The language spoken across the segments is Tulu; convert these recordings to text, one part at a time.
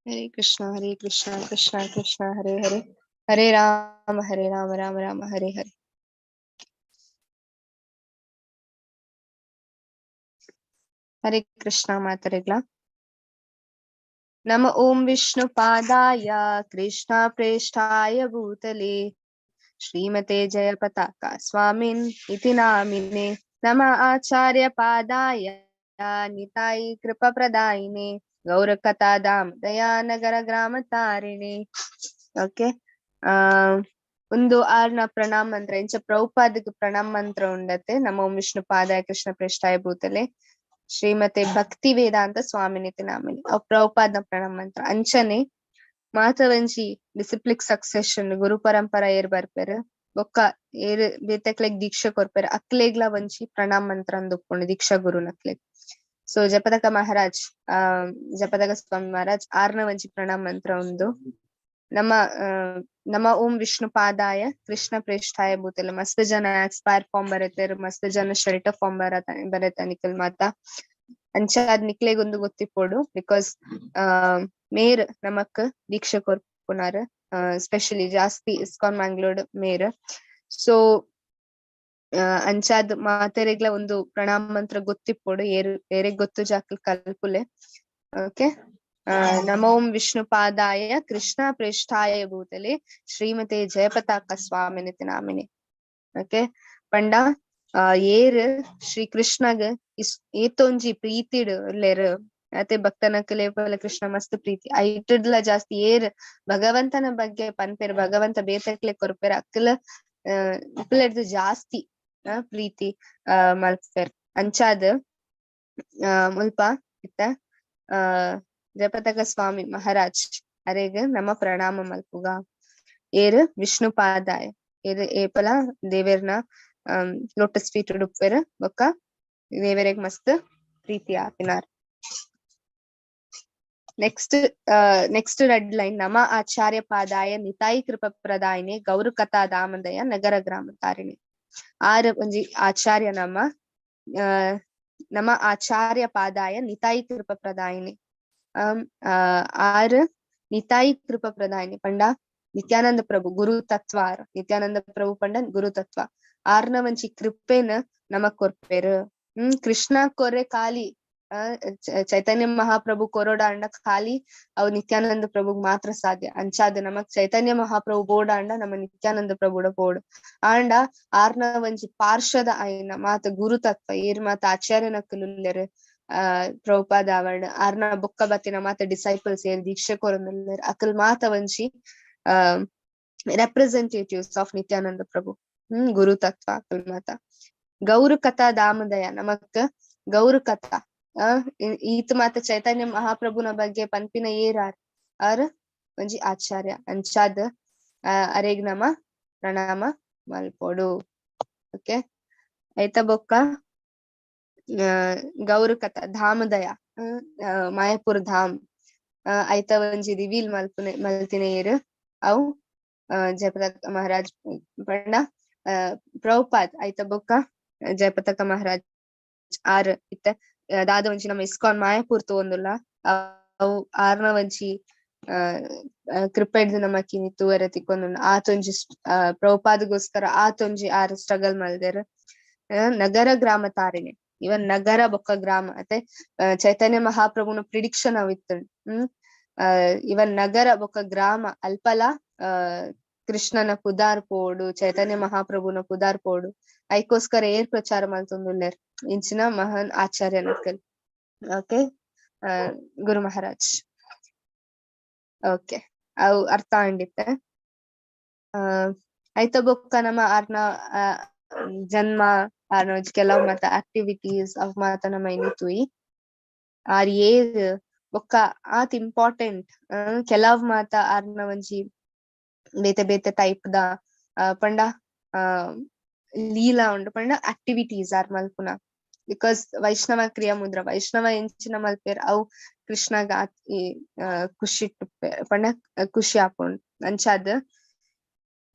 Hare Krishna, Hare Krishna, Krishna Krishna, Hare Hare, Hare Rama, Hare Rama, Rama Rama, Hare Hare. Hare Krishna ಮಾತರೆಗ್ಲ. ನಮ ಓಂ ವಿಷ್ಣು ಪಾದಾಯ ಕೃಷ್ಣ ಪ್ರೇಷ್ಠಾಯ ಭೂತಲೆ ಶ್ರೀಮತೆ ಜಯ ಪತಾಕ ಸ್ವಾಮಿನ್ ಇತಿ ನಾಮಿನೆ. ನಮ ಆಚಾರ್ಯ ಪಾದಾಯ ನಿತಾಯಿ ಕೃಪಾ ಪ್ರದಾಯಿನೆ ಗೌರ ಕಥಾ ಧಾಮ ದಯಾನಗರ ಗ್ರಾಮ ತಾರಿಣಿ. ಓಕೆ, ಆ ಒಂದು ಆರ್ನ ಪ್ರಣಾಮ ಮಂತ್ರ ಇಂಚ ಪ್ರಭುಪಾದಕ್ಕೆ ಪ್ರಣಾಮ ಮಂತ್ರ ಉಂಡತೆ. ನಮೋ ವಿಷ್ಣು ಪಾದಾಯ ಕೃಷ್ಣ ಪ್ರೇಷ್ಠಾಯ ಭೂತಲೆ ಶ್ರೀಮತಿ ಭಕ್ತಿ ವೇದಾಂತ ಸ್ವಾಮಿನಿತಿ ನಾಮಿನಿ. ಅವು ಪ್ರಭುಪಾದನ ಪ್ರಣಾಮ ಮಂತ್ರ. ಅಂಚನೆ ಮಾತವಂಜಿ ಡಿಸಿಪ್ಲಿಕ್ ಸಕ್ಸೆಷನ್ ಗುರು ಪರಂಪರಾ ಏರ್ ಬರ್ಪೆರ್ ಬೊಕ್ಕ ಏರ್ ಬೇತೆಕ್ಲೆಗ್ ದೀಕ್ಷೆ ಕೊರ್ಪೆರ್ ಅಕ್ಲೆಗ್ಲ ಒಂಜಿ ಪ್ರಣಾಮ ಮಂತ್ರ ಅಂದ್ ಉಪ್ಪುಂಡು ದೀಕ್ಷಾ ಗುರುನಕ್ಲೆಗ್. ಸೊ ಜಪತಕ ಮಹಾರಾಜ್, ಜಪತಕ ಸ್ವಾಮಿ ಮಹಾರಾಜ್ ಆರ್ನ ಒಂಜಿ ಪ್ರಣಾಮ ಮಂತ್ರ ಉಂದು. ನಮ್ಮ ನಮ್ಮ ಓಂ ವಿಷ್ಣು ಪಾದಾಯ ಕೃಷ್ಣ ಪ್ರೇಷ್ಠಾಯ ಭೂತಲೆ. ಮಸ್ತ್ ಜನ ಎಕ್ಸ್ಪೈರ್ ಫಾರ್ಮ್ ಬರತ್ತೇರ್, ಮಸ್ತ್ ಜನ ಶೆಲ್ಟರ್ ಫಾರ್ಮ್ ಬರತ್ತ ಬರತ್ತ ನಿಕಲ್ ಮಾತ. ಅಂಚಾದ್ ನಿಕ್ಲೆಗ್ ಒಂದು ಗೊತ್ತಿಪ್ಪೊಡು, because ಮೇರ್ ನಮಕ್ ದೀಕ್ಷೆ ಕೊರ್ಪುನಾರ್, ಸ್ಪೆಷಲಿ ಜಾಸ್ತಿ ಇಸ್ಕಾನ್ ಮ್ಯಾಂಗ್ಳೂರ್ ಮೇರ್. ಸೊ ಅಂಚಾದ್ ಮಾತೆರೆಗ್ಲ ಒಂದು ಪ್ರಣಾಮ ಮಂತ್ರ ಗೊತ್ತಿಪ್ಪೊಡು, ಏರ್ ಏರೆಗ್ ಗೊತ್ತು ಜಾಕಲ್ ಕಲ್ಪುಲೆ. ಓಕೆ, ನಮೋ ಓಂ ವಿಷ್ಣು ಪಾದಾಯ ಕೃಷ್ಣ ಪ್ರೇಷ್ಠಾಯ ಭೂತಲೆ ಶ್ರೀಮತಿ ಜಯಪತಾಕ ಸ್ವಾಮಿನಿತಿ ನಾಮಿನಿ. ಓಕೆ, ಪಂಡ ಏರ್ ಶ್ರೀ ಕೃಷ್ಣಗ್ is ಏತೊಂಜಿ ಪ್ರೀತಿಡ್ ಉಲ್ಲೆರ್ ಅತೆ ಭಕ್ತನಕಲೆ ಪಲ ಕೃಷ್ಣ ಮಸ್ತ್ ಪ್ರೀತಿ ಐಟುಡ್ಲ ಜಾಸ್ತಿ ಏರ್ ಭಗವಂತನ ಬಗ್ಗೆ ಪನ್ಪೆರ್, ಭಗವಂತ ಬೇತಕ್ಲೆ ಕೊರ್ಪೆರ್ ಅಕ್ಲ ಅಕ್ಲೆಡ್ದ್ ಜಾಸ್ತಿ ಪ್ರೀತಿ ಮಲ್ಪೆರ್. ಅಂಚಾದ್ ಮುಲ್ಪ ಇತ್ತ ಜಯಪತಾಕ ಸ್ವಾಮಿ ಮಹಾರಾಜ್ ಅರೆಗ್ ನಮ ಪ್ರಣಾಮ ಮಲ್ಪುಗ. ಏರ್ ವಿಷ್ಣು ಪಾದಾಯ ಏರ್ ಏಪಲ ದೇವೆರ್ನ ಲೋಟಸ್ ಫೀಟ್ ಉಡುಪೆರ್ ಬೊಕ್ಕ ದೇವೆರೆಗ್ ಮಸ್ತ್ ಪ್ರೀತಿ ಆಪಿನಾರ್. ನೆಕ್ಸ್ಟ್ ನೆಕ್ಸ್ಟ್ ರೆಡ್ ಲೈನ್ ನಮ ಆಚಾರ್ಯ ಪಾದಾಯ ನಿತಾಯಿ ಕೃಪ ಪ್ರದಾಯಿನಿ ಗೌರು ಕಥಾ ದಾಮದಯ ನಗರ ಗ್ರಾಮ ತಾರಿಣಿ. ಆರ್ ಒಂಜಿ ಆಚಾರ್ಯ ನಮ್ಮ ನಮ ಆಚಾರ್ಯ ಪಾದಾಯ ನಿತಾಯಿ ಕೃಪ ಪ್ರದಾಯಿನಿ. ಆರ್ ನಿತಾಯಿ ಕೃಪ ಪ್ರದಾಯಿನಿ ಪಂಡ ನಿತ್ಯಾನಂದ ಪ್ರಭು ಗುರು ತತ್ವ. ಆರ್ ನಿತ್ಯಾನಂದ ಪ್ರಭು ಪಂಡ ಗುರು ತತ್ವ. ಆರ್ನ ಒಂಜಿ ಕೃಪೆನ್ ನಮಕ್ ಕೊರ್ಪೆರ್. ಕೃಷ್ಣ ಕೊರೆ ಖಾಲಿ ಚೈತನ್ಯ ಮಹಾಪ್ರಭು ಕೊರೋಡಾಂಡ ಖಾಲಿ ಅವು ನಿತ್ಯಾನಂದ ಪ್ರಭುಗ್ ಮಾತ್ರ ಸಾಧ್ಯ. ಅಂಚಾದ್ ನಮಕ್ ಚೈತನ್ಯ ಮಹಾಪ್ರಭು ಬೋಡಾಂಡ ನಮ್ಮ ನಿತ್ಯಾನಂದ ಪ್ರಭುಡ ಬೋಡು. ಆಂಡ ಆರ್ನ ಒಂಜಿ ಪಾರ್ಶ್ವದ ಆಯ್ನ ಮಾತ ಗುರು ತತ್ವ ಏರ್ ಮಾತ ಆಚಾರ್ಯನಕುಲುಲ್ಲೆರ್ ಪ್ರಭುಪಾದ ಅವಡ್ ಆರ್ನ ಬೊಕ್ಕ ಬತ್ತಿನ ಮಾತ ಡಿಸೈಪಲ್ಸ್ ಏರ್ ದೀಕ್ಷೆ ಕೊರೊಂದುಲ್ಲೆರ್ ಅಕಲ್ ಮಾತ ಒಂಜಿ ರೆಪ್ರೆಸೆಂಟೇಟಿವ್ಸ್ ಆಫ್ ನಿತ್ಯಾನಂದ ಪ್ರಭು. ಗುರು ತತ್ವ ಅಕಲ್ ಮಾತ. ಗೌರು ಕಥಾ ದಾಮದಯ ನಮಕ್ ಗೌರು ಕಥಾ ಈತ ಮಾತ ಚೈತನ್ಯ ಮಹಾಪ್ರಭುನ ಬಗ್ಗೆ ಪನ್ಪಿನ ಏರ್ ಆರ್ ಆರ್ ಒಂಜಿ ಆಚಾರ್ಯ. ಅಂಚಾದ್ ಅರೆಗ್ ನಮ ಪ್ರಣಾಮ ಮಲ್ಪೊಡು. ಓಕೆ, ಐತ ಬೊಕ್ಕ ಗೌರು ಕಥಾ ಧಾಮದಯ ಮಾಯಪುರ ಧಾಮ್ ಐತ ಒಂಜಿ ರಿವೀಲ್ ಮಲ್ಪುನೆ ಮಲ್ತಿನ ಏರ್ ಅವು ಜಯಪತಾಕ ಮಹಾರಾಜ್ ಪಂಡ ಪ್ರಭುಪಾದ್. ಐತ ಬೊಕ್ಕ ಜಯಪತಾಕ ಮಹಾರಾಜ್ ಆರ್ ಇತ್ತ ದಾದ ಒಂಜಿ ನಮ್ಮ ಇಸ್ಕಾನ್ ಮಾಯಪುರ್ ತೂವೊಂದುಲ್ಲ ಅವು ಆರ್ನ ಒಂಜಿ ಕೃಪೆಡ್ದ್ ನಮಕ್ ಇನಿ ತೂವರೆ ತಿಕ್ಕೊಂದುಂಡು. ಆತೊಂಜಿ ಪ್ರಭುಪಾದಗೋಸ್ಕರ ಆತೊಂಜಿ ಆರ್ ಸ್ಟ್ರಗಲ್ ಮಲ್ದೆರ್. ನಗರ ಗ್ರಾಮ ತಾರಿಣಿ ಇವನ್ ನಗರ ಬೊಕ್ಕ ಗ್ರಾಮ ಅತೆ ಚೈತನ್ಯ ಮಹಾಪ್ರಭುನ ಪ್ರಿಡಿಕ್ಷನ್ ಅವು ಇತ್ತುಂಡು. ಇವನ್ ನಗರ ಬೊಕ್ಕ ಗ್ರಾಮ ಅಲ್ಪಲ ಕೃಷ್ಣನ ಪುದಾರ್ ಪೋಡು ಚೈತನ್ಯ ಮಹಾಪ್ರಭುನ ಪುದಾರ್ ಪೋಡು ಐಕೋಸ್ಕರ ಏರ್ ಪ್ರಚಾರ ಮಲ್ತೊಂದುಲ್ಲೆರ್ ಇಂಚಿನ ಮಹಾನ್ ಆಚಾರ್ಯನಕಲ್. ಓಕೆ, ಗುರು ಮಹಾರಾಜ್. ಓಕೆ, ಅವು ಅರ್ಥ ಆಂಡಿತ್ತೆ. ಐತ ಬೊಕ್ಕ ನಮ್ಮ ಆರ್ನ ಜನ್ಮ ಆರ್ನ ಕೆಲವು ಮಾತ ಆಕ್ಟಿವಿಟೀಸ್ ಅವ್ ಮಾತ ನಮ್ಮ ಇನಿ ತೂಯಿ ಆರ್ ಏರ್ ಬೊಕ್ಕ ಆತ್ ಇಂಪಾರ್ಟೆಂಟ್ ಕೆಲವ್ ಮಾತ ಆರ್ನ ಒಂಜಿ ಬೇತೆ ಬೇತೆ ಟೈಪ್ ದ ಪಂಡ ಲೀಲಾ ಉಂಡು ಪಂಡ ಆಕ್ಟಿವಿಟೀಸ್ ಆರ್ ಮಲ್ಪುನ. Because ವೈಷ್ಣವ ಕ್ರಿಯಾ ಮುದ್ರ ವೈಷ್ಣವ ಎಂಚಿನ ಮಲ್ಪೆರ್ ಅವು ಕೃಷ್ಣಗ ಖುಷಿ ಪಂಡ ಖುಷಿ ಆಪುಂಡು. ಅಂಚಾದ್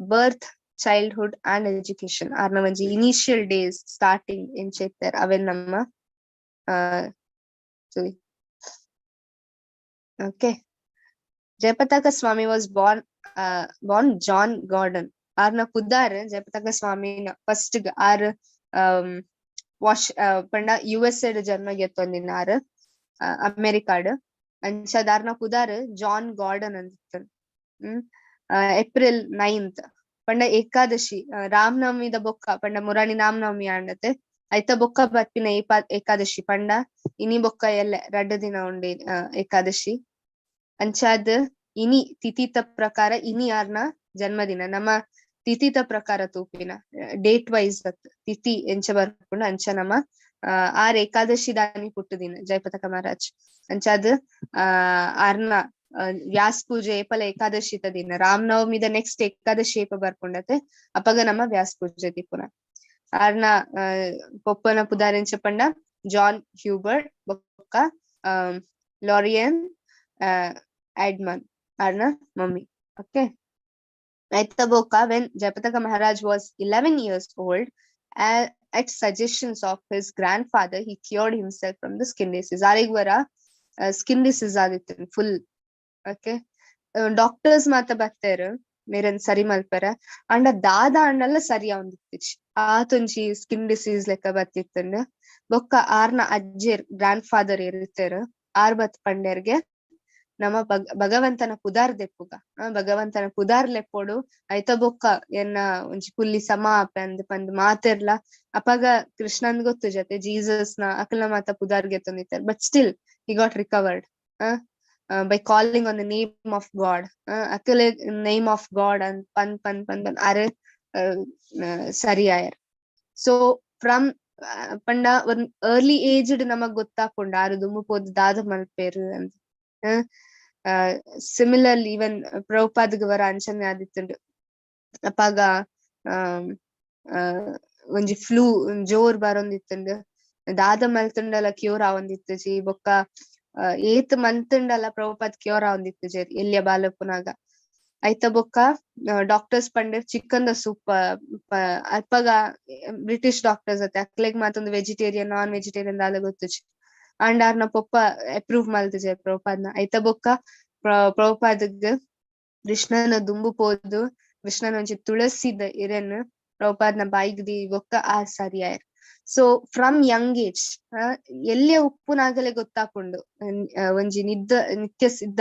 ಬರ್ತ್, ಚೈಲ್ಡ್ಹುಡ್ ಅಂಡ್ ಎಜುಕೇಶನ್ ಆರ್ನ ಒಂಜಿ ಇನಿಷಿಯಲ್ ಡೇಸ್ ಸ್ಟಾರ್ಟಿಂಗ್ ಎಂಚ ಇತ್ತೆರ್ ಅವೆನ್ ನಮ್ಮ ತೂಯಿ. Okay, Jayapataka Swami was born John Gordon. ಆರ್ನ ಪುದಾರ್ ಜಯಪತಾಕ ಸ್ವಾಮಿನ ಫಸ್ಟ್ ಆರ್ ವಾಶ್ ಪಂಡ ಯು ಎಸ್ ಎ ಜನ್ಮ ಗೆತ್ತೊಂದಿನ ಆರ್ ಅಮೆರಿಕಾಡ್. ಅಂಚಾದ್ ಆರ್ನ ಪುದಾರ್ ಜಾನ್ ಗಾರ್ಡನ್ ಅಂತ. ಏಪ್ರಿಲ್ 9 ಪಂಡ ಏಕಾದಶಿ, ರಾಮನವಮಿದ ಬೊಕ್ಕ, ಪಂಡ ಮುರಾನಿ ರಾಮನವಮಿ ಆಂಡತೆ, ಐತ ಬೊಕ್ಕ ಬರ್ಪಿನ ಏಕಾದಶಿ. ಪಂಡ ಇನಿ ಬೊಕ್ಕ ಎಲ್ಲೆ 2 ದಿನ ಉಂಡು ಏಕಾದಶಿ. ಅಂಚಾದ್ ಇನಿ ತಿಥಿತ ಪ್ರಕಾರ ಇನಿ ಆರ್ನ ಜನ್ಮದಿನ. ನಮ್ಮ ತಿಥಿತ ಪ್ರಕಾರ ತೂಪಿನ, ಡೇಟ್ ವೈಸ್ ಅತ್, ತಿಥಿ ಎಂಚ ಬರ್ಪುಂಡು ಅಂಚ ನಮ್ಮ ಆರ್ ಏಕಾದಶಿ ದಾನಿ ಪುಟ್ಟುದಿನ ಜಯಪತಾಕ ಮಹಾರಾಜ್. ಅಂಚಾದ್ ಆರ್ನ ವ್ಯಾಸ್ ಪೂಜೆ ಏಪಲ ಏಕಾದಶಿತ ದಿನ. ರಾಮನವಮಿದ ನೆಕ್ಸ್ಟ್ ಏಕಾದಶಿ ಏಪ ಬರ್ಪುಂಡತೆ, ಅಪಗ ನಮ್ಮ ವ್ಯಾಸ್ ಪೂಜೆ ದಿಪ್ಪುನ. ಆರ್ನ ಪೊಪ್ಪನ ಪುದಾರ್ ಎಂಚ ಪಂಡ ಜಾನ್ ಹ್ಯೂಬರ್ಟ್ ಬೊಕ್ಕ ಲಾರಿಯನ್ ಆಡ್ಮನ್ ಆರ್ನ ಮಮ್ಮಿ. ಓಕೆ, ಐತ ಬೊಕ್ಕ when Jayapataka Maharaj was 11 years old, at suggestions of his grandfather, he cured himself from the skin disease. ಆರೆಗ್ ವರ ಸ್ಕಿನ್ ಡಿಸೀಸ್ ಆದಿತ್ತು ಫುಲ್. ಓಕೆ, ಡಾಕ್ಟರ್ಸ್ ಮಾತ ಬರ್ತಾರ ಮೇರನ್ ಸರಿ ಮಲ್ಪರ, ಅಂಡ ದಾದ ಅಂಡಲ್ಲ ಸರಿ ಆವೊಂದಿತ್ತಿಜಿ. ಆತೊಂಜಿ ಸ್ಕಿನ್ ಡಿಸೀಸ್ ಲೆಕ್ಕ ಬತ್ತಿತ್ತಂಡ. ಬೊಕ್ಕ ಆರ್ನ ಅಜ್ಜೆರ್, ಗ್ರ್ಯಾಂಡ್ ಫಾದರ್ ಇರ್ತೆರ್, ಆರ್ ಬತ್ ಪಂಡೆರ್ಗೆ, ನಮ್ಮ ಭಗವಂತನ ಪುದಾರ್ ದೆಪ್ಪುಗ, ಭಗವಂತನ ಪುದಾರ್ ಲೆಪ್ಪೊಡು, ಐತ ಬೊಕ್ಕ ಎನ್ನ ಒಂಜಿ ಪುಲ್ಲಿ ಸಮ ಆಪೆ ಅಂದ್ ಪಂದ್. ಮಾತೆರ್ಲ ಅಪಗ ಕೃಷ್ಣನ್ ಗೊತ್ತು ಜೊತೆ ಜೀಸಸ್ ನ ಅಕಲ್ನ ಮಾತ ಪುದಾರ್ ಗೆತ್ತೊಂದಿತ್ತಾರೆ. But still he got recovered by calling on the name of God. ಅಕಲೆ ನೇಮ್ ಆಫ್ ಗಾಡ್ ಅಂದ್ ಪನ್ ಪನ್ ಪನ್ ಪನ್ ಆರ್ ಸರಿ ಆಯರ್. ಸೊ ಫ್ರಮ್ ಪಂಡ ಒಂದ್ ಅರ್ಲಿ ಏಜ್ ನಮಗ್ ಗೊತ್ತಾಪುಂಡು ಆರು ದುಂಬು ಪೋದು ದಾದ ಮಲ್ಪೇರು ಅಂತ. ಸಿಮಿಲರ್ಲಿ, ಈವನ್ ಪ್ರಭುಪಾದ್ಗ್ ವರ ಅಂಚನೆ ಆದಿತ್ತುಂಡು. ಅಪಗ ಒಂಜಿ ಫ್ಲೂ ಜೋರ್ ಬರೊಂದಿತ್ತುಂಡು. ದಾದ ಮಲ್ತುಂಡಲ ಕ್ಯೂರ್ ಆವೊಂದಿತ್ತುಜಿ. ಬೊಕ್ಕ ಏತ್ ಮಂತುಂಡಲ ಪ್ರಭುಪಾದ್ ಕ್ಯೂರ್ ಆವೊಂದಿತ್ತುಜಿ ಎಲ್ಯ ಬಾಲಪುನಾಗ. ಐತ ಬೊಕ್ಕ ಡಾಕ್ಟರ್ಸ್ ಪಂಡೆರ್ ಚಿಕನ್ ದ ಸೂಪ್. ಅಪಗ ಬ್ರಿಟಿಷ್ ಡಾಕ್ಟರ್ಸ್ ಅತ್ತೆ, ಅಕ್ಲೆಗ್ ಮಾತೊಂದು ವೆಜಿಟೇರಿಯನ್, ನಾನ್ ವೆಜಿಟೇರಿಯನ್ ದಾದ ಗೊತ್ತುಜಿ. ಅಂಡ ಆರ್ನ ಪೊಪ್ಪ ಅಪ್ರೂವ್ ಮಲ್ತುಜೆ ಪ್ರಭುಪಾದ್ನ. ಐತ ಬೊಕ್ಕ ಪ್ರಭುಪಾದ್ಗ್ ಕೃಷ್ಣನ ದುಂಬು ಪೋದು ಕೃಷ್ಣನ ಒಂಜಿ ತುಳಸಿದ ಇರೆನ್ ಪ್ರಭುಪಾದ್ನ ಬಾಯಿಗ್ ದಿ ಬೊಕ್ಕ ಆ ಸರಿ ಆಯೆರ್. ಸೊ ಫ್ರಮ್ ಯಂಗ್ ಏಜ್ ಎಲ್ಲಿಯ ಉಪ್ಪುನಾಗಲೇ ಗೊತ್ತಾಪುಂಡು, ಒಂಜಿ ನಿದ್ದ ನಿತ್ಯ ಸಿದ್ಧ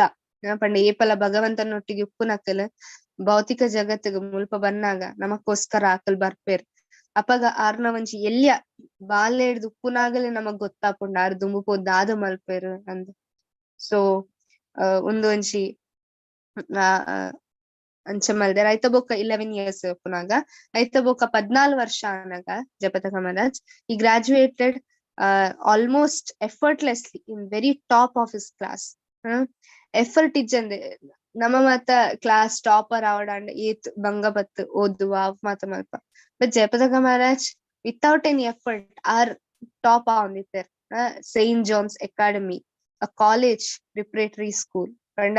ಪಂಡ ಏಪಲ ಭಗವಂತನೊಟ್ಟಿಗೆ ಉಪ್ಪುನಕಲ್ ಭೌತಿಕ ಜಗತ್ತಿಗೆ ಮುಲ್ಪ ಬನ್ನಾಗ ನಮಕ್ಕೋಸ್ಕರ ಆಕಲ್ ಬರ್ಪೇರ್. ಅಪಗ ಆರ್ನ ಒಂಜಿ ಎಲ್ಯ ಬಾಲ್ಯ ಉಪ್ಪುನಾಗಲೇ ನಮಗ್ ಗೊತ್ತಾಪುಂಡು ಆರ್ ದುಂಬು ಪೋದ್ ದಾದ ಮಲ್ಪೆರ್ ಅಂದ್. ಸೊ ಉಂದು ಒಂಜಿ ಅಂಚ ಮಲ್ದೆರ್. ಐತ ಬೊಕ್ಕ 11 ಇಯರ್ಸ್ ಉಪ್ಪುನಾಗ, ಐತ ಬೊಕ್ಕ 14 ವರ್ಷ ಆನಾಗ Jayapataka Maharaj, he graduated almost effortlessly in very top of his class. Effort ಇಜ್ಜಂದೆ. ನಮ್ಮ ಮಾತ ಕ್ಲಾಸ್ ಟಾಪರ್ ಆವಡಾಂಡ ಏತ್ ಬಂಗ ಬತ್ತು ಓದುವ ಅವ್ ಮಾತ ಮಲ್ಪ. But Jayapataka Maharaj without any effort R top ಆವೊಂದಿತ್ತೆರ್. Saint John's academy, a college preparatory school. ಪಂಡ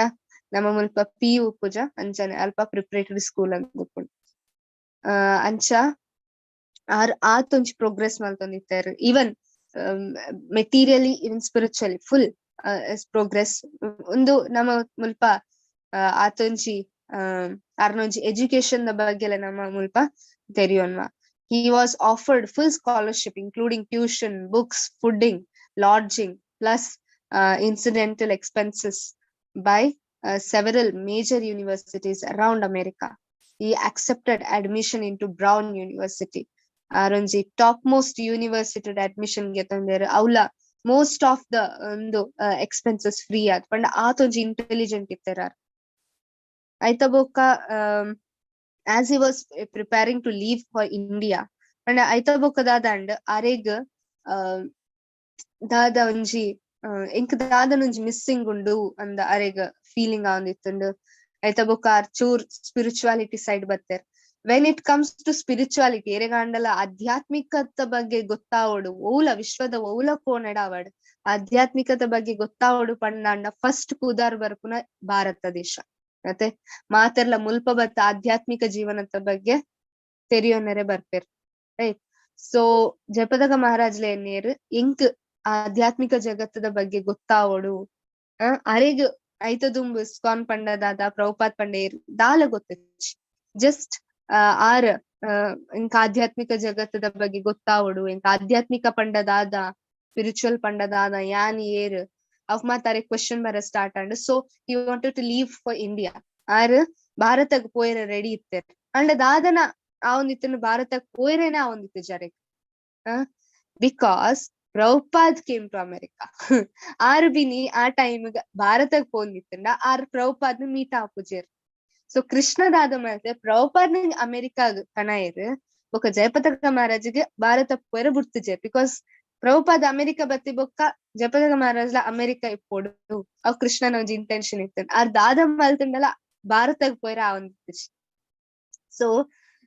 ನಮ್ಮ ಮುಲ್ಪ ಪಿಯು ಪೂಜಾ ಅಂಚನೆ ಅಲ್ಪ ಪ್ರಿಪರೇಟರಿ ಸ್ಕೂಲ್ ಅಂತ ಉಪ್ಪುಂಡು. ಅಂಚ ಆರ್ ಆತೊಂಜಿ ಪ್ರೋಗ್ರೆಸ್ ಮಲ್ತೊಂದಿತ್ತೆರ್, even materially, even spiritually full progress. ಉಂದು ನಮ್ಮ ಮುಲ್ಪ ಆತೊಂಜಿ ಆರ್ನೊಂಜಿ ಎಜುಕೇಶನ್ ದ ಬಗ್ಗೆ ನಮ್ಮ ಮುಲ್ಪ ತೆರಿಯೊನ್ವ. He was offered full scholarship, including tuition, books, fooding, lodging, plus incidental expenses by several major universities around America. He accepted admission into Brown University. ಆರೊಂಜಿ top most university admission ಗೆತೊಂದೆರ್. ಅವ್ಲ ಮೋಸ್ಟ್ ಆಫ್ the ಒಂದು ಎಕ್ಸ್ಪೆನ್ಸಸ್ ಫ್ರೀ ಆದ್. ಪಂಡ ಆತೊಂಜಿ ಇಂಟೆಲಿಜೆಂಟ್ ಇತ್ತೆರ್ ಆರ್. ಐತ ಬೊಕ್ಕ, as he was preparing to leave for India, ಪಂಡ ಐತ ಬೊಕ್ಕ ದಾದಾಂಡ್, ಅರೆಗ್ ದಾದ ಒಂಜಿ ಎಂಕ್ ದಾದನೊಂಜಿ ಮಿಸ್ಸಿಂಗ್ ಉಂಡು ಅಂದ ಅರೆಗ್ ಫೀಲಿಂಗ್ ಆವೊಂದಿತ್ತುಂಡು. ಐತ ಬೊಕ್ಕ ಆರ್ ಚೂರ್ ಸ್ಪಿರಿಚುವಾಲಿಟಿ ಸೈಡ್ ಬತ್ತೆರ್. When it comes to spirituality, ಎರೆಗಾಂಡಲ ಆಧ್ಯಾತ್ಮಿಕತ ಬಗ್ಗೆ ಗೊತ್ತಾವೊಡು, ಓಲ ವಿಶ್ವದ ಓಲ ಕೋಣೆಡ್ ಆವಡ್ ಆಧ್ಯಾತ್ಮಿಕತೆ ಬಗ್ಗೆ ಗೊತ್ತಾವೊಡು ಪಂಡಾಂಡ ಫಸ್ಟ್ ಪುದಾರ್ ಬರ್ಪುನ ಭಾರತ ದೇಶ. ಮತ್ತೆ ಮಾತೆರ್ಲ ಮುಲ್ಪ ಬತ್ತ ಆಧ್ಯಾತ್ಮಿಕ ಜೀವನದ ಬಗ್ಗೆ ತೆರಿಯೊನೆರೆ ಬರ್ಪೆರ್, ರೈಟ್? ಸೊ ಜಯಪತಾಕ ಮಹಾರಾಜ್ಲ ಎನ್ನೇರ್, ಎಂಕ್ ಆಧ್ಯಾತ್ಮಿಕ ಜಗತ್ತದ ಬಗ್ಗೆ ಗೊತ್ತಾವೊಡು, ಅರೆಗ್ ಐತ ದುಂಬು ಇಸ್ಕಾನ್ ಪಂಡ ದಾದ, ಪ್ರಭುಪಾದ್ ಪಂಡ ಏರ್ ದಾಲ ಗೊತ್ತಿಜ್ಜಿ. ಜಸ್ಟ್ ಆರ್ ಇಂಕ ಆಧ್ಯಾತ್ಮಿಕ ಜಗತ್ತದ ಬಗ್ಗೆ ಗೊತ್ತಾವೊಡು, ಇಂಕ ಆಧ್ಯಾತ್ಮಿಕ ಪಂಡ ದಾದ, ಸ್ಪಿರಿಚುವಲ್ ಪಂಡ ದಾದ, ಯಾನ್ ಏರ್, ಅವ್ ಮಾತ ಕ್ವೆಶನ್ ಬರ ಸ್ಟಾರ್ಟ್ ಆಂಡ್. So he wanted to leave for India. R ಭಾರತಗ್ ಪೋಯೆರೆ ರೆಡಿ ಇತ್ತೆರ್. ಅಂಡ ದಾದನ ಆವೊಂದಿತ್ತನ, ಭಾರತಕ್ ಪೋಯೆರೆನೆ ಆವೊಂದಿತ್ತು ಜರೆಗ್, because Prabhupada came to America. R ಬಿನಿ ಆ ಟೈಮ್ ಭಾರತಗ್ ಪೋಂದಿತ್ತಂಡ ಆರ್ ಪ್ರಭುಪಾದ್ ಮೀಟ್ ಆಪುಜೆರ್. ಸೊ ಕೃಷ್ಣ ದಾದ ಮಲ್ತೆ, ಪ್ರಭುಪಾದ್ ಅಮೆರಿಕಾಗ್ ಕನಾಯೆರ್, ಬೊಕ್ಕ Jayapataka ಮಹಾರಾಜ್ಗೆ Bharat ಪೋಯೆರೆ ಬುಡ್ತುಜೆರ್. Because Prabhupada America ಬತ್ತಿ ಬೊಕ್ಕ ಜಯಪತಾಕ ಮಹಾರಾಜ್ಲ ಅಮೆರಿಕ ಇಪ್ಪೊಡು, ಅವ್ ಕೃಷ್ಣನ ಒಂಜಿ ಇಂಟೆನ್ಷನ್ ಇತ್ತು. ಆರ್ ದಾದ ಮಲ್ತುಂಡಲ ಭಾರತಗ್ ಪೋಯೆರೆ ಆವೊಂದಿತ್ತಿಜಿ. ಸೊ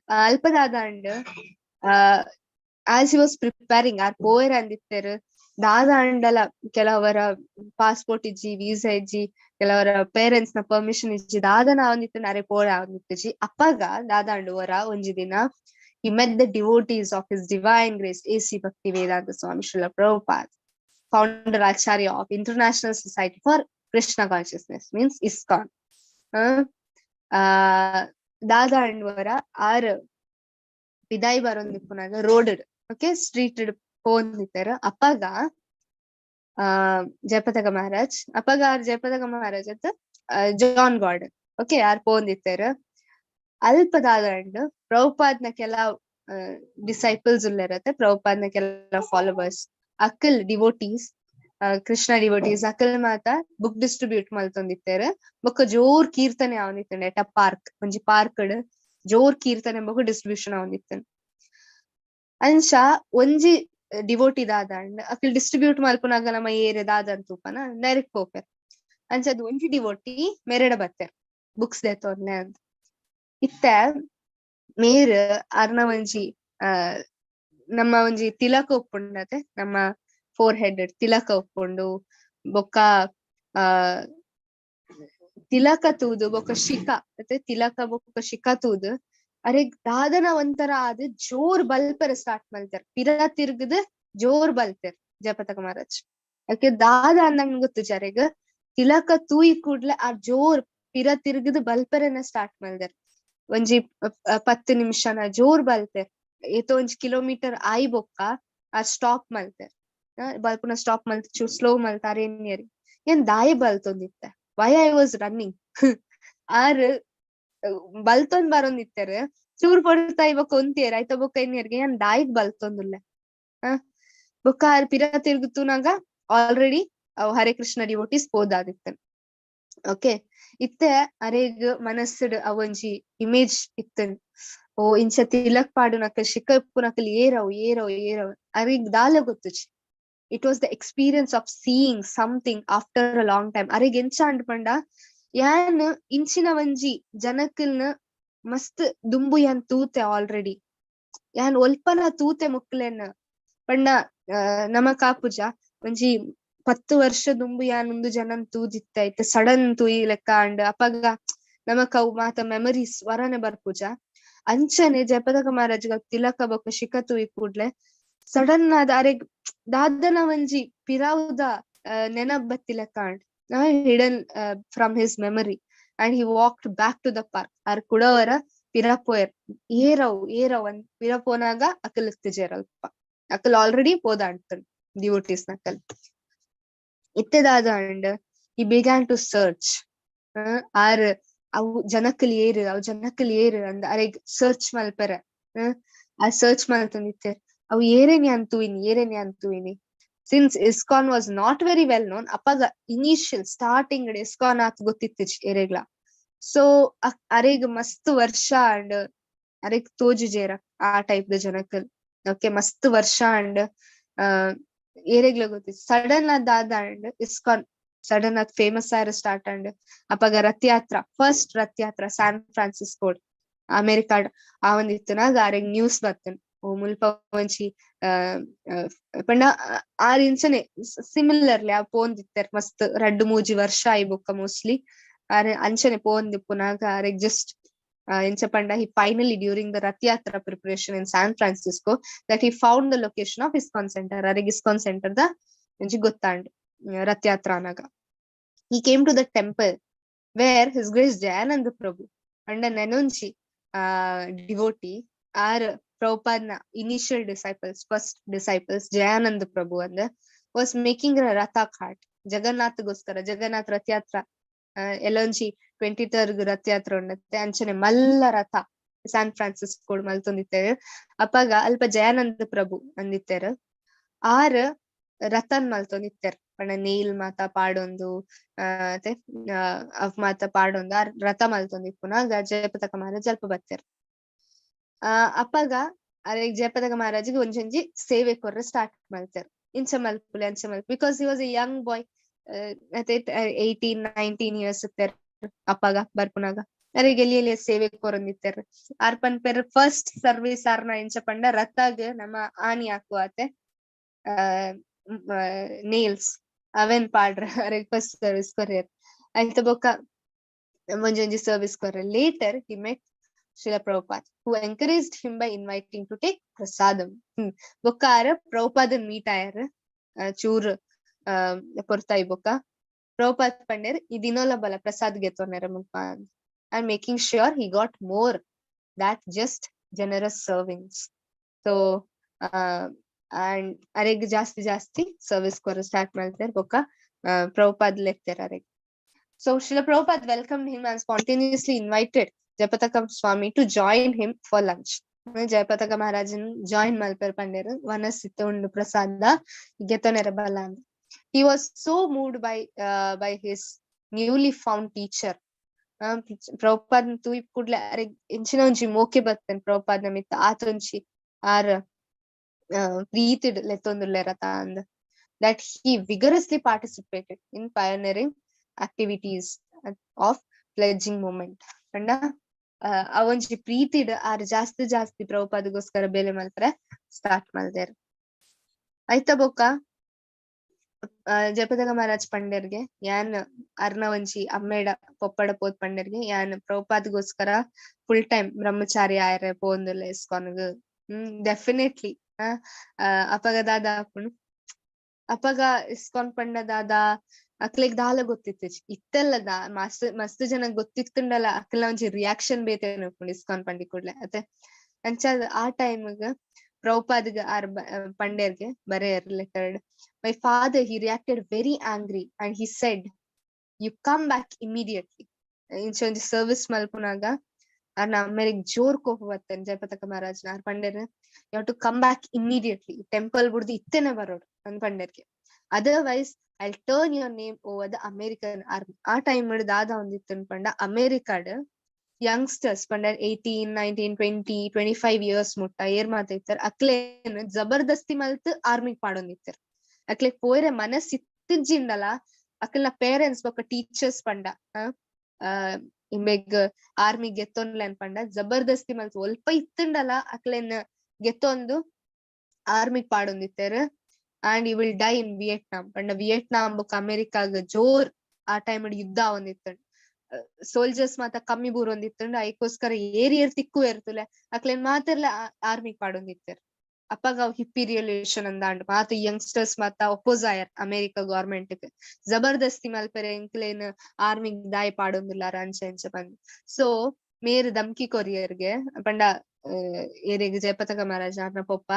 ಅಲ್ಪ ದಾದ and, as he was preparing, R ಪೋಯೆರೆ ಅಂದಿತ್ತೆರ್. ದಾದ ಅಂಡಲ ಕೆಲವರ ಪಾಸ್ಪೋರ್ಟ್ ಇಜ್ಜಿ, ವೀಸಾ ಇಜ್ಜಿ, ಕೆಲವರ ಪೇರೆಂಟ್ಸ್ ನ ಪರ್ಮಿಷನ್ ಇಜ್ಜಿ, ದಾದನ ಆವೊಂದಿತ್ತು, ಅರೆ ಪೋರೆ ಆವೊಂದಿತ್ತಿಜಿ. ಅಪ್ಪಗ ದಾದ ಅಂಡ್, ವರ ಒಂಜಿ ದಿನ he met the devotees of His Divine Grace A.C. Bhakti Vedanta Swami Srila Prabhupada, founder Acharya of International Society for Krishna Consciousness, means ISKCON. ದಾದ ಅಂಡ್ವರ, ಆರ್ ಪಿದಾಯಿ ಬರೊಂದಿಪ್ಪುನಾಗ ರೋಡ್, ಓಕೆ, ಸ್ಟ್ರೀಟ್ ಪೋಂದಿತ್ತೆರ್. ಅಪ್ಪಗ ಆ ಜಯಪತಾಕ ಮಹಾರಾಜ್, ಅಪ್ಪಗ ಆರ್ ಜಯಪತಾಕ ಮಹಾರಾಜ್ ಅತ್, ಜಾನ್ ಗಾರ್ಡನ್, ಓಕೆ, ಆರ್ ಪೋಂದಿತ್ತೆರ್. ಅಲ್ಪ ದಾದ ಪ್ರಭುಪಾದ್ನ ಕೆಲವು ಡಿಸೈಪಲ್ಸ್ ಉಲ್ಲೆರತ್ತೆ, ಪ್ರಭುಪಾದ್ನ ಕೆಲವು followers, ಅಕ್ಕಲ್ devotees, Krishna devotees, Akal ಮಾತ ಬುಕ್ ಡಿಸ್ಟ್ರಿಬ್ಯೂಟ್ ಮಲ್ತೊಂದಿತ್ತೆರ್. ಬೊಕ್ಕ ಜೋರ್ ಕೀರ್ತನೆ ಆವೊಂದಿತ್ತುಂಡು ಎಟ ಪಾರ್ಕ್, ಒಂಜಿ ಪಾರ್ಕ್ ಜೋರ್ ಕೀರ್ತನೆ ಬೊಕ್ಕ ಡಿಸ್ಟ್ರಿಬ್ಯೂಷನ್ ಆವೊಂದಿತ್ತು. ಅಂಚ ಒಂಜಿ ಡಿವೋಟಿ ದಾದ ಅಕಲ್ ಡಿಸ್ಟ್ರಿಬ್ಯೂಟ್ ಮಲ್ಪುನಾಗ ನಮ್ಮ ಏರ್ ದಾದ ತೂಪನ ಡೈರೆಕ್ಟ್ ಪೋಪೆರ್. ಅಂಚ ಅದು ಒಂಜಿ ಡಿವೋಟಿ ಮೇರೆಡ ಬತ್ತೆರ್, ಬುಕ್ಸ್ ದೆತೊನ್ಲೆ ಅಂತ. ಇತ್ತೆ ಮೇರ್ ಅರ್ನ ಒಂಜಿ ನಮ್ಮ ಒಂಜಿ ತಿಲಕ ಉಪ್ಪುಂಡತೆ, ನಮ್ಮ ಫೋರ್ ಹೆಡ್ ತಿಲಕ ಉಪ್ಪುಂಡು. ಬೊಕ್ಕ ತಿಲಕ ತೂದು ಬೊಕ್ಕ ಶಿಖ ಮತ್ತೆ ತಿಲಕ ಬೊಕ್ಕ ಶಿಖ ತೂದು ಅರೆಗ್ ದಾದನ ಒಂಥರ ಆದ್ ಜೋರ್ ಬಲ್ಪೆರೆ ಸ್ಟಾರ್ಟ್ ಮಲ್ತೆರ್. ಪಿರ ತಿರ್ಗದ್ ಜೋರ್ ಬಲ್ತೆರ್ ಜಯಪತಾಕ ಮಹಾರಾಜ್. ಯಾಕೆ ದಾದ ಅಂದಂಗ್ ಗೊತ್ತುಜಿ, ಅರೆಗ್ ತಿಲಕ ತೂಯಿ ಕೂಡ್ಲೆ ಆ ಜೋರ್ ಪಿರ ತಿರ್ಗದ್ ಬಲ್ಪೆರೆನ ಸ್ಟಾರ್ಟ್ ಮಲ್ದೆರ್. ಒಂಜಿ 10 ನಿಮಿಷನ ಜೋರ್ ಬಲ್ತೆರ್. ಏತೋ ಒಂಜಿ ಕಿಲೋಮೀಟರ್ ಆಯಿ ಬೊಕ್ಕ ಆ ಸ್ಟಾಪ್ ಮಲ್ತೆರ್. ಬಲ್ಪುನ ಸ್ಟಾಪ್ ಮಲ್ತ್ ಚೂರ್ ಸ್ಲೋ ಮಲ್ತ್ ಆರ್ ಎನ್ನಿಯೆರ್, ಏನ್ ದಾಯೆ ಬಲ್ತೊಂದಿತ್ತೆ, why I was running? R ಬಲ್ತೊಂದ್ ಬರೊಂದಿತ್ತೆರ್. ಚೂರ್ ಪೊರ್ತಾಯಿ ಬೊಕ್ಕ ಉಂತಿಯೆರ್. ಆಯ್ತ ಬೊಕ್ಕ ಎನ್ನಿಯೆರ್ಗೆ, ಯಾನ್ ದಾಯಿಗ್ ಬಲ್ತೊಂದುಲ್ಲೆ? ಬೊಕ್ಕ ಆರ್ ಪಿರ ತಿರುಗುತುನಾಗ ಆಲ್ರೆಡಿ ಅವ್ ಹರೇ ಕೃಷ್ಣ ಡಿವೋಟೀಸ್ ಪೋದಾದಿತ್ತನ್. ಓಕೆ, ಇತ್ತೆ ಅರೆಗ್ ಮನಸ್ಸುಡ್ ಅವೊಂಜಿ ಇಮೇಜ್ ಇತ್ತನ್, ಓ ಇಂಚ ತಿಲಕ್ ಪಾಡುನಕಲ್, ಶಿಖ ಇಪ್ಪುನಕಲ್ ಏರವು, ಏರವು, ಏರವು? ಅರೆಗ್ ದಾಲ ಗೊತ್ತುಜಿ. It was the experience of seeing something after a long time. ಅರೆಗ್ ಎಂಚ ಅಂಡ್ ಪಂಡ, ಯಾನ್ ಇಂಚಿನ ಒಂಜಿ ಜನಕಲ್ನ ಮಸ್ತ್ ದುಂಬು ಯಾನ್ ತೂತೆ ಆಲ್ರೆಡಿ, ಯಾನ್ ಒಲ್ಪನ ತೂತೆ ಮೊಕ್ಲೆನ್ ಪಂಡ, ನಮಕ್ ಆಪುಜ, ಒಂಜಿ 10 ವರ್ಷ ದುಂಬು ಯಾನ್ ಉಂದು ಜನನ್ ತೂದಿತ್ತೆ, ಇತ್ತೆ ಸಡನ್ ತೂಯಿ ಲೆಕ್ಕ ಅಂಡ್. ಅಪಗ ನಮಕ್ ಅವು ಮಾತ ಮೆಮರೀಸ್ ವರನೆ ಬರ್ಪುಜ? ಅಂಚನೆ ಜಯಪತಾಕ ಮಹಾರಾಜ್ ತಿಲಕ ಬೊಕ್ಕ ಶಿಖ ತೂಯಿ ಕೂಡ್ಲೆ ಸಡನ್ ಆದ್ ಅರೆಗ್ ದಾದನ ಒಂಜಿ ಪಿರಾವುದ ನೆನಪ್ ಬತ್ತಿ ಲೆಕ್ಕ and hidden from his memory, and he walked back to the park. R ಕುಡವರ ಪಿರ ಪೋಯೆರ್, ಏರವ್, ಏರವ್ ಅಂದ್ ಪಿರ ಪೋನಾಗ ಅಕಲ್ ಇತ್ತಿಜೆರ್ ಅಲ್ಪ. Akal already ಪೋದಾಂಡ್ತನ್ devotees ನಕಲ್. ಇತ್ತೆ ದಾದ and, he began to search. R ಅವು ಜನಕಲ್ ಏರ್, ಅವು ಜನಕಲ್ ಏರ್ ಅಂದ್ ಅರೆಗ್ ಸರ್ಚ್ ಮಲ್ಪೆರೆ. ಆ ಸರ್ಚ್ ಮಲ್ತೊಂದಿತ್ತೆರ್, ಅವು ಏರೇನಿ ಯಾನ್ ತೂಯಿನಿ, ಏರೇನಿ ಯಾನ್ ತೂಯಿನಿ? Since ISKCON was not very well known ಅಪಗ, ಇನಿಷಿಯಲ್ ಸ್ಟಾರ್ಟಿಂಗ್ ಇಸ್ಕಾನ್ ಆತ್ ಗೊತ್ತಿತ್ತಿಜಿ ಏರೆಗ್ಲಾ. ಸೊ ಅರೆಗ್ ಮಸ್ತ್ ವರ್ಷ ಅಂಡ್ ಅರೆಗ್ ತೋಜುಜೆರ ಆ ಟೈಪ್ ದ ಜನಕಲ್. ಓಕೆ, ಮಸ್ತ್ ವರ್ಷ ಅಂಡ್ ಏರೆಗ್ಲ ಗೊತ್ತಿತ್ತು. ಸಡನ್ ಆದ್ ದಾದ ಅಂಡ್, ಇಸ್ಕಾನ್ ಸಡನ್ ಆದ್ ಫೇಮಸ್ ಆಯ್ರ ಸ್ಟಾರ್ಟ್ ಅಂಡ್. ಅಪಗ Rathayatra, first Rathayatra San Francisco, America ಆವೊಂದಿತ್ತನಾಗ ಅರೆಗ್ ನ್ಯೂಸ್ ಬತ್ತನ್, ಓ ಮುಲ್ಪ ಒಂಜಿ ಪಂಡ ಆರ್ ಇಂಚನೆ ಸಿಮಿಲರ್ಲಿ ಆ ಪೋಂದಿತ್ತೆರ್. ಮಸ್ತ್ 2-3 ವರ್ಷ ಆಯಿ ಬೊಕ್ಕ ಮೋಸ್ಟ್ಲಿ ಆರ್ ಅಂಚನೆ ಪೋಂದಿಪ್ಪುನಾಗ ಅರೆಗ್ ಜಸ್ಟ್ ಎಂಚ ಪಂಡ, he finally, during the Rath Yatra preparation in San Francisco, that he found the location of ISKCON center. ಅರೆಗ್ ISKCON centre ದ ಒಂಜಿ ಗೊತ್ತಾಂಡ್ Rathayatra ಅನಾಗ. He came to the temple where His Grace Jayananda Prabhu and ನನೊಂಜಿ devotee R ಪ್ರಭುಪಾದ್ನ initial disciples, first disciples Jayananda Prabhu ಅಂದ್ ವಾಸ್ ಮೇಕಿಂಗ್ ರಥ ಕಾರ್ಟ್ ಜಗನ್ನಾಥಗೋಸ್ಕರ. ಜಗನ್ನಾಥ ರಥಯಾತ್ರ ಎಲ್ಲೊಂಜಿ 23rd ರಥಯಾತ್ರ ಉಂಡತ್ತೆ. ಅಂಚನೆ ಮಲ್ಲ ರಥ ಸ್ಯಾನ್ ಫ್ರಾನ್ಸಿಸ್ಕೋ ಮಲ್ತೊಂದಿತ್ತೇವೆ. ಅಪಗ ಅಲ್ಪ ಜಯಾನಂದ ಪ್ರಭು ಅಂದಿತ್ತೇರು. ಆರ್ ರಥನ್ ಮಲ್ತೊಂದಿತ್ತೆರ್ ಪಂಡ ನೇಲ್ ಮಾತ ಪಾಡೊಂದು, ಅತೆ ಅವ್ ಮಾತ ಪಾಡೊಂದು ಆರ್ ರಥ ಮಲ್ತೊಂದಿಪ್ಪುನಾಗ ಜಯಪತಾಕ ಮಹಾರಾಜ್ ಅಲ್ಪ ಬತ್ತೆರ್. ಆ ಅಪಗ ಅರೆಗ್ ಜಯಪತಾಕ ಮಹಾರಾಜಿಗೆ ಒಂಜೊಂಜಿ ಸೇವೆ ಕೊರ್ರೆ ಸ್ಟಾರ್ಟ್ ಮಲ್ತೆರ್. ಇಂಚ ಮಲ್ಪುಲೆ, ಅಂಚ ಮಲ್ಪು, because he was a young boy ಅತೆ, 18 19 years ಇತ್ತೆರ್ ಅಪಗ ಬರ್ಪುನಾಗ. ಅರೆಗ್ ಎಲ್ಲಿ ಎಲ್ಲಿ ಸೇವೆ ಕೊರೊಂದಿತ್ತೆರ್. ಆರ್ ಪನ್ಪೆರ್, ಫಸ್ಟ್ ಸರ್ವಿಸ್ ಆರ್ನ ಎಂಚ ಪಂಡ ರಥಗ್ ನಮ್ಮ ಆಣಿ ಹಾಕುವ ಅತೆ, ನೇಲ್ಸ್ ಅವೆನ್ ಪಾಡ್ರ ಅರೆಗ್ ಫಸ್ಟ್ ಸರ್ವಿಸ್ ಕೊರಿಯರ್. ಆಯ್ತ ಬೊಕ್ಕ ಒಂಜೊಂಜಿ service ಕೊರ್ರೆ. Later he met Srila Prabhupada, who encouraged him by inviting to take prasadam. ಬೊಕ್ಕ ಆರ್ ಪ್ರಭುಪಾದನ್ ಮೀಟ್ ಆಯರ್ ಚೂರ್ ಪೊರ್ತಾಯಿ. ಬೊಕ್ಕ ಪ್ರಭುಪಾದ್ ಪಂಡೆರ್, ಈ ದಿನೋಲ ಬಲ ಪ್ರಸಾದ್ ಗೆತೊನೆರ ಮುಲ್ಪ, and making sure he got more than just generous servings. So and ಅರೆಗ್ ಜಾಸ್ತಿ ಜಾಸ್ತಿ ಸರ್ವಿಸ್ ಕೊರ ಸ್ಟಾರ್ಟ್ ಮಾಡ್ತಾರೆ. ಬೊಕ್ಕ ಪ್ರಭುಪಾದ್ ಲೆತ್ತೆರ್ ಅರೆಗ್. So Srila Prabhupada welcomed him and spontaneously invited Jayapataka Swami to join him for lunch. Jayapataka ಮಹಾರಾಜನ್ join ಮಲ್ಪೆರ್ ಪಂಡೆರ್, ವನಸ್ ಇತ್ತೆ ಉಂಡು, ಪ್ರಸಾದ ಗೆತೊನೆರ ಬಲ ಅಂದ್. He was so moved by his newly found teacher. Prabhupada ತೂಯಿ ಕೂಡ್ಲೆ ಅರೆಗ್ ಎಂಚಿನ ಒಂಜಿ ಮೋಕೆ ಬತ್ತನ್ ಪ್ರಭುಪಾದ್ನ ಮಿತ್ತ, ಆತೊಂಜಿ ಆರ್ ಪ್ರೀತಿಡ್ ಲೆತ್ತೊಂದುಲ್ಲೆರತ ಅಂದ್, that he vigorously participated in pioneering activities of fledgling movement. ಪಂಡ ಆ ಒಂಜಿ ಪ್ರೀತಿಡ್ ಆರ್ ಜಾಸ್ತಿ ಜಾಸ್ತಿ ಪ್ರಭುಪಾದಗೋಸ್ಕರ ಬೇಲೆ ಮಲ್ಪರೆ ಸ್ಟಾರ್ಟ್ ಮಲ್ದೆರ್. ಆಯ್ತ ಬೊಕ್ಕ ಜಯಪತಾಕ ಮಹಾರಾಜ್ ಪಂಡೆರ್ಗೆ, ಯಾನ್ ಅರ್ನ ಒಂಜಿ ಅಮ್ಮೇಡ ಪೊಪ್ಪಡ ಪೋತ್ ಪಂಡೆರ್ಗೆ, ಯಾನ್ ಪ್ರಭುಪಾದಗೋಸ್ಕರ ಫುಲ್ ಟೈಮ್ ಬ್ರಹ್ಮಚಾರಿ ಆಯರೆ ಪೋವೊಂದುಲ್ಲೆ ಇಸ್ಕಾನ್ಗ್. ಡೆಫಿನೆಟ್ಲಿ ಅಪಗ ದಾದ ಆಪುಂಡು? ಅಪಗ ಇಸ್ಕಾನ್ ಪಂಡ ದಾದ ಅಕ್ಲೆಗ್ ದಾಲ ಗೊತ್ತಿತ್ತಿಜಿ. ಇತ್ತೆಲ್ಲ ದಾ ಮಸ್ತ್ ಮಸ್ತ್ ಜನ ಗೊತ್ತಿತ್ತುಂಡಲ ಅಕ್ಲ್ನ ಒಂಜಿ ರಿಯಾಕ್ಷನ್ ಬೇತೆ ಉಪ್ಪುಂಡು ಇಸ್ಕಾನ್ ಪಂಡಿ ಕೂಡ್ಲೆ ಅತೆ. ಅಂಚ ಆ ಟೈಮ್ಗ್ ಪ್ರಭುಪಾದ್ಗ್ ಆರ್ ಪಂಡೆರ್ಗೆ ಬರೆಯರ್ letter, "My father, he reacted very angry and he said, 'You come back immediately.'" ಇಂಚ ಒಂಜಿ ಸರ್ವಿಸ್ ಮಲ್ಪುನಾಗ ಅರ್ನ ಅಮ್ಮೆರೆಗ್ ಜೋರ್ ಕೋಪ ಬತ್ತನ್ ಜಯಪತಾಕ ಮಹಾರಾಜ್ನ. ಆರ್ ಪಂಡೆರ್, "You have to come back immediately. Temple ಬುಡ್ದು ಇತ್ತೆನೆ ಬರೋಡು" ಅಂದ್ ಪಂಡೆರ್ಗೆ. "Otherwise I turn your name over the American army." ಆ ಟೈಮ್ ದಾದ ಒಂದಿತ್ತು ಪಂಡ, ಅಮೆರಿಕಾಡ್ ಯಂಗ್ಸ್ಟರ್ಸ್ ಪಂಡ 18, 19, 20, 25 ಇಯರ್ಸ್ ಮುಟ್ಟ ಏರ್ ಮಾತ ಇತ್ತೆರ್, ಅಕ್ಲೇನ್ ಜಬರ್ದಸ್ತಿ ಮಲ್ತ್ ಆರ್ಮಿಗ್ ಪಾಡೊಂದಿತ್ತೆರ್. ಅಕ್ಲೆಗ್ ಪೋಯರೆ ಮನಸ್ ಇತ್ತಿಜ್ಜಿಂಡಲ ಅಕ್ಲ್ನ ಪೇರೆಂಟ್ಸ್ ಬೊಕ್ಕ ಟೀಚರ್ಸ್ ಪಂಡ ಇಂಬೆಗ್ ಆರ್ಮಿ ಗೆತ್ತೊನ್ಲೆ ಪಂಡ ಜಬರ್ದಸ್ತಿ ಮಲ್ತ್ ಒಲ್ಪ ಇತ್ತುಂಡಲ ಅಕ್ಲೆನ್ ಗೆತ್ತೊಂದು ಆರ್ಮಿಗ್ ಪಾಡೊಂದಿತ್ತೆರ್. "And you will die in Vietnam." ಪಂಡ ವಿಯೆಟ್ನಾಂ ಬೊಕ್ಕ ಅಮೆರಿಕಾಗ್ ಜೋರ್ ಆ ಟೈಮ್ ಯುದ್ಧ ಆವೊಂದಿತ್ತುಂಡು. ಸೋಲ್ಜರ್ಸ್ ಮಾತ ಕಮ್ಮಿ ಬೂರೊಂದಿತ್ತುಂಡು. ಐಕೋಸ್ಕರ ಏರ್ ಏರ್ ತಿಕ್ಕುವೆರ್ ತುಲೆ, ಅಕ್ಲೆನ್ ಮಾತೆರ್ಲ ಆರ್ಮಿಗ್ ಪಾಡೊಂದಿತ್ತೆರ್. ಅಪಗ ಅವ್ ಹಿಪ್ಪಿ ರೆವಲ್ಯೂಷನ್ ಅಂದಾಂಡ್. ಮಾತ ಯಂಗ್ಸ್ಟರ್ಸ್ ಮಾತ ಒಪೋಸ್ ಆಯರ್ ಅಮೆರಿಕ ಗವರ್ಮೆಂಟ್. ಜಬರ್ದಸ್ತಿ ಮಲ್ಪೆರೆ ಎಂಕ್ಲೆನ್ ಆರ್ಮಿಗ್ ದಾಯೆ ಪಾಡೊಂದುಲ್ಲಾರ ಅಂಚ ಇಂಚ ಪಂದ್. ಸೊ ಮೇರ್ ಧಮ್ಕಿ ಕೊರಿಯರ್ಗೆ ಪಂಡ ಏರೆಗ್? ಜಯಪತಾಕ ಮಹಾರಾಜ ಅರ್ನ ಪೊಪ್ಪ.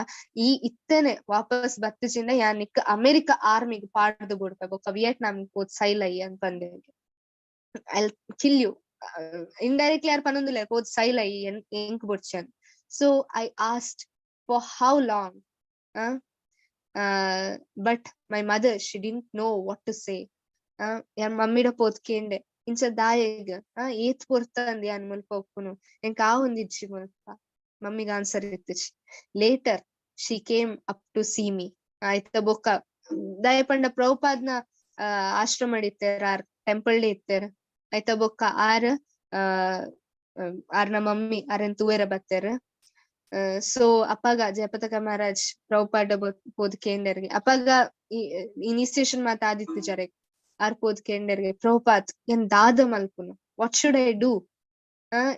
ಈ ಇತ್ತನೆ ವಾಪಸ್ ಬತ್ತಿಜಿಂಡ ಯಾನ್ ನಿಕ್ ಅಮೆರಿಕ ಆರ್ಮಿಗ್ ಪಾಡ್ದು ಬುಡ್ಪೆ, ಬೊಕ್ಕ ವಿಯೆಟ್ನಾಂ ಪೋದ್ ಸೈಲೈ ಅಂತ ಪಂದೆರ್. "I kill you" indirectly R ಪನೊಂದುಲ್ಲೆರ್, ಪೋದ್ ಸೈಲೈ, ಎಂಕ್ ಬೊಡ್ಚಿ. So I asked for how long, but my mother, she didn't know what to say. ಯಾನ್ ಮಮ್ಮಿಡ ಪೋದ್ ಕೇಂಡೆ, ಇಂಚ ದಾಯೆಗ್, ಏತ್ ಪೊರ್ತಂದ್ ಯಾನ್ ಮುಲ್ಪ ಉಪ್ಪುನು, ಎಂಕ್ ಆವೊಂದಿಜ್ಜಿ ಮುಲ್ಪ. ಮಮ್ಮಿಗ್ answer ಇತ್ತಿಜಿ. Later she came up to see me. ಆಯ್ತ ಬೊಕ್ಕ ದಾಯೆ ಪಂಡ ಪ್ರಭುಪಾದ್ನ ಆಶ್ರಮ ಇತ್ತೆರ್ ಆರ್, ಟೆಂಪಲ್ ಇತ್ತೆರ್. ಆಯ್ತ ಬೊಕ್ಕ ಆರ್ ಆರ್ನ ಮಮ್ಮಿ ಅರೆನ್ ತೂವೆರ ಬತ್ತೆರ್. ಸೊ ಅಪಗ ಜಯಪತಾಕ ಮಹಾರಾಜ್ ಪ್ರಭುಪಾದ ಪೋದ್ ಕೇಂಡೆರ್ಗೆ. ಅಪಗ ಇನಿಸಿಯೇಷನ್ ಮಾತ ಆದಿತ್ತಿಜಾರೆ. ಆರ್ ಪೋದ್ ಕೇಂಡೆರ್ಗೆ, ಪ್ರಭುಪಾದ್, ಏನ್ ದಾದ ಮಲ್ಪುನು? What should I do?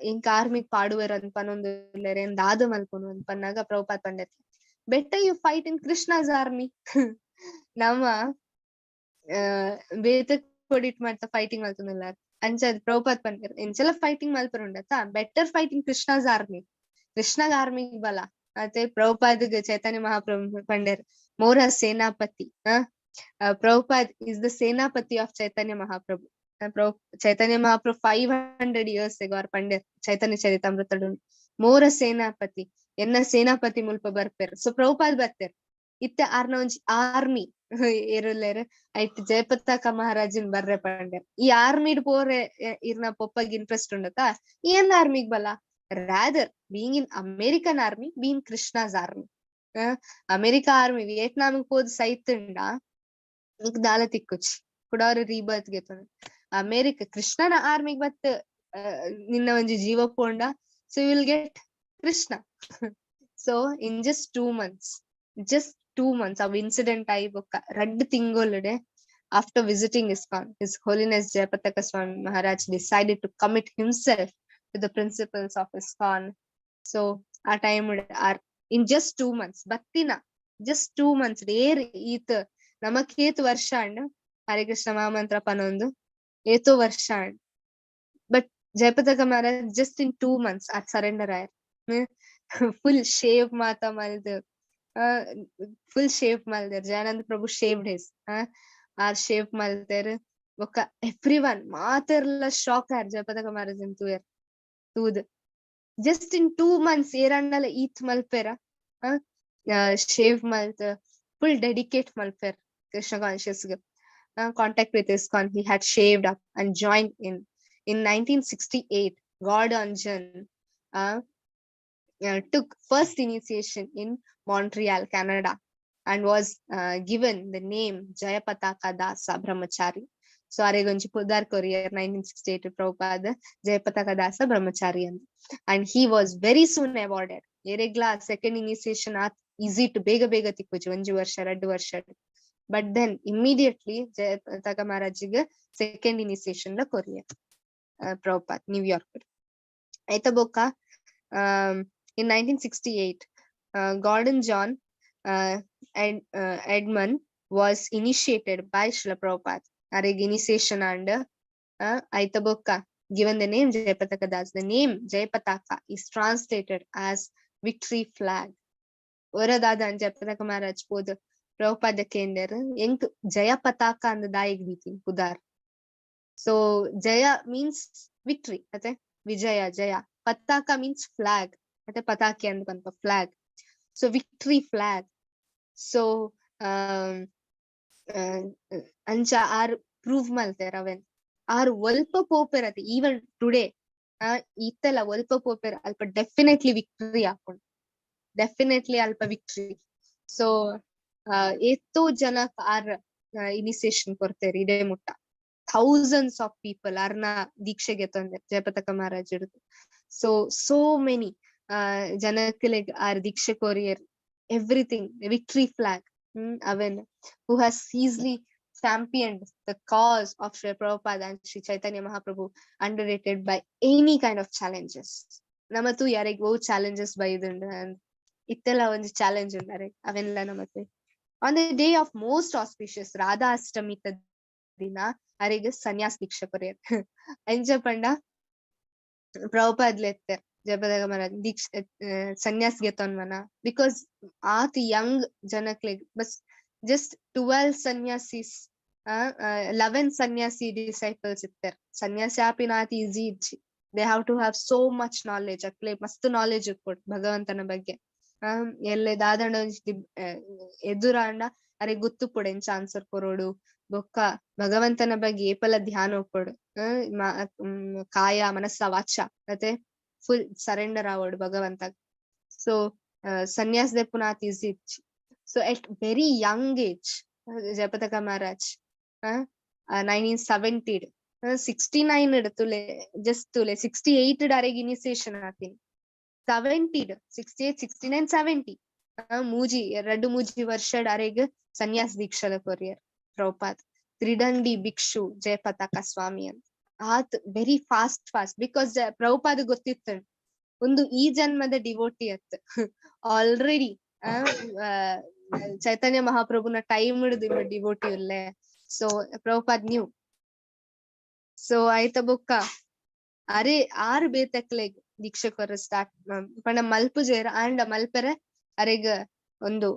ಎಂಕ್ ಆರ್ಮಿಗ್ ಪಾಡುವೆರ್ ಅಂತ ಪನೊಂದುಲ್ಲೆರ್, ಏನ್ ದಾದ ಮಲ್ಪುನು ಅಂತ ಪನ್ನಾಗ ಪ್ರಭುಪಾದ್ ಪಂಡೆರ್, "Better you fight in Krishna's army." ನಮ್ಮ ಬೇತೆ ಕೊಡಿಟ್ ಮಾಡ್ತಾ ಫೈಟಿಂಗ್ ಮಲ್ತೊಂದುಲ್ಲಾರ್. ಅಂಚ ಪ್ರಭುಪಾದ್ ಪನ್ಪೆರ್, ಎಂಚಲ ಫೈಟಿಂಗ್ ಮಲ್ಪರುಂಡತ್ತ, ಬೆಟರ್ ಫೈಟಿಂಗ್ ಕೃಷ್ಣಾಸ್ ಆರ್ಮಿ, ಕೃಷ್ಣಗ್ ಆರ್ಮಿಗ್ ಬಲ ಅತೆ. ಪ್ರಭುಪಾದ್ಗ್ ಚೈತನ್ಯ ಮಹಾಪ್ರಭು ಪಂಡೆರ್, ಮೋರ ಸೇನಾಪತಿ. Prabhupada is the Senapati of Chaitanya Mahaprabhu. Chaitanya Mahaprabhu 500 years ago ಪಂಡೆರ್, ಚೈತನ್ಯ ಚರಿತಾಮೃತಡು, ಮೋರ ಸೇನಾಪತಿ, ಎನ್ನ ಸೇನಾಪತಿ ಮುಲ್ಪ ಬರ್ಪೆರ್. ಸೊ ಪ್ರಭುಪಾದ್ ಬರ್ತೆರ್. ಇತ್ತೆ ಆರ್ನ ಒಂಜಿ ಆರ್ಮಿ ಏರುಲ್ಲೆರ್, ಐಟ್ ಜಯಪತಾಕ ಮಹಾರಾಜನ್ ಬರ್ರೆ ಪಂಡೆರ್. ಈ ಆರ್ಮಿಡ್ ಪೋರೆ ಇರ್ನ ಪೊಪ್ಪಗ್ ಇಂಟ್ರೆಸ್ಟ್ ಉಂಡತಾ, ಏನ್ ಆರ್ಮಿಗ್ ಬಲ, rather being in American army, being Krishna's army. America army Vietnam ಪೋದ್ ಸೈತುಂಡ ನಿಕ್ ದಾಲ ತಿಕ್ಕುಚಿ, ಕುಡಾರ ರೀಬರ್ತ್ ಗೆತೊಂದು. ಅಮೇರಿಕ ಕೃಷ್ಣನ ಆರ್ಮಿಗ್ ಬತ್ ನಿನ್ನ ಒಂಜಿ ಜೀವ ಪೋಂಡ, so you will get Krishna. So in just 2 months, just 2 months ಅವ್ ಇನ್ಸಿಡೆಂಟ್ ಆಯಿ ಬೊಕ್ಕ ರಡ್ಡ್ ತಿಂಗೊಲುಡೆ, after visiting ISKCON, His Holiness Jayapataka Swami Maharaj decided to commit himself to the principles of ISKCON. So ಆ time are in just 2 months ಬತ್ತಿನ, ಜಸ್ಟ್ 2 ಮಂತ್ಸ್ ಏರ್ ಈತ್ ನಮಕೇತ್ ವರ್ಷ ಅಂಡ್ ಹರೇ ಕೃಷ್ಣ ಮಹಾಮಂತ್ರ ಪನೊಂದು ಏತೋ ವರ್ಷ and, but Jayapataka Maharaj just in 2 months are surrender ಆಯರ್. ಫುಲ್ ಶೇವ್ ಮಾತ ಮಲ್ದ್, ಫುಲ್ ಶೇವ್ ಮಲ್ದೆರ್. Jayananda Prabhu shaved his, are shave ಮಲ್ತೆರ್. ಬೊಕ್ಕ ಎವ್ರಿ ಒನ್ ಮಾತೆರ್ಲ ಶಾಕ್ ಆರ್ ಜಯಪತಾಕ ಮಹಾರಾಜನ್ ತೂಯರ್ ತೂದ್. ಜಸ್ಟ್ ಇನ್ 2 ಮಂತ್ಸ್ ಏರಂಡಲ ಈತ್ ಮಲ್ಪೆರ? ಶೇವ್ ಮಲ್ತ್ ಫುಲ್ ಡೆಡಿಕೇಟ್ ಮಲ್ಪೆರ್ Krishna conscious. Contact with ISKCON, he had shaved up and joined in 1968, Gordon John took first initiation in Montreal, Canada, and was given the name Jayapataka Dasa Brahmachari. So ಅರೆಗೊಂಜಿ ಪುದಾರ್ courier 1968 Prabhupada, Jayapataka Dasa Brahmachari ಅಂತ. And he was very soon awarded. ಏರೆಗ್ಲಾ second initiation ಆತ್ ಈಸಿ ಟು ಬೇಗ ಬೇಗ ತಿಕ್ಕುಜಿ, ಒಂಜಿ ವರ್ಷ ರಡ್ಡು ವರ್ಷ. But then immediately Jayapataka ಮಹಾರಾಜಿಗೆ second initiation ಲ ಕೊರಿಯರ್ ಪ್ರಭುಪಾದ್ ನ್ಯೂಯಾರ್ಕ್. ಆಯ್ತಾ ಬೊಕ್ಕ in 1968, Gordon John and Edmund was initiated by Srila Prabhupada. ಅರೆಗ್ initiation and ಆಯ್ತ ಬೊಕ್ಕ given the name Jayapataka Das. The name Jayapataka is translated as victory flag. ಒರದಾದ Jayapataka Maharaj ಪೋದು ಪ್ರಭುಪಾದ ಕೇಂದರ್, ಎಂಕ್ ಜಯ ಪತಾಕ ಅಂದ ದಾಯಿಗ್ ದೀತಿ ಪುದಾರ್? ಸೊ ಜಯ ಮೀನ್ಸ್ ವಿಕ್ಟ್ರಿ ಅತೆ, ವಿಜಯ ಜಯ. ಪತಾಕ ಮೀನ್ಸ್ ಫ್ಲಾಗ್ ಮತ್ತೆ ಪತಾಕೆ ಅಂತ ಪನ್ಪ, flag. So victory flag. So ಅಂಚ ಆರ್ ಪ್ರೂವ್ ಮಲ್ತೆರ್ ಅವೆನ್. ಆರ್ ಒಲ್ಪ ಪೋಪೆರತೆ, ಈವನ್ ಟುಡೇ ಇತ್ತೆಲ್ಲ ಒಲ್ಪ ಪೋಪೆರ್ ಅಲ್ಪ ಡೆಫಿನೆಟ್ಲಿ ವಿಕ್ಟ್ರಿ ಆಪುಂಡು, ಡೆಫಿನೆಟ್ಲಿ ಅಲ್ಪ ವಿಕ್ಟ್ರಿ. ಸೊ ಏತೋ ಜನ ಆರ್ ಇನಿಸಿಯೇಷನ್ ಕೊಡ್ತೇರಿ. ಇದೇ ಮುಟ್ಟ ಥೌಸಂಡ್ಸ್ ಆಫ್ ಪೀಪಲ್ ಅರ್ನ ದೀಕ್ಷೆಗೆ ತಂದೆ ಜಯಪತಾಕ ಮಹಾರಾಜ್. ಸೊ ಸೋ ಮೆನಿ ಜನಕ್ಲೆಗ್ ಆರ್ ದೀಕ್ಷೆ ಕೊರಿಯರ್, ಎವ್ರಿಥಿಂಗ್. ವಿಕ್ಟ್ರಿ ಫ್ಲಾಗ್ ಅವೆನ್ who has easily championed the cause of Sri Prabhupada and Sri Chaitanya Mahaprabhu, underrated by any kind of challenges. Namathu ಯಾರಿಗ್ ಓ ಚಾಲೆಂಜಸ್ ಬೈದುಂಡು and ಇತ್ತೆಲ್ಲ ಒಂಜಿ ಚಾಲೆಂಜ್ ಉಂಡರೆ ಅವೆಲ್ಲ ನಮತ್. On the day of most auspicious Radhashtami ದಿನ ಅರೆಗ್ ಸನ್ಯಾಸ ದೀಕ್ಷೆ ಕೊರಿಯರ್. ಎಂಚ ಪಂಡ, ಪ್ರಭುಪಾದ್ಲೆತ್ತೆರ್ ಜಯಪತಾಕ ಮಹಾರಾಜ್, ದೀಕ್ಷೆ ಸನ್ಯಾಸ್ ಗೆತೊನ್ವನ? Because ಆತ್ ಯಂಗ್ ಜನಕ್ಲೆಗ್, ಬಸ್ ಜಸ್ಟ್ 12 ಸನ್ಯಾಸಿಸ್, 11 ಸನ್ಯಾಸಿ ಡಿಸೈಪಲ್ಸ್ ಇತ್ತೆರ್. ಸನ್ಯಾಸಿ ಆಪಿನ ಆತ್ ಈಸಿ ಇಜ್ಜಿ. They have to have so much knowledge. ಅಕ್ಲೆ ಮಸ್ತ್ ನಾಲೆಜ್ ಇಪ್ಪೊಡು ಭಗವಂತನ ಬಗ್ಗೆ. ಎಲ್ಲೆ ದಾದಂಡ ಒಂಜಿ ಎದುರಾಂಡ ಅರೆಗ್ ಗೊತ್ತುಪ್ಪೊಡು ಎಂಚ ಆನ್ಸರ್ ಕೊರೊಡು. ಬೊಕ್ಕ ಭಗವಂತನ ಬಗ್ಗೆ ಏಪಲ ಧ್ಯಾನ ಉಪ್ಪೊಡು. ಕಾಯ ಮನಸ್ಸ ವಾಚ ಮತ್ತೆ ಫುಲ್ ಸರೆಂಡರ್ ಆವೊಡು ಭಗವಂತ. ಸೊ ಸನ್ಯಾಸ ದೆಪ್ಪುನ ಆತ್ ಈಸಿ ಇಜ್ಜಿ. So at very young age, Jayapataka Maharaj 1970, 69 ತುಲೆ, just ತುಲೆ, 68 ಅರೆಗ್ ಇನಿಸಿಯೇಷನ್ ಆತಿನಿ. 70, 68, 69, 70, ಮೂಜಿ ರಡ್ಡು ಮೂಜಿ ವರ್ಷಡ್ ಅರೆಗ್ ಸನ್ಯಾಸ ದೀಕ್ಷಲ ಕೊರಿಯರ್ ಪ್ರಭುಪಾದ್, ತ್ರಿದಂಡಿ ಭಿಕ್ಷು ಜಯಪತಾಕ ಸ್ವಾಮಿ ಅಂತ. ಆತ್ very fast fast, because Prabhupada ಗೊತ್ತಿತ್ತು, ಒಂದು ಈ ಜನ್ಮದ ಡಿವೋಟಿ ಅತ್, ಆಲ್ರೆಡಿ ಚೈತನ್ಯ ಮಹಾಪ್ರಭುನ ಟೈಮ್ ಹಿಡಿದು ಡಿವೋಟಿ ಉಲ್ಲೆ. So Prabhupada new ಸೊ ಆಯ್ತ ಬೊಕ್ಕ ಅರೆ ಆರು ಬೇತಕ್ಲೆಗ್ ದೀಕ್ಷೆ ಕೊರ ಸ್ಟಾರ್ಟ್ ಪಂಡ ಮಲ್ಪುಜೆರ್, ಆಂಡ ಮಲ್ಪೆರೆ ಅರೆಗ್ ಒಂದು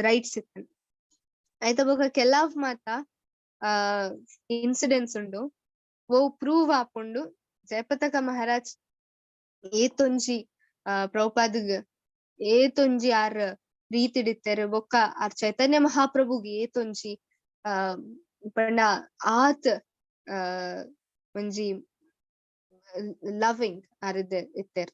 ರೈಟ್ಸ್ ಇತ್ತು. ಆಯ್ತ ಬೊಕ್ಕ ಕೆಲವ್ ಮಾತ ಇನ್ಸಿಡೆಂಟ್ಸ್ ಉಂಡು, ಓ ಪ್ರೂವ್ ಆಪುಂಡು ಜಯಪತಾಕ ಮಹಾರಾಜ್ ಏತೊಂಜಿ ಪ್ರಭುಪಾದಗ್ ಏತೊಂಜಿ ಆರ್ ಪ್ರೀತಿಡಿತ್ತೆರ್, ಬೊಕ್ಕ ಆರ್ ಚೈತನ್ಯ ಮಹಾಪ್ರಭುಗ್ ಏತೊಂಜಿ ಪಂಡ ಆತ್ ಒಂಜಿ ಲವಿಂಗ್ ಆರ್ ಇತ್ತೆರ್.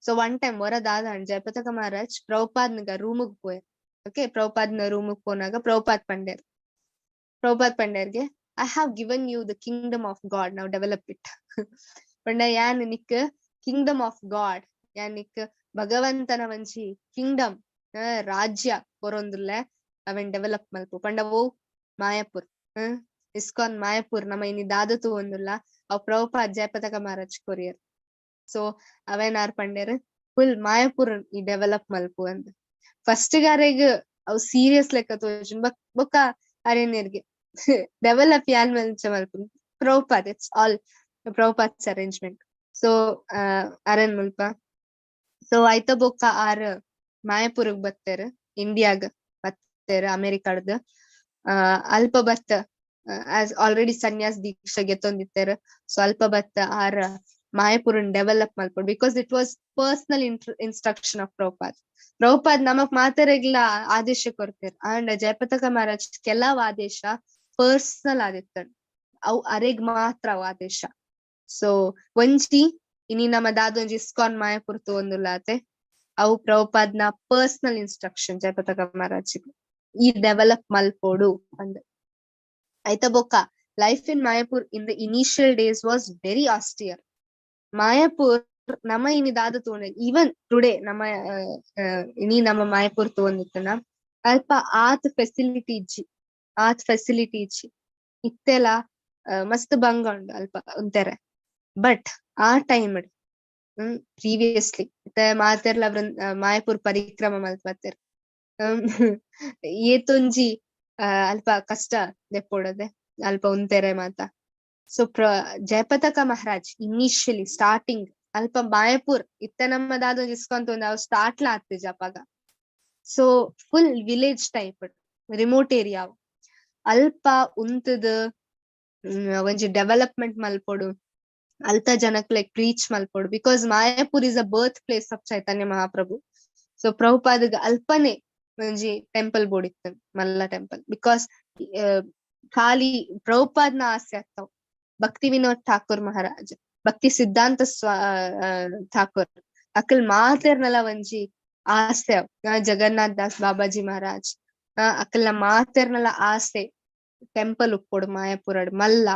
ಸೊ ಒನ್ ಟೈಮ್ ಒರ ದಾದ ಜಯಪತಾಕ ಮಹಾರಾಜ್ ಪ್ರಭುಪಾದ್ನಗ ರೂಮುಗ್ ಪೋಯೆರ್. ಓಕೆ, ಪ್ರಭುಪಾದ್ನ ರೂಮುಗ್ ಪೋನಾಗ ಪ್ರಭುಪಾದ್ ಪಂಡೆರ್, Prabhupad ಪಂಡೆರ್ಗೆ, "I have given you the kingdom of God, now develop it." ಪಂಡ ಯಾನ್ ನಿಕ್ ಕಿಂಗ್ಡಮ್ ಆಫ್ ಗಾಡ್, ಯಾನ್ ನಿಕ್ ಭಗವಂತನ ಒಂಜಿ ಕಿಂಗ್ಡಮ್, ರಾಜ್ಯ ಕೊರೊಂದುಲ್ಲೆ, ಅವೆನ್ ಡೆವಲಪ್ ಮಲ್ಪು. ಪಂಡ ಓ ಮಾಯಾಪುರ್, ಇಸ್ಕಾನ್ ಮಾಯಾಪುರ್ ನಮ ಇನಿ ದಾದ ತೂವೊಂದುಲ್ಲ, ಅವ್ ಪ್ರಭುಪಾದ್ ಜಯಪತಾಕ ಮಹಾರಾಜ್ ಕೊರಿಯರ್. ಸೊ ಅವೇನ್ ಆರ್ ಪಂಡೆರ್, ಫುಲ್ ಮಾಯಾಪುರ್ ಈ ಡೆವಲಪ್ ಮಲ್ಪು ಅಂದ್. ಫಸ್ಟ್ ಗಾರೆಗ್ ಅವ್ ಸೀರಿಯಸ್ ಲೆಕ್ಕ ತೋಜುಂಡು. ಬೊಕ್ಕ ಅರೇನೇರ್ಗೆ ಡೆವಲಪ್ ಯಾನ್ ಮಂಚ ಮಲ್ಪುನ್ Prabhupad, it's all Prabhupad's arrangement. So Aron ಮುಲ್ಪ. ಸೊ ಆಯ್ತ ಬೊಕ್ಕ ಆರ್ ಮಾಯಾಪುರಗ್ ಬತ್ತೆರ್, ಇಂಡಿಯಾಗ್ ಬತ್ತೆರ್ ಅಮೆರಿಕಡ್ದ್. ಅಲ್ಪ ಬತ್ತ ಆಸ್ ಆಲ್ರೆಡಿ ಸನ್ಯಾಸ್ ದೀಕ್ಷೆ ಗೆತ್ತೊಂದಿತ್ತೆರ್. ಸೊ ಅಲ್ಪ ಬತ್ತ ಆರ್ ಮಾಯಾಪುರನ್ ಡೆವಲಪ್ ಮಲ್ಪೊಡು, because it was personal instruction of Prabhupad. Prabhupad ನಮಕ್ ಮಾತೆರೆಗ್ಲ ಆದೇಶ ಕೊರ್ತೆರ್, ಆಂಡ ಜಯಪತಾಕ ಮಹಾರಾಜ್ ಕೆಲವ್ ಆದೇಶ ಪರ್ಸನಲ್ ಆದಿತ್ತಂಡ್, ಅವು ಅರೆಗ್ ಮಾತ್ರ ಅವು ಆದೇಶ. ಸೊ ಒಂಜಿ ಇನಿ ನಮ್ಮ ದಾದೊಂಜಿ ಇಸ್ಕಾನ್ ಮಾಯಾಪುರ್ ತೂವೊಂದುಲ್ಲಾತೆ, ಅವು ಪ್ರಭುಪಾದ್ನ ಪರ್ಸನಲ್ ಇನ್ಸ್ಟ್ರಕ್ಷನ್ ಜಯಪತಾಕ ಮಹಾರಾಜ್ ಈ ಡೆವಲಪ್ ಮಲ್ಪೊಡು ಅಂದ್. ಆಯ್ತ ಬೊಕ್ಕ life in Mayapur in the initial days was very austere. Mayapur ನಮ್ಮ ಇನಿ ದಾದ ತೂಂಡ, ಈವನ್ ಟುಡೇ ನಮ್ಮ ಇನಿ ನಮ್ಮ ಮಾಯಪುರ್ ತೂವೊಂದಿತ್ತನ, ಅಲ್ಪ ಆತ್ ಫೆಸಿಲಿಟಿ ಇಜ್ಜಿ, ಆತ್ ಫೆಸಿಲಿಟಿ ಇಜ್ಜಿ. ಇತ್ತೆಲ ಮಸ್ತ್ ಬಂಗ ಉಂಡು ಅಲ್ಪ ಉಂತೆರೆ. ಬಟ್ ಆ ಟೈಮ್ ಪ್ರೀವಿಯಸ್ಲಿ ಇತ್ತೆ ಮಾತೆರ್ಲ ಮಾಯಪುರ್ ಪರಿಕ್ರಮ ಮಲ್ತ್ ಬತ್ತೆರ್. ಏತೊಂಜಿ ಅಲ್ಪ ಕಷ್ಟ ದೆಪ್ಪೊಡದೆ ಅಲ್ಪ ಉಂತೆರೆ ಮಾತ. ಸೊ ಜಯಪತಾಕ ಮಹಾರಾಜ್ ಇನಿಷಿಯಲಿ ಸ್ಟಾರ್ಟಿಂಗ್ ಅಲ್ಪ ಮಾಯಪುರ್ ಇತ್ತೆ ನಮ್ಮ ದಾದೊಂಜಿ ಇಸ್ಕಾನ್ ತೂಂಡ ಅವು ಸ್ಟಾರ್ಟ್ಲ ಆತಿಜ ಅಪಗ. So full village type, remote area. ಅಲ್ಪ ಉಂತುದು ಒಂಜಿ ಡೆವಲಪ್ಮೆಂಟ್ ಮಲ್ಪೊಡು, ಅಲ್ತ ಜನಕ್ಲೆಗ್ ಪ್ರೀಚ್ ಮಲ್ಪೊಡು, because Mayapur is a birth place of Chaitanya Mahaprabhu. So ಪ್ರಭುಪಾದಗ್ ಅಲ್ಪನೆ ಒಂಜಿ ಟೆಂಪಲ್ ಬೋಡಿತ್ತು, ಮಲ್ಲ ಟೆಂಪಲ್, because ಖಾಲಿ ಪ್ರಭುಪಾದ್ನ ಆಸೆ ಆಗ್ತಾವ್. ಭಕ್ತಿ ವಿನೋದ್ ಠಾಕೂರ್ ಮಹಾರಾಜ್, ಭಕ್ತಿ ಸಿದ್ಧಾಂತ ಠಾಕೂರ್ ಅಕಲ್ ಮಾತೆರ್ನಲ ಒಂಜಿ ಆಸೆ ಅವ್. ಜಗನ್ನಾಥ್ ದಾಸ್ ಬಾಬಾಜಿ ಮಹಾರಾಜ್, ಅಕಲ್ನ ಮಾತೆರ್ನಲ ಆಸೆ ಟೆಂಪಲ್ ಉಪ್ಪೊಡು ಮಾಯಾಪುರಡ್ ಮಲ್ಲ.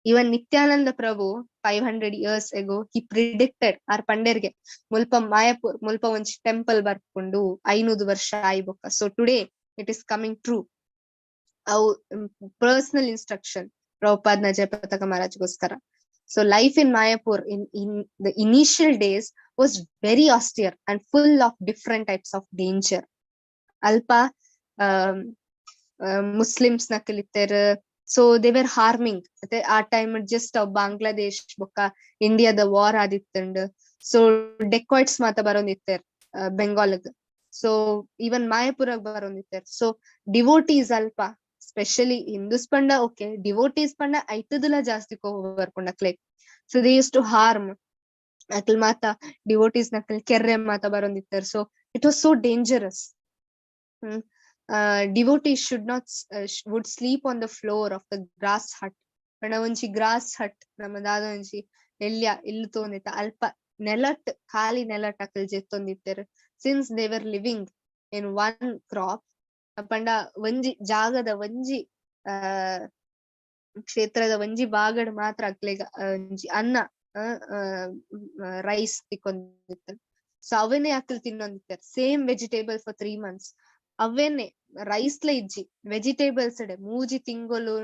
Even Nityananda Prabhu 500 years ago he predicted, R ಪಂಡೆರ್ಗೆ ಮುಲ್ಪ ಮಾಯಾಪುರ್ ಮುಲ್ಪ ಒಂಜಿ ಟೆಂಪಲ್ ಬರ್ಪುಂಡು 500 ವರ್ಷ ಆಯ್ಬೊಕ್ಕ. So today it is coming true. ಅವು ಪರ್ಸನಲ್ ಇನ್ಸ್ಟ್ರಕ್ಷನ್ ಪ್ರಭುಪಾದ್ನ ಜಯಪತಾಕ ಮಹಾರಾಜ್ಗೋಸ್ಕರ. So life in Mayapur in the initial days was very austere and full of different types of danger. ಅಲ್ಪ ಮುಸ್ಲಿಮ್ಸ್ ನಕಲಿತ್ತೆರ್. ಸೊ they were harming. ಮತ್ತೆ ಆ ಟೈಮ್ ಜಸ್ಟ್ ಬಾಂಗ್ಲಾದೇಶ್ ಬೊಕ್ಕ ಇಂಡಿಯಾದ ವಾರ್ ಆದಿತ್ತಂಡ್. ಸೊ ಡೆಕಾಯ್ಟ್ಸ್ ಮಾತ ಬರೋಂದಿತ್ತೆರ್ ಬೆಂಗಾಲ್ಗ್. ಸೊ ಈವನ್ ಮಾಯಪುರಗ್ ಬರೋಂದಿತ್ತೆರ್. ಸೊ ಡಿವೋಟೀಸ್ ಅಲ್ಪ ಸ್ಪೆಷಲಿ ಹಿಂದೂಸ್ ಪಂಡ ಓಕೆ, ಡಿವೋಟೀಸ್ ಪಂಡ ಐತದಲ ಜಾಸ್ತಿ ಕೋಪ ಬರ್ಪುಂಡು ಅಕ್ಲೆಗ್. So they used to harm ಅಕ್ಲ್ ಮಾತ, ಡಿವೋಟೀಸ್ ನಕಲ್ ಕೆರ್ರೆ ಮಾತ ಬರೋಂದಿತ್ತೆರ್. So it was so dangerous. Devotees should not would sleep on the floor of the grass hut. ಪಂಡ ಒಂಜಿ ಗ್ರಾಸ್ ಹಟ್, ನಮ್ಮ ದಾದ ಒಂಜಿ ಎಲ್ಯ ಇಲ್ಲು ತೋಂದಿತ್ತ, ಅಲ್ಪ ನೆಲಟ್, ಖಾಲಿ ನೆಲಟ್ Akal ಜೆತ್ತೊಂದಿತ್ತೆರ್. Since they were living in one crop, ಪಂಡ ಒಂಜಿ ಜಾಗದ ಒಂಜಿ ಕ್ಷೇತ್ರದ ಒಂಜಿ ಭಾಗಡ್ ಮಾತ್ರ ಅಕ್ಲೆಗ್ ಒಂಜಿ ಅನ್ನ, ರೈಸ್ ತಿಕ್ಕೊಂದಿತ್ತು. ಸೊ ಅವನ್ನೇ ಅಕ್ಲ್ ತಿನ್ನೊಂದಿತ್ತೆರ್, same vegetable for 3 months. ಅವೇನೆ ರೈಸ್ ಲ ಇಜ್ಜಿ, ವೆಜಿಟೇಬಲ್ಸ್ 3 ತಿಂಗಳು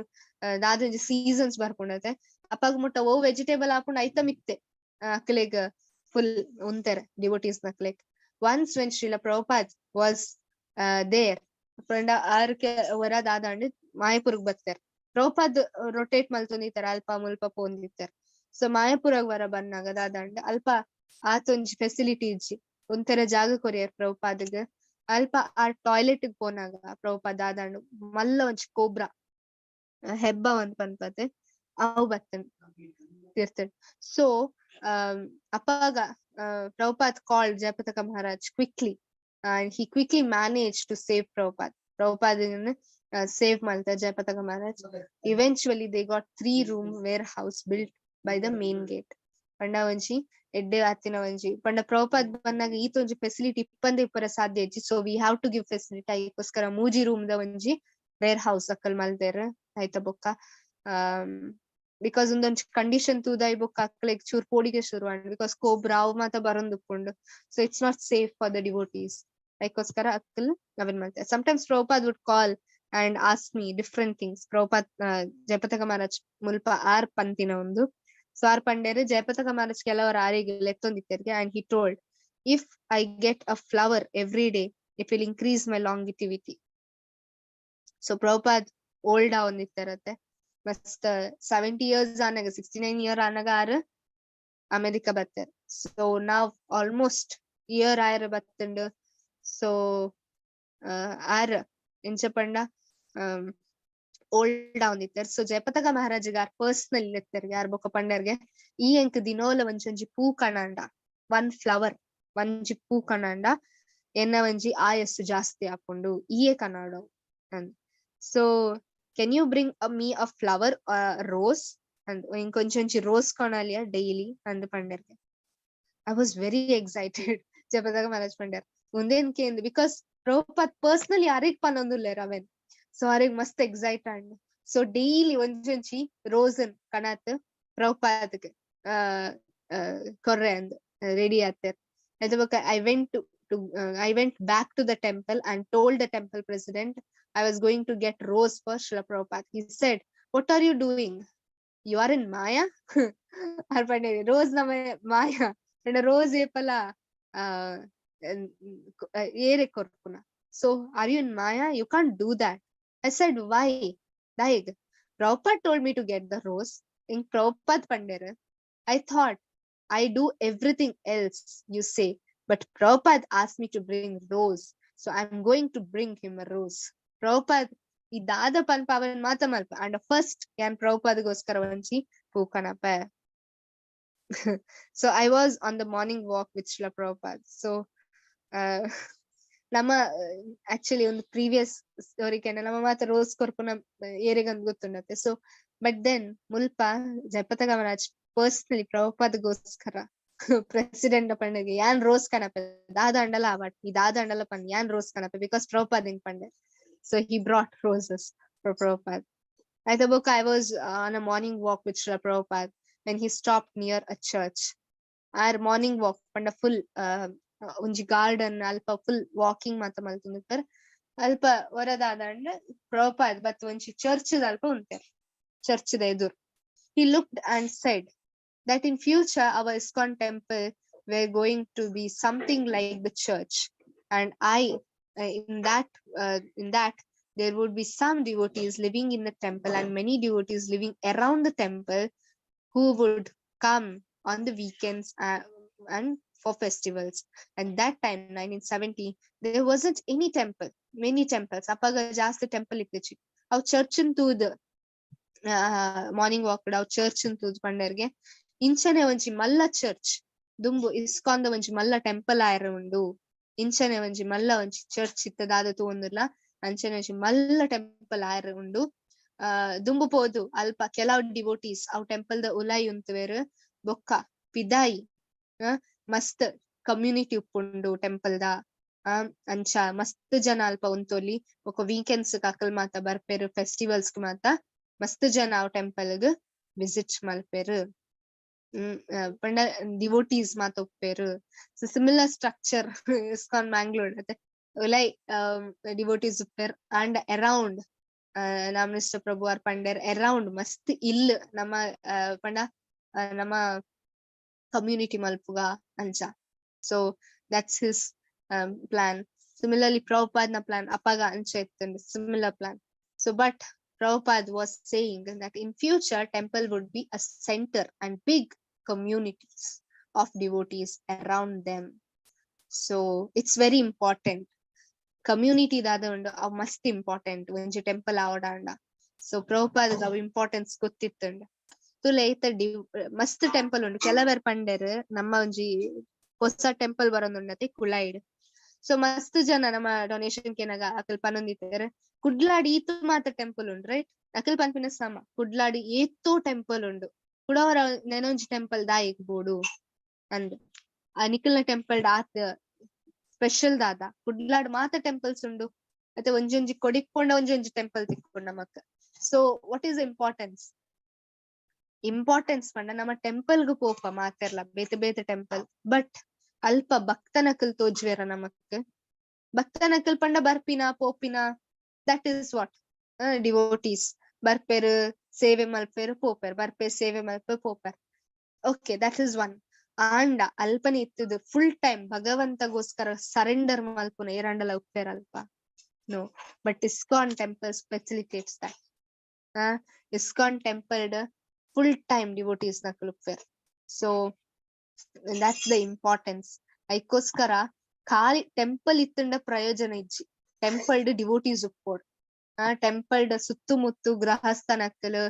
ದಾದೊಂಜಿ ಸೀಸನ್ಸ್ ಬರ್ಪುಂಡತೆ, ಅಪಗ ಮುಟ್ಟ ಓ ವೆಜಿಟೇಬಲ್ ಆಪುಂಡು ಐತ ಮಿತ್ತೆ ಅಕ್ಲೆಗ್ ಫುಲ್ ಉಂತೆರೆ ಡಿವೋಟೀಸ್ ನಕ್ಲೆಗ್. Once when Srila Prabhupad was there, ಪಂಡ ಆರ್ ಒರ ದಾದಾಂಡ್ ಮಾಯಪುರ್ಗ್ ಬತ್ತೆರ್. ಪ್ರಭುಪಾದ್ ರೊಟೇಟ್ ಮಲ್ತೊಂದಿತ್ತೆರ್, ಅಲ್ಪ ಮುಲ್ಪ ಪೋಂದಿತ್ತೆರ್. ಸೊ ಮಾಯಾಪುರಗ್ ವರ ಬನ್ನಾಗ ದಾದಂಡ, ಅಲ್ಪ ಆತೊಂಜಿ ಫೆಸಿಲಿಟಿ ಇಜ್ಜಿ. ಒಂಥರ ಜಾಗ ಕೊರಿಯರ್ ಪ್ರಭುಪಾದ್ಗ್. ಅಲ್ಪ ಆ ಟಾಯ್ಲೆಟ್ ಪೋನಾಗ ಪ್ರಭುಪಾದ್ ದಾದಂಡ, ಮಲ್ಲ ಒಂಜಿ ಕೋಬ್ರಾ, ಹೆಬ್ಬ ಒಂದ್ ಪನ್ಪತೆ, ಅವು ಬತ್ತನ್ ತಿರ್ತುಡ್. ಸೊ ಅಪಗ Prabhupada called Jayapataka Maharaj quickly and he quickly managed to save Prabhupada. Prabhupada save ಮಲ್ತ Jayapataka Maharaj. Eventually they got three room warehouse built by the main gate. ಪಂಡ ಒಂಜಿ ಎಡ್ಡೆ ಆತಿನ ಒಂಜಿ, ಪಂಡ ಪ್ರಭುಪಾದ್ ಬಂದಾಗ ಈತ ಒಂಜಿ ಫೆಸಿಲಿಟಿ ಇಪ್ಪಂದೆ ಇಪ್ಪರ ಸಾಧ್ಯ ಇಜ್ಜಿ. So we have to give facility. ಐಕೋಸ್ಕರ ಮೂಜಿ ರೂಮ್ ದ ಒಂಜಿ ವೇರ್ ಹೌಸ್ ಅಕ್ಕಲ್ ಮಲ್ತೆರ್. ಆಯ್ತ ಬೊಕ್ಕ because ಉಂದೊಂಜಿ ಕಂಡೀಷನ್ ತೂದಾಯಿ ಬೊಕ್ಕ ಅಕ್ಲೆಗ್ ಚೂರ್ ಪೋಡಿಗೆ ಶುರು ಆಂಡ್, because cobra ಅವು ಮಾತ ಬರೊಂದುಪ್ಪುಂಡು. So it's not safe for the devotees. ಐಕೋಸ್ಕರ ಅಕ್ಕಲ್ ಅವೆನ್ ಮಲ್ತೆ. Sometimes Prabhupada would call and ask me different things. Prabhupad Jayapataka Maharaj ಮುಲ್ಪ ಆರ್ ಪಂತಿನ ಒಂದು. ಸೊ ಆರ್ ಪಂಡೇರ್, ಜಯಪತಕ ಮಹಾರಾಜ್ ಕೆಲವರು ಆರಿಗೆ ಲೆತ್ತೊಂದಿತ್ತೆರ್ಗೆ, and he told, "If I get a flower every day, it will increase my longevity." So Prabhupad old ಆವೊಂದಿತ್ತರತ್ತೆ. ಮಸ್ತ್ 70 ಇಯರ್ಸ್ ಆನಾಗ, 69 ಇಯರ್ ಆನಾಗ ಆರ್ ಅಮೆರಿಕ ಬತ್ತೆರ್. ಸೊ ನಾವ್ ಆಲ್ಮೋಸ್ಟ್ ಇಯರ್ ಆಯರ್ ಬತ್ತುಂಡು. ಸೊ ಆರ್ ಎಂಚ ಪಂಡ ಓಲ್ಡ್ ಆವೊಂದಿತ್ತೆರ್. ಸೊ ಜಯಪತಕ ಮಹಾರಾಜಗ್ ಆರ್ ಪರ್ಸನಲ್ ಲೆತ್ತೆರ್ಗೆ. ಆರ್ ಬೊಕ್ಕ ಪಂಡೆರ್ಗೆ, ಈ ಎಂಕ್ ದಿನೋಲ ಒಂಜೊಂಜಿ ಪೂ ಕಣಂಡ, ಒನ್ ಫ್ಲವರ್, ಒಂಜಿ ಪೂ ಕಣಂಡ ಎನ್ನ ಒಂಜಿ ಆಯಸ್ಸು ಜಾಸ್ತಿ ಆಪುಂಡು, ಈಯೆ ಕನಡು. So can you bring me a flower, rose? And ಇಂಕೊಂಚೊಂಚಿ rose ಕೊನಲಿಯ daily ಅಂದ್ ಪಂಡೆರ್ಗೆ. I was very excited. Jayapataka Maharaj ಪಂಡ್ಯಾರ್ ಉಂದೇನ್ ಕೇಂದ್, because Prabhupad personally ಅರೆಗ್ ಪನೊಂದುಲ್ಲೆರ್ ಅವೆನ್. ಸೊ ಅರೆಗ್ ಮಸ್ತ್ ಎಕ್ಸೈಟ್ ಆಂಡ್. ಸೊ ಡೈಲಿ ಒಂಜೊಂಜಿ ರೋಸನ್ ಕಣತ್ ಪ್ರಭುಪಾದ್ಗ್ ಕೊರ್ರೆ ಅಂದ್ ರೆಡಿ ಆತೆರ್. ಐತ ಬೊಕ್ಕ I went back to the temple and told the temple president I was going to get rose for Srila Prabhupada. He said, "What are you doing? You are in Maya?" R ಪಂಡೆರ್, rose ನಮ್ಮ ಮಾಯಾ ಪಂಡ ರೋಸ್ ಏಪಲ ಏರೆ ಕೊರ್ಪುನ? So are you in Maya? You can't do that. I said, "Why?" ದಾಯೆಗ್? "Prabhupada told me to get the rose." In Prabhupada ಪಂಡೆರ್. "I thought I do everything else you say, but Prabhupada asked me to bring rose. So I'm going to bring him a rose." Prabhupada ಈ ದಾದ ಪನ್ಪ ಅವನ್ ಮಾತ ಮಲ್ಪ and first ಯಾನ್ ಪ್ರಭುಪಾದಗೋಸ್ಕರ ಒಂಜಿ ಪೂ ಕನಪೆ. So I was on the morning walk with Srila Prabhupada. So ನಮ್ಮ ಆಕ್ಚುಲಿ ಒಂದು ಪ್ರೀವಿಯಸ್ ಸ್ಟೋರಿ ಕೆಂಡ, ನಮ್ಮ ಮಾತ ರೋಸ್ ಕೊರ್ಪುನ ಏರೆಗಂದ್ ಗೊತ್ತುಂಡತ್ತೆ. ಸೊ ಬಟ್ then ಮುಲ್ಪ ಜಯಪತಕ ಮಹಾರಾಜ್ ಪರ್ಸನಲಿ ಪ್ರಭುಪಾದಗೋಸ್ಕರ ಪ್ರೆಸಿಡೆಂಟ್ ಪಂಡೆಗೆ, ಯಾನ್ ರೋಸ್ ಕನಪೆ, ದಾದ ಅಂಡಲ ಅವಟ್, ಈ ದಾದ ಅಂಡಲ ಪಂದ್, ಯಾನ್ ರೋಸ್ ಕನಪೆ, because Prabhupada ಹಿಂಗ್ ಪಂಡೆ. So he brought roses for Prabhupada. ಆಯ್ತಾ ಬೊಕ್ಕ I was on a morning walk with Srila Prabhupada when he stopped near a church. R morning walk ಪಂಡ ಫುಲ್ ಒಂಜಿ ಗಾರ್ಡನ್ ಅಲ್ಪ ಫುಲ್ ವಾಕಿಂಗ್ ಮಾತ ಮಲ್ತೊಂದಿತ್ತೆರ್. ಅಲ್ಪ ಹೊರದಾದಂಡ ಪ್ರಭುಪಾದ್ ಬತ್ ಒಂಜಿ ಚರ್ಚ್ ಅಲ್ಪ ಉಂತೆರ್, ಚರ್ಚ್ ದ ಎದುರು. He looked and said that in future our ISKCON temple were going to be something like the church, and I in that there would be some devotees living in the temple and many devotees living around the temple who would come on the weekends and for festivals. And that time, 1970, there wasn't any temple, many temples. ಅಪಗ ಜಾಸ್ತಿ ಟೆಂಪಲ್ ಇತ್ತಿಜಿ. ಅವ್ ಚರ್ಚ್ ತೂದ್, ಮಾರ್ನಿಂಗ್ ವಾಕ್ ಅವ್ ಚರ್ಚ್ ತೂದ್ ಪಂಡರ್ಗೆ, ಇಂಚನೆ ಒಂಜಿ ಮಲ್ಲ ಚರ್ಚ್ ದುಂಬು ಇಸ್ಕಾನ್ ದ ಒಂಜಿ ಮಲ್ಲ ಟೆಂಪಲ್ ಆಯರ ಉಂಡು, ಇಂಚನೆ ಒಂಜಿ ಮಲ್ಲ ಒಂಜಿ ಚರ್ಚ್ ಇತ್ತ ದಾದ ತೂವೊಂದುಲ್ಲ, ಅಂಚನೆ ಒಂಜಿ ಮಲ್ಲ ಟೆಂಪಲ್ ಆಯರ ಉಂಡು. ಆ ದುಂಬು ಪೋದು ಅಲ್ಪ ಕೆಲವು ಡಿವೋಟೀಸ್ ಅವ್ ಟೆಂಪಲ್ ದ ಉಲಾಯಿ ಉಂತುವೆರ್, ಬೊಕ್ಕ ಪಿದಾಯಿ ಮಸ್ತ್ ಕಮ್ಯುನಿಟಿ ಉಪ್ಪುಂಡು ಟೆಂಪಲ್ ದ. ಆ ಅಂಚ ಮಸ್ತ್ ಜನ ಅಲ್ಪ ಉಂತೊಲಿ. ಬೊಕ ವೀಕೆಂಡ್ಸ್ ಅಕಲ್ ಮಾತ ಬರ್ಪೆರ್, ಫೆಸ್ಟಿವಲ್ಸ್ ಮಾತ ಮಸ್ತ್ ಜನ ಅವ್ ಟೆಂಪಲ್ ಗ್ ವಿಸಿಟ್ ಮಲ್ಪೆರ್. ಪಂಡ ಡಿವೋಟೀಸ್ ಮಾತ ಉಪ್ಪೆರ್. So similar structure ISKCON Mangalore ಅತೆ. ಉಲೈ ಡಿವೋಟೀಸ್ ಉಪ್ಪೆರ್ ಅಂಡ್ ಅರೌಂಡ್, ನಾಮನಿಷ್ಠ ಪ್ರಭು ಆರ್ ಪಂಡೆರ್, ಅರೌಂಡ್ ಮಸ್ತ್ ಇಲ್ಲ್ ನಮ್ಮ ಪಂಡ ನಮ್ಮ ಕಮ್ಯುನಿಟಿ ಮಲ್ಪುಗ ಅಂಚ. So that's his plan. Similarly Prabhupada ನ ಪ್ಲಾನ್ ಅಪಗ ಅಂಚ ಇತ್ತುಂಡು, similar plan. So but Prabhupada was saying that in future temple would be a center and big communities of devotees around them. So it's very important. Community ದಾದ ಉಂಡು, ಅವು ಮಸ್ತ್ ಇಂಪಾರ್ಟೆಂಟ್ ಒಂಜಿ ಟೆಂಪಲ್ ಆವಡಾಂಡ. ಸೊ ಪ್ರಭುಪಾದ ಅವು ಇಂಪಾರ್ಟೆನ್ಸ್ ಗೊತ್ತಿತ್ತುಂಡು. ತುಲೆ ಐತ ಡಿ ಮಸ್ತ್ ಟೆಂಪಲ್ ಉಂಡು. ಕೆಲವೆರ್ ಪಂಡೆರ್, ನಮ್ಮ ಒಂಜಿ ಹೊಸ ಟೆಂಪಲ್ ಬರೊಂದುಂಡತೆ ಕುಳಾಯಿಡ್. ಸೊ ಮಸ್ತ್ ಜನ ನಮ್ಮ ಡೊನೇಷನ್ ಕೇನಾಗ ಅಕಲ್ ಪನೊಂದಿತ್ತೆರ್, ಕುಡ್ಲಾಡ್ ಈತ್ ಮಾತ ಟೆಂಪಲ್ ಉಂಡು, ರೈಟ್? ಅಕಲ್ ಪನ್ಪಿನ ಸಮ, ಕುಡ್ಲಾಡ್ ಏತೋ ಟೆಂಪಲ್ ಉಂಡು, ಕುಡವರ ನೆನೊಂಜಿ ಟೆಂಪಲ್ ದಾಯೆಗ್ ಬೋಡು ಅಂದ್. ಆ ನಿಕಲ್ನ ಟೆಂಪಲ್ ಆತ್ ಸ್ಪೆಷಲ್ ದಾದ? ಕುಡ್ಲಾಡ್ ಮಾತ ಟೆಂಪಲ್ಸ್ ಉಂಡು, ಮತ್ತೆ ಒಂಜೊಂಜಿ ಕೊಡಿಕ್ಕೊಂಡ ಒಂಜೊಂಜಿ ಟೆಂಪಲ್ ತಿಕ್ಕೊಂಡ ನಮಕ್. So what is importance? Importance ಪಂಡ ನಮ್ಮ ಟೆಂಪಲ್ ಗ್ ಪೋಪ ಮಾತೆರ್ಲ, ಬೇತೆ ಬೇತೆ ಟೆಂಪಲ್. ಬಟ್ ಅಲ್ಪ ಭಕ್ತನಕಲ್ ತೋಜ್ವೇರ ನಮಕ್? ಭಕ್ತನಕಲ್ ಪಂಡ ಬರ್ಪಿನ ಪೋಪಿನ, that is what devotees. ಬರ್ಪೆರ್, ಸೇವೆ ಮಲ್ಪೆರ್, ಪೋಪೆರ್, ಬರ್ಪೆರ್, ಸೇವೆ ಮಲ್ಪೆರ್, ಪೋಪೆರ್. Okay, that is one. ಆಂಡ ಅಲ್ಪನೆ ಇತ್ತದು ಫುಲ್ ಟೈಮ್ ಭಗವಂತಗೋಸ್ಕರ ಸರೆಂಡರ್ ಮಲ್ಪುನ ಏರಾಂಡಲ ಉಪ್ಪೆರ್ ಅಲ್ಪ? No. But ISKCON temples facilitates that. ISKCON temple full time devotees ನಕುಲು ಉಪ್ಪೆರ್. So that's the importance. ಐಕೋಸ್ಕರ ಖಾಲಿ ಟೆಂಪಲ್ ಇತ್ತಂಡ ಪ್ರಯೋಜನ ಇಜ್ಜಿ, ಟೆಂಪಲ್ ಡಿವೋಟೀಸ್ ಉಪ್ಪೋಡು. ಆ ಟೆಂಪಲ್ ಸುತ್ತಮುತ್ತು ಗೃಹಸ್ಥನಕ್ಕಲು,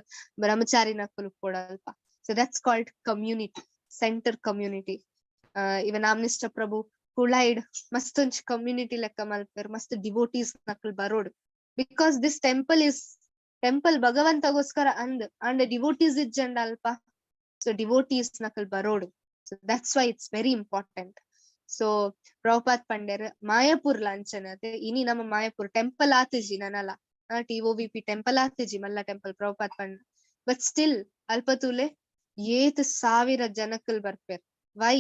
ಬ್ರಹ್ಮಚಾರಿನಕ್ಕಲು ಉಪ್ಪೋಡು ಅಲ್ಪ. So that's called community center, community. ಇವನ್ ನಾಮನಿಷ್ಠ ಪ್ರಭು ಕುಳಾಯಿಡ್ ಮಸ್ತ್ ಒಂಜಿ ಕಮ್ಯುನಿಟಿ ಲೆಕ್ಕ ಮಲ್ಪೆರ್. ಮಸ್ತ್ ಡಿವೋಟೀಸ್ ನಕುಲ್ ಬರೋಡು, because this temple is temple ಭಗವಂತಗೋಸ್ಕರ ಅಂದ್. ಅಂಡ್ ಡಿವೋಟೀಸ್ ಇಜ್ಜಂಡ ಅಲ್ಪ? ಸೊ ಡಿವೋಟೀಸ್ ನಕಲ್ ಬರೋಡು. So that's why it's very important. So Prabhupad ಪಂಡೆರ್ ಮಾಯಾಪುರ್ ಲಾಂಛನತೆ. ಇನಿ ನಮ್ಮ ಮಾಯಾಪುರ್ ಟೆಂಪಲ್ ಆತಿಜಿ ನನಲ, ಟಿಒವಿಪಿ ಟೆಂಪಲ್ ಆತಿಜಿ, ಮಲ್ಲ ಟೆಂಪಲ್ ಪ್ರಭುಪಾದ್ ಪಂಡ. ಬಟ್ ಸ್ಟಿಲ್ ಅಲ್ಪ ತೂಲೆ, ಏತ್ ಸಾವಿರ ಜನಕ್ಕಲ್ ಬರ್ಪೆರ್. ವೈ?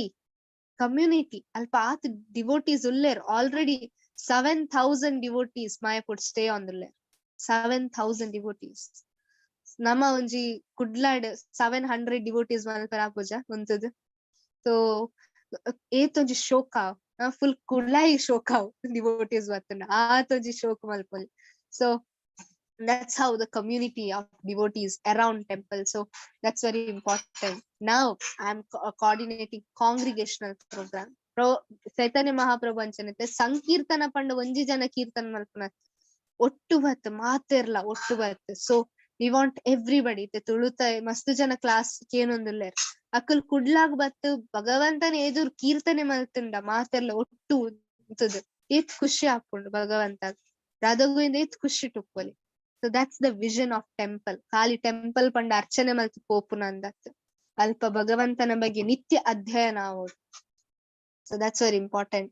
ಕಮ್ಯುನಿಟಿ. ಅಲ್ಪ ಆತ್ ಡಿವೋಟೀಸ್ ಉಲ್ಲೇರ್. Already 7,000 devotees Mayapur stay on ಉಲ್ಲೇರ್. 7,000 devotees. ನಮ್ಮ ಒಂಜಿ ಕುಡ್ಲಾಡ್ 700 ಡಿವೋಟೀಸ್ ಮಲ್ಪೆರ ಆಪುಜ ಉಂತುದು. ಸೊ ಏತೊಂಜಿ ಶೋಕ, ಫುಲ್ ಕುಡ್ಲಾಯಿ ಶೋಕ ಡಿವೋಟೀಸ್ ಬತ್ತುಂಡ ಆತೊಂಜಿ ಶೋಕ್ ಮಲ್ಪೊಲಿ. So that's how the community of devotees around temple. So that's very important. Now I'm coordinating congregational program. Pro Chaitanya Mahaprabhu ಅಂಚನತೆ ಸಂಕೀರ್ತನ ಪಂಡ ಒಂಜಿ ಜನ ಕೀರ್ತನ ಮಲ್ಪುನ, ಒಟ್ಟು ಬತ್ತು ಮಾತೆರ್ಲ ಒಟ್ಟು ಬತ್ತು. ಸೊ we want everybody. ತುಳುತ ಮಸ್ತ್ ಜನ ಕ್ಲಾಸ್ ಕೇನೊಂದುಲ್ಲೆರ್. ಅಕುಲ್ ಕುಡ್ಲಾಗ್ ಬತ್ತು ಭಗವಂತನ ಎದುರು ಕೀರ್ತನೆ ಮಲ್ತುಂಡ ಮಾತೆರ್ಲ ಒಟ್ಟು ಉಂತುದು ಏತ್ ಖುಷಿ ಆಪುಂಡು ಭಗವಂತ. ರಾಧಾ ಗೋವಿಂದ ಏತ್ ಖುಷಿ ಉಪ್ಪೊಲಿ. So that's the vision of temple. ಖಾಲಿ ಟೆಂಪಲ್ ಪಂಡ ಅರ್ಚನೆ ಮಲ್ತ್ ಪೋಪುನ ಅಂದತ್. ಅಲ್ಪ ಭಗವಂತನ ಬಗ್ಗೆ ನಿತ್ಯ ಅಧ್ಯಯನ ಆವೊಡು. So that's very important.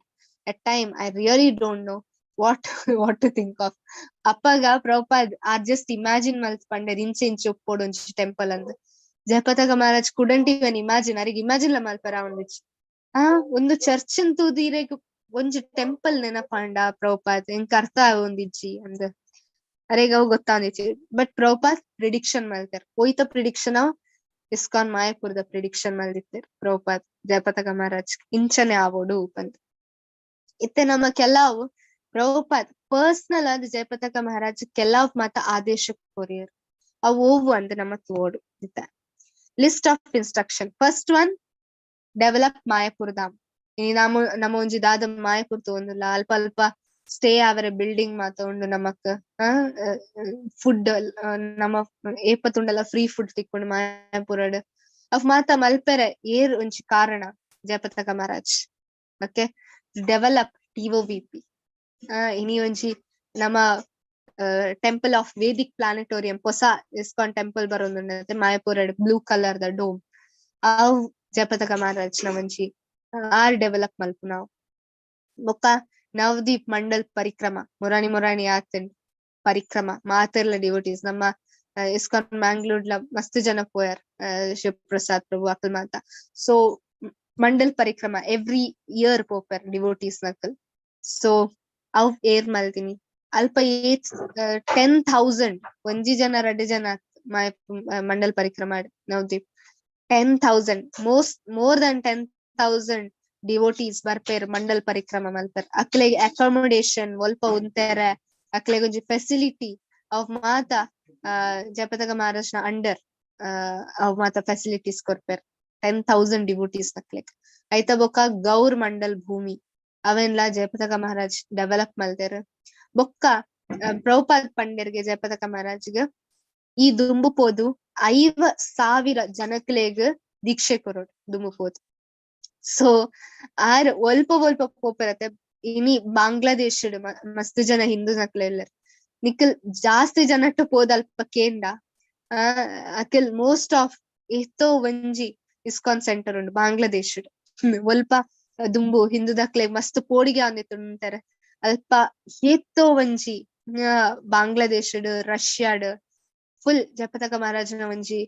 At time I really don't know what to think of. ಅಪ್ಪಗ Prabhupad are just imagine ಮಲ್ತ್ ಪಂಡೆರ್, ಇಂಚೆ ಇಂಚೆ ಉಪ್ಪೊಡು ಒಂಜಿ ಟೆಂಪಲ್ ಅಂದ್. Jayapataka Maharaj couldn't even imagine. ಅರೆಗ್ ಇಮ್ಯಾಜಿನ್ ಲ ಮಲ್ಪರ ಆವೊಂದಿಜ್ಜಿ. ಆ ಒಂದು ಚರ್ಚ್ ತೂದು ಇರೆಗ್ ಒಂಜಿ ಟೆಂಪಲ್ ನೆನಪಾಂಡ ಪ್ರಭುಪಾದ್, ಎಂಕ್ ಅರ್ಥ ಆವೊಂದಿಜ್ಜಿ ಅಂದ್. ಅರೆಗ್ ಅವು ಗೊತ್ತಾವೊಂದಿಜ್ಜಿ. ಬಟ್ ಪ್ರಭುಪಾದ್ ಪ್ರಿಡಿಕ್ಷನ್ ಮಲ್ತೆರ್. ಒಯ್ತ ಪ್ರಿಡಿಕ್ಷನ್? ಇಸ್ಕಾನ್ ಮಾಯಪುರದ ಪ್ರಿಡಿಕ್ಷನ್ ಮಲ್ದಿತ್ತೆರ್ ಪ್ರಭುಪಾದ್ ಜಯಪತಾಕ ಮಹಾರಾಜ್, ಇಂಚನೆ ಆವೊಡು ಪಂದ್. ಇತ್ತೆ ನಮ್ಮ ಕೆಲವು ಪ್ರಭುಪಾದ್ ಪರ್ಸನಲ್ ಆದ್ ಜಯಪತಾಕ ಮಹಾರಾಜ್ ಕೆಲವು ಮಾತ ಆದೇಶ ಕೊರಿಯರ್. ಅವು ಓವು ಅಂದ್ ನಮ್ಮ ತೂವೊಡು ಇತ್ತೆ. List of instruction. First one, develop Mayapur Dham. ಇನಿ ನಮ್ಮ ನಮ್ಮ ಒಂಜಿ ದಾದ ಮಾಯಪುರ್ ತೂವೊಂದುಲ್ಲ. ಅಲ್ಪ ಅಲ್ಪ ಸ್ಟೇ ಆವರೆ ಬಿಲ್ಡಿಂಗ್ ಮಾತ ಉಂಡು ನಮಕ್. ಫುಡ್ ನಮ್ಮ ಏಪ ತೂಂಡಲ ಫ್ರೀ ಫುಡ್ ತಿಕ್ಕುಂಡು ಮಾಯಪುರಡ್. ಅವ್ ಮಾತ ಮಲ್ಪೆರೆ ಏರ್ ಒಂಜಿ ಕಾರಣ? Jayapataka Maharaj. Okay, develop T O V P. ಇನಿ ಒಂಜಿ ನಮ್ಮ ಟೆಂಪಲ್ ಆಫ್ ವೇದಿಕ್ ಪ್ಲಾನೆಟೋರಿಯಂ, ಹೊಸ ಇಸ್ಕಾನ್ ಟೆಂಪಲ್ ಬರೊಂದುಂಡು ಮಾಯಪುರಡ್, ಬ್ಲೂ ಕಲರ್ ದ ಡೋಮ್, ಅವ್ ಜಯಪತಾಕ ಮಹಾರಾಜ್ ನ ಒಂಜಿ ಆರ್ ಡೆವಲಪ್ ಮಲ್ಪುನವು. ಬೊಕ್ಕ ನವದೀಪ್ ಮಂಡಲ್ ಪರಿಕ್ರಮ, ಮುರಾನಿ ಮುರಾನಿ ಆತುಂಡ್ ಪರಿಕ್ರಮ. ಮಾತೆರ್ಲ ಡಿವೋಟೀಸ್ ನಮ್ಮ ಇಸ್ಕಾನ್ ಮ್ಯಾಂಗ್ಳೂರ್ಲ ಮಸ್ತ್ ಜನ ಪೋಯರ್, ಶಿವಪ್ರಸಾದ್ ಪ್ರಭು ಅಕಲ್ ಮಾತ. ಸೊ ಮಂಡಲ್ ಪರಿಕ್ರಮ ಎವ್ರಿ ಇಯರ್ ಪೋಪೆರ್ ಡಿವೋಟೀಸ್ ನಕಲ್. ಸೊ ಅವ್ ಏರ್ ಮಲ್ತಿನಿ? ಅಲ್ಪ ಏತ್ 10,000, ಒಂಜಿ ಜನ ರಡ್ಡ್ ಜನ ಮಂಡಲ್ ಪರಿಕ್ರಮ Navdeep. 10,000, most more than 10,000 devotees ಬರ್ಪೇರ್, Mandal ಪರಿಕ್ರಮ ಮಲ್ಪೆರ್. ಅಕ್ಲೆಗ್ ಅಕಾಮಡೇಶನ್, ಒಲ್ಪ ಉಂತೆರೆ ಅಕ್ಲೆಗ್ ಒಂಜಿ ಫೆಸಿಲಿಟಿ ಅವ್ ಮಾತ. ಜಯಪತಾಕ ಮಹಾರಾಜ್ನ ಅಂಡರ್ ಅವು ಮಾತ ಫೆಸಿಲಿಟೀಸ್ ಕೊರ್ಪೆರ್ 10,000 ಡಿವೋಟೀಸ್ ನಕ್ಲೆಗ್. ಐತ ಬೊಕ್ಕ ಗೌರ್ ಮಂಡಲ್ ಭೂಮಿ, ಅವೆನ್ಲ ಜಯಪತಾಕ ಮಹಾರಾಜ್ ಡೆವಲಪ್ ಮಲ್ದೆರ್. ಬೊಕ್ಕ ಪ್ರಭುಪಾದ್ ಪಂಡೆರ್ಗೆ ಜಯಪತಾಕ ಮಹಾರಾಜ್ಗ್, ಈ ದುಂಬು ಪೋದು 5000 ಜನಕ್ಲೆಗ್ ದೀಕ್ಷೆ ಕೊರೊಡು ದುಂಬು ಪೋದು. ಸೊ ಆರ್ ಒಲ್ಪ ಒಲ್ಪ ಪೋಪೆರತೆ, ಇನಿ ಬಾಂಗ್ಲಾದೇಶಡ್ ಮಸ್ತ್ ಜನ ಹಿಂದೂ ನಕ್ಲೆ ಉಲ್ಲೆರ್. ನಿಕಲ್ ಜಾಸ್ತಿ ಜನಟ್ ಪೋದ್ ಅಲ್ಪ ಕೇಂಡ, ಅಕಲ್ ಮೋಸ್ಟ್ ಆಫ್ ಏತೋ ಒಂಜಿ ಇಸ್ಕಾನ್ ಸೆಂಟರ್ ಉಂಡು ಬಾಂಗ್ಲಾದೇಶಡ್. ಒಲ್ಪ ದುಂಬು ಹಿಂದೂದಕ್ಲೆಗ್ ಮಸ್ತ್ ಪೋಡಿಗೆ ಆವೊಂದಿತ್ತುಂತಾರೆ, ಅಲ್ಪ ಏತೋ ಒಂಜಿ ಬಾಂಗ್ಲಾದೇಶಡ್, ರಷ್ಯಾಡ್ ಫುಲ್ ಜಯಪತಾಕ ಮಹಾರಾಜನ ಒಂಜಿ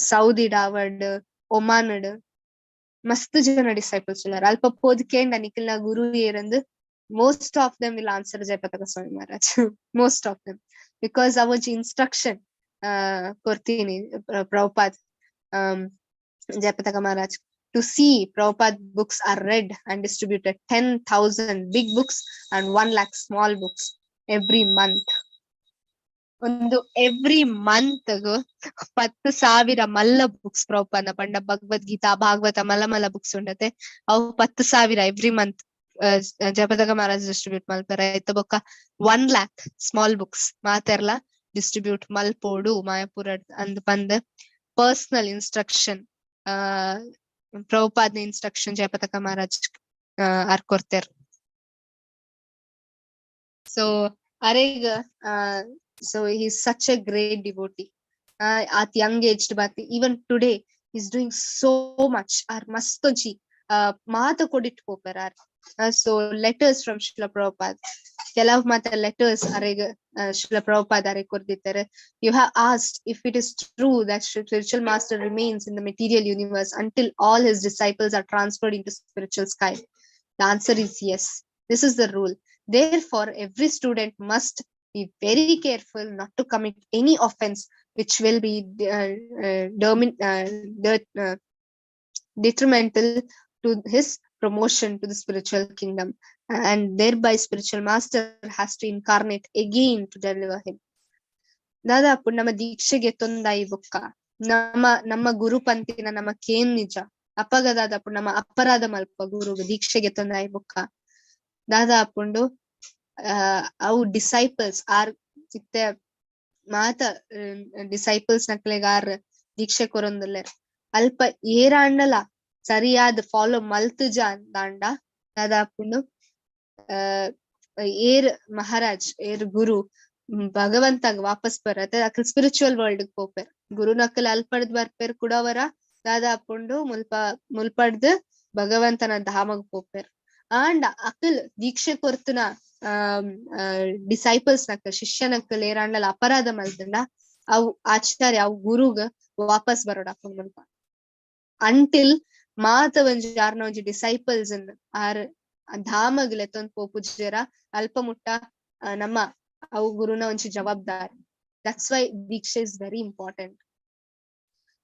ಸೌದಿ ಡಾವಡ್, ಒಮಾನ್ ಮಸ್ತ್ ಜನ ಡಿಸೈಪಲ್ಸ್ ಉಲ್ಲಾರ. ಅಲ್ಪ ಪೋದ್ ಕೇಂಡ ನಿಕಲ್ನ ಗುರು ಏರಂದು, most of them will answer Jayapataka Swami Maharaj, most of them, because ಅವಂಜಿ instruction ಕೊರ್ತೀನಿ Prabhupada Jayapataka Maharaj to see Prabhupada books are read and distributed, 10,000 big books and 1 lakh small books every month. ಒಂದು ಎವ್ರಿ ಮಂತ್ 10,000 ಮಲ್ಲ ಬುಕ್ಸ್, ಪ್ರಭುಪಾದ ಪಂಡ ಭಗವದ್ಗೀತಾ, ಭಾಗವತ, ಮಲ್ಲ ಮಲ್ಲ ಬುಕ್ಸ್ ಉಂಡತೆ, ಅವು 10,000 ಎವ್ರಿ ಮಂತ್ ಜಯಪತಾಕ ಮಹಾರಾಜ್ ಡಿಸ್ಟ್ರಿಬ್ಯೂಟ್ ಮಲ್ಪೆರ. ಐತ ಬೊಕ್ಕ 1 ಲ್ಯಾಕ್ ಸ್ಮಾಲ್ ಬುಕ್ಸ್ ಮಾತೆರ್ಲ ಡಿಸ್ಟ್ರಿಬ್ಯೂಟ್ ಮಲ್ಪೋಡು ಮಾಯಾಪುರ ಅಂದ್ ಪಂದ್ personal instruction, ಪ್ರಭುಪಾದ್ನ instruction Jayapataka Maharaj ಆರ್ ಕೊರ್ತೆರ್. ಸೊ ಅರೆಗ್, so he's such a great devotee at young age, but even today he's doing so much. R ಮಸ್ತ್ ಒಂಜಿ ಮಾತ ಕೊಡಿಟ್ ಪೋಪೆರ್ R. So letters from Srila Prabhupada, ಕೆಲವು ಮಾತ ಲೆಟರ್ಸ್ ಅರೆಗ್ ಶ್ರೀಲ ಪ್ರಭುಪಾದ್ ಅರೆಗ್ ಕೊರ್ದಿತ್ತೆರ್. "You have asked if it is true that spiritual master remains in the material universe until all his disciples are transferred into spiritual sky. The answer is yes. This is the rule. Therefore, every student must be very careful not to commit any offense which will be detrimental to his promotion to the spiritual kingdom, and thereby spiritual master has to incarnate again to deliver him." ದಾದಾಪು ನಮ್ಮ ದೀಕ್ಷೆಗೆ ತೊಂದಾಯಿ ಬೊಕ್ಕ ನಮ್ಮ ನಮ್ಮ ಗುರು ಪಂತಿನ ನಮ್ಮ ಕೇನ್ ನಿಜ ಅಪಗ ದಾದಾಪು ನಮ್ಮ ಅಪರಾಧ ಮಲ್ಪ ಗುರುಗ್ ದೀಕ್ಷೆಗೆ ತೊಂದಾಯಿ ಬೊಕ್ಕ ದಾದಾಪುಂಡು? ಅವು ಡಿಸೈಪಲ್ಸ್ ಆರ್ ಇತ್ತೆ ಮಾತ ಡಿಸೈಪಲ್ಸ್ ನಕ್ಲೆಗ್ ಆರ್ ದೀಕ್ಷೆ ಕೊರೊಂದುಲ್ಲೆರ್. ಅಲ್ಪ ಏರಾಂಡಲ ಸರಿಯಾದ ಫಾಲೋ ಮಲ್ತುಜ ಅಂದಾಂಡ ದಾದಾಪುಂಡು? ಏರ್ ಮಹಾರಾಜ್, ಏರ್ ಗುರು ಭಗವಂತಗ್ ವಾಪಸ್ ಬರತ್ತೆ, ಅಕಲ್ ಸ್ಪಿರಿಚುವಲ್ ವರ್ಲ್ಡ್ ಪೋಪೆರ್. ಗುರುನಕಲ್ ಅಲ್ಪಡ್ದ್ ಬರ್ಪೆರ್ ಕುಡವರ ದಾದಾಪುಂಡು? ಮುಲ್ಪ ಮುಲ್ಪಡ್ದ್ ಭಗವಂತನ ಧಾಮಗ್ ಪೋಪೆರ್. ಆಂಡ ಅಕಲ್ ದೀಕ್ಷೆ ಕೊರ್ತುನ ಡಿಸೈಪಲ್ಸ್ ನಕಲ್, ಶಿಷ್ಯನಕಲ್ ಏರಾಂಡಲ ಅಪರಾಧ ಮಲ್ತಂಡ ಅವು ಆಚಾರ್ಯ, ಅವು ಗುರುಗ್ ವಾಪಸ್ ಬರೋಡಾಪುಂಡು ಮುಲ್ಪ. ಅಂಟಿಲ್ ಮಾತ ಒಂಜಿ ಆರ್ನ ಒಂಜಿ ಡಿಸೈಪಲ್ಸ್ ಆರ್ ಧಾಮಗ್ ಲೆತ್ತೊಂದ್ ಪೋಪುಜೆರ, ಅಲ್ಪ ಮುಟ್ಟ ನಮ್ಮ ಅವು ಗುರುನ ಒಂಜಿ ಜವಾಬ್ದಾರಿ. That's why Diksha is very important.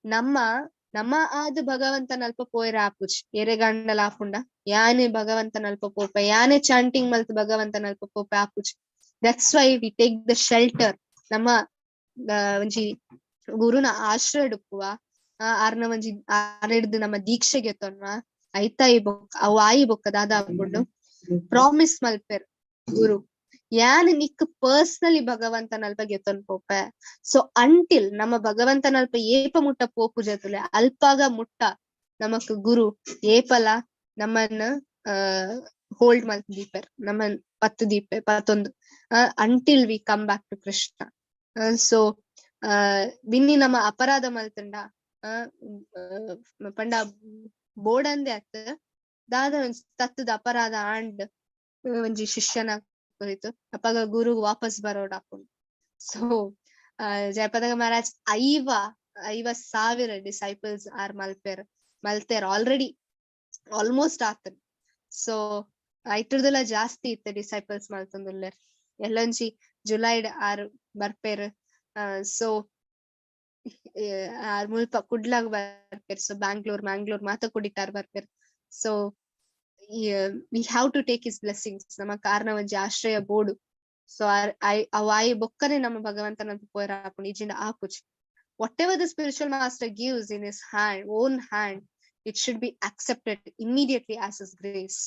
ನಮ್ಮ ನಮ್ಮ ಆದ್ ಭಗವಂತನ ಅಲ್ಪ ಪೋಯೆರೆ ಆಪುಜಿ. ಏರೆಗಾಂಡಲ ಆಪುಂಡ? ಯಾನೆ ಭಗವಂತನ ಅಲ್ಪ ಪೋಪೆ, ಯಾನೆ ಚಾಂಟಿಂಗ್ ಮಲ್ತ್ ಭಗವಂತನ ಅಲ್ಪ ಪೋಪೆ, ಆಪುಜಿ. That's why we take the shelter. ನಮ್ಮ ಒಂಜಿ ಗುರುನ ಆಶ್ರಯ ಉಪ್ಪುವ, ಆರ್ನ ಒಂಜಿ ಆರೆಡ್ದು ನಮ್ಮ ದೀಕ್ಷೆಗೆ ತೊನ್ವ. ಐತ ಈ ಬೊಕ್ಕ ಅವು ಆಯಿ ಬೊಕ್ಕ ದಾದ ಆಪುಂಡು? ಪ್ರಾಮಿಸ್ ಮಲ್ಪೆರ್ ಗುರು, ಯಾನ್ ನಿಕ್ ಪರ್ಸನಲಿ ಭಗವಂತನಲ್ಪ ಗೆತೊನ್ ಪೋಪೆ. ಸೊ ಅಂಟಿಲ್ ನಮ್ಮ ಭಗವಂತನಲ್ಪ ಏಪ ಮುಟ್ಟ ಪೋಪುಜತುಲೆ, ಅಲ್ಪಾಗ ಮುಟ್ಟ ನಮಕ್ ಗುರು ಏಪಲ ನಮ್ಮನ್ನ ಹೋಲ್ಡ್ ಮಲ್ತ್ ದೀಪೆರ್, ನಮ್ಮನ್ ಪತ್ತು ದೀಪೆ ಪತ್ತೊಂದು, until we come back to Krishna. So Binny ನಮ್ಮ ಅಪರಾಧ ಮಲ್ತುಂಡ, ಪಂಡ ಬೋಡಂದೆ ಅತ್, ದಾದ ಒಂಜಿ ತತ್ತದ ಅಪರಾಧ ಆಂಡ್ ಒಂಜಿ ಶಿಷ್ಯನ ಕುರಿತು, ಅಪಗ ಗುರು ವಾಪಸ್ ಬರೋಡಾಪುಂಡು. ಸೊ ಜಯಪತಾಕ ಮಹಾರಾಜ್ 50,000 ಡಿಸೈಪಲ್ಸ್ ಆರ್ ಮಲ್ಪೆರ್, ಮಲ್ತೆರ್ ಆಲ್ರೆಡಿ, ಆಲ್ಮೋಸ್ಟ್ ಆತನ್. ಸೊ ಐತುರ್ದಲ ಜಾಸ್ತಿ ಇತ್ತೆ ಡಿಸೈಪಲ್ಸ್ ಮಲ್ತೊಂದುಲ್ಲೆರ್. ಎಲ್ಲೊಂಜಿ ಜುಲೈಡ್ ಆರ್ ಬರ್ಪೆರ್. ಸೊ ಆರ್ ಮುಲ್ಪ ಕುಡ್ಲಾಗ್ ಬರ್ಪೆರ್. ಸೊ ಬ್ಯಾಂಗ್ಳೂರ್, ಮ್ಯಾಂಗ್ಳೂರ್ ಮಾತ ಕುಡಿತಾರ್ ಬರ್ಪೆರ್. So we have to take his blessings. ನಮ್ಮ ಕಾರ್ನ ಒಂಜಿ ಆಶ್ರಯ ಬೋಡು. ಸೊ ಅವು ಆಯಿ ಬೊಕ್ಕನೆ ನಮ್ಮ ಭಗವಂತನ ಪೋಯರ ಆಪುಂಡು, ಇಜಿಂಡ ಆಪುಜಿ. Whatever the spiritual master gives in his hand, own hand, it should be accepted immediately as his grace.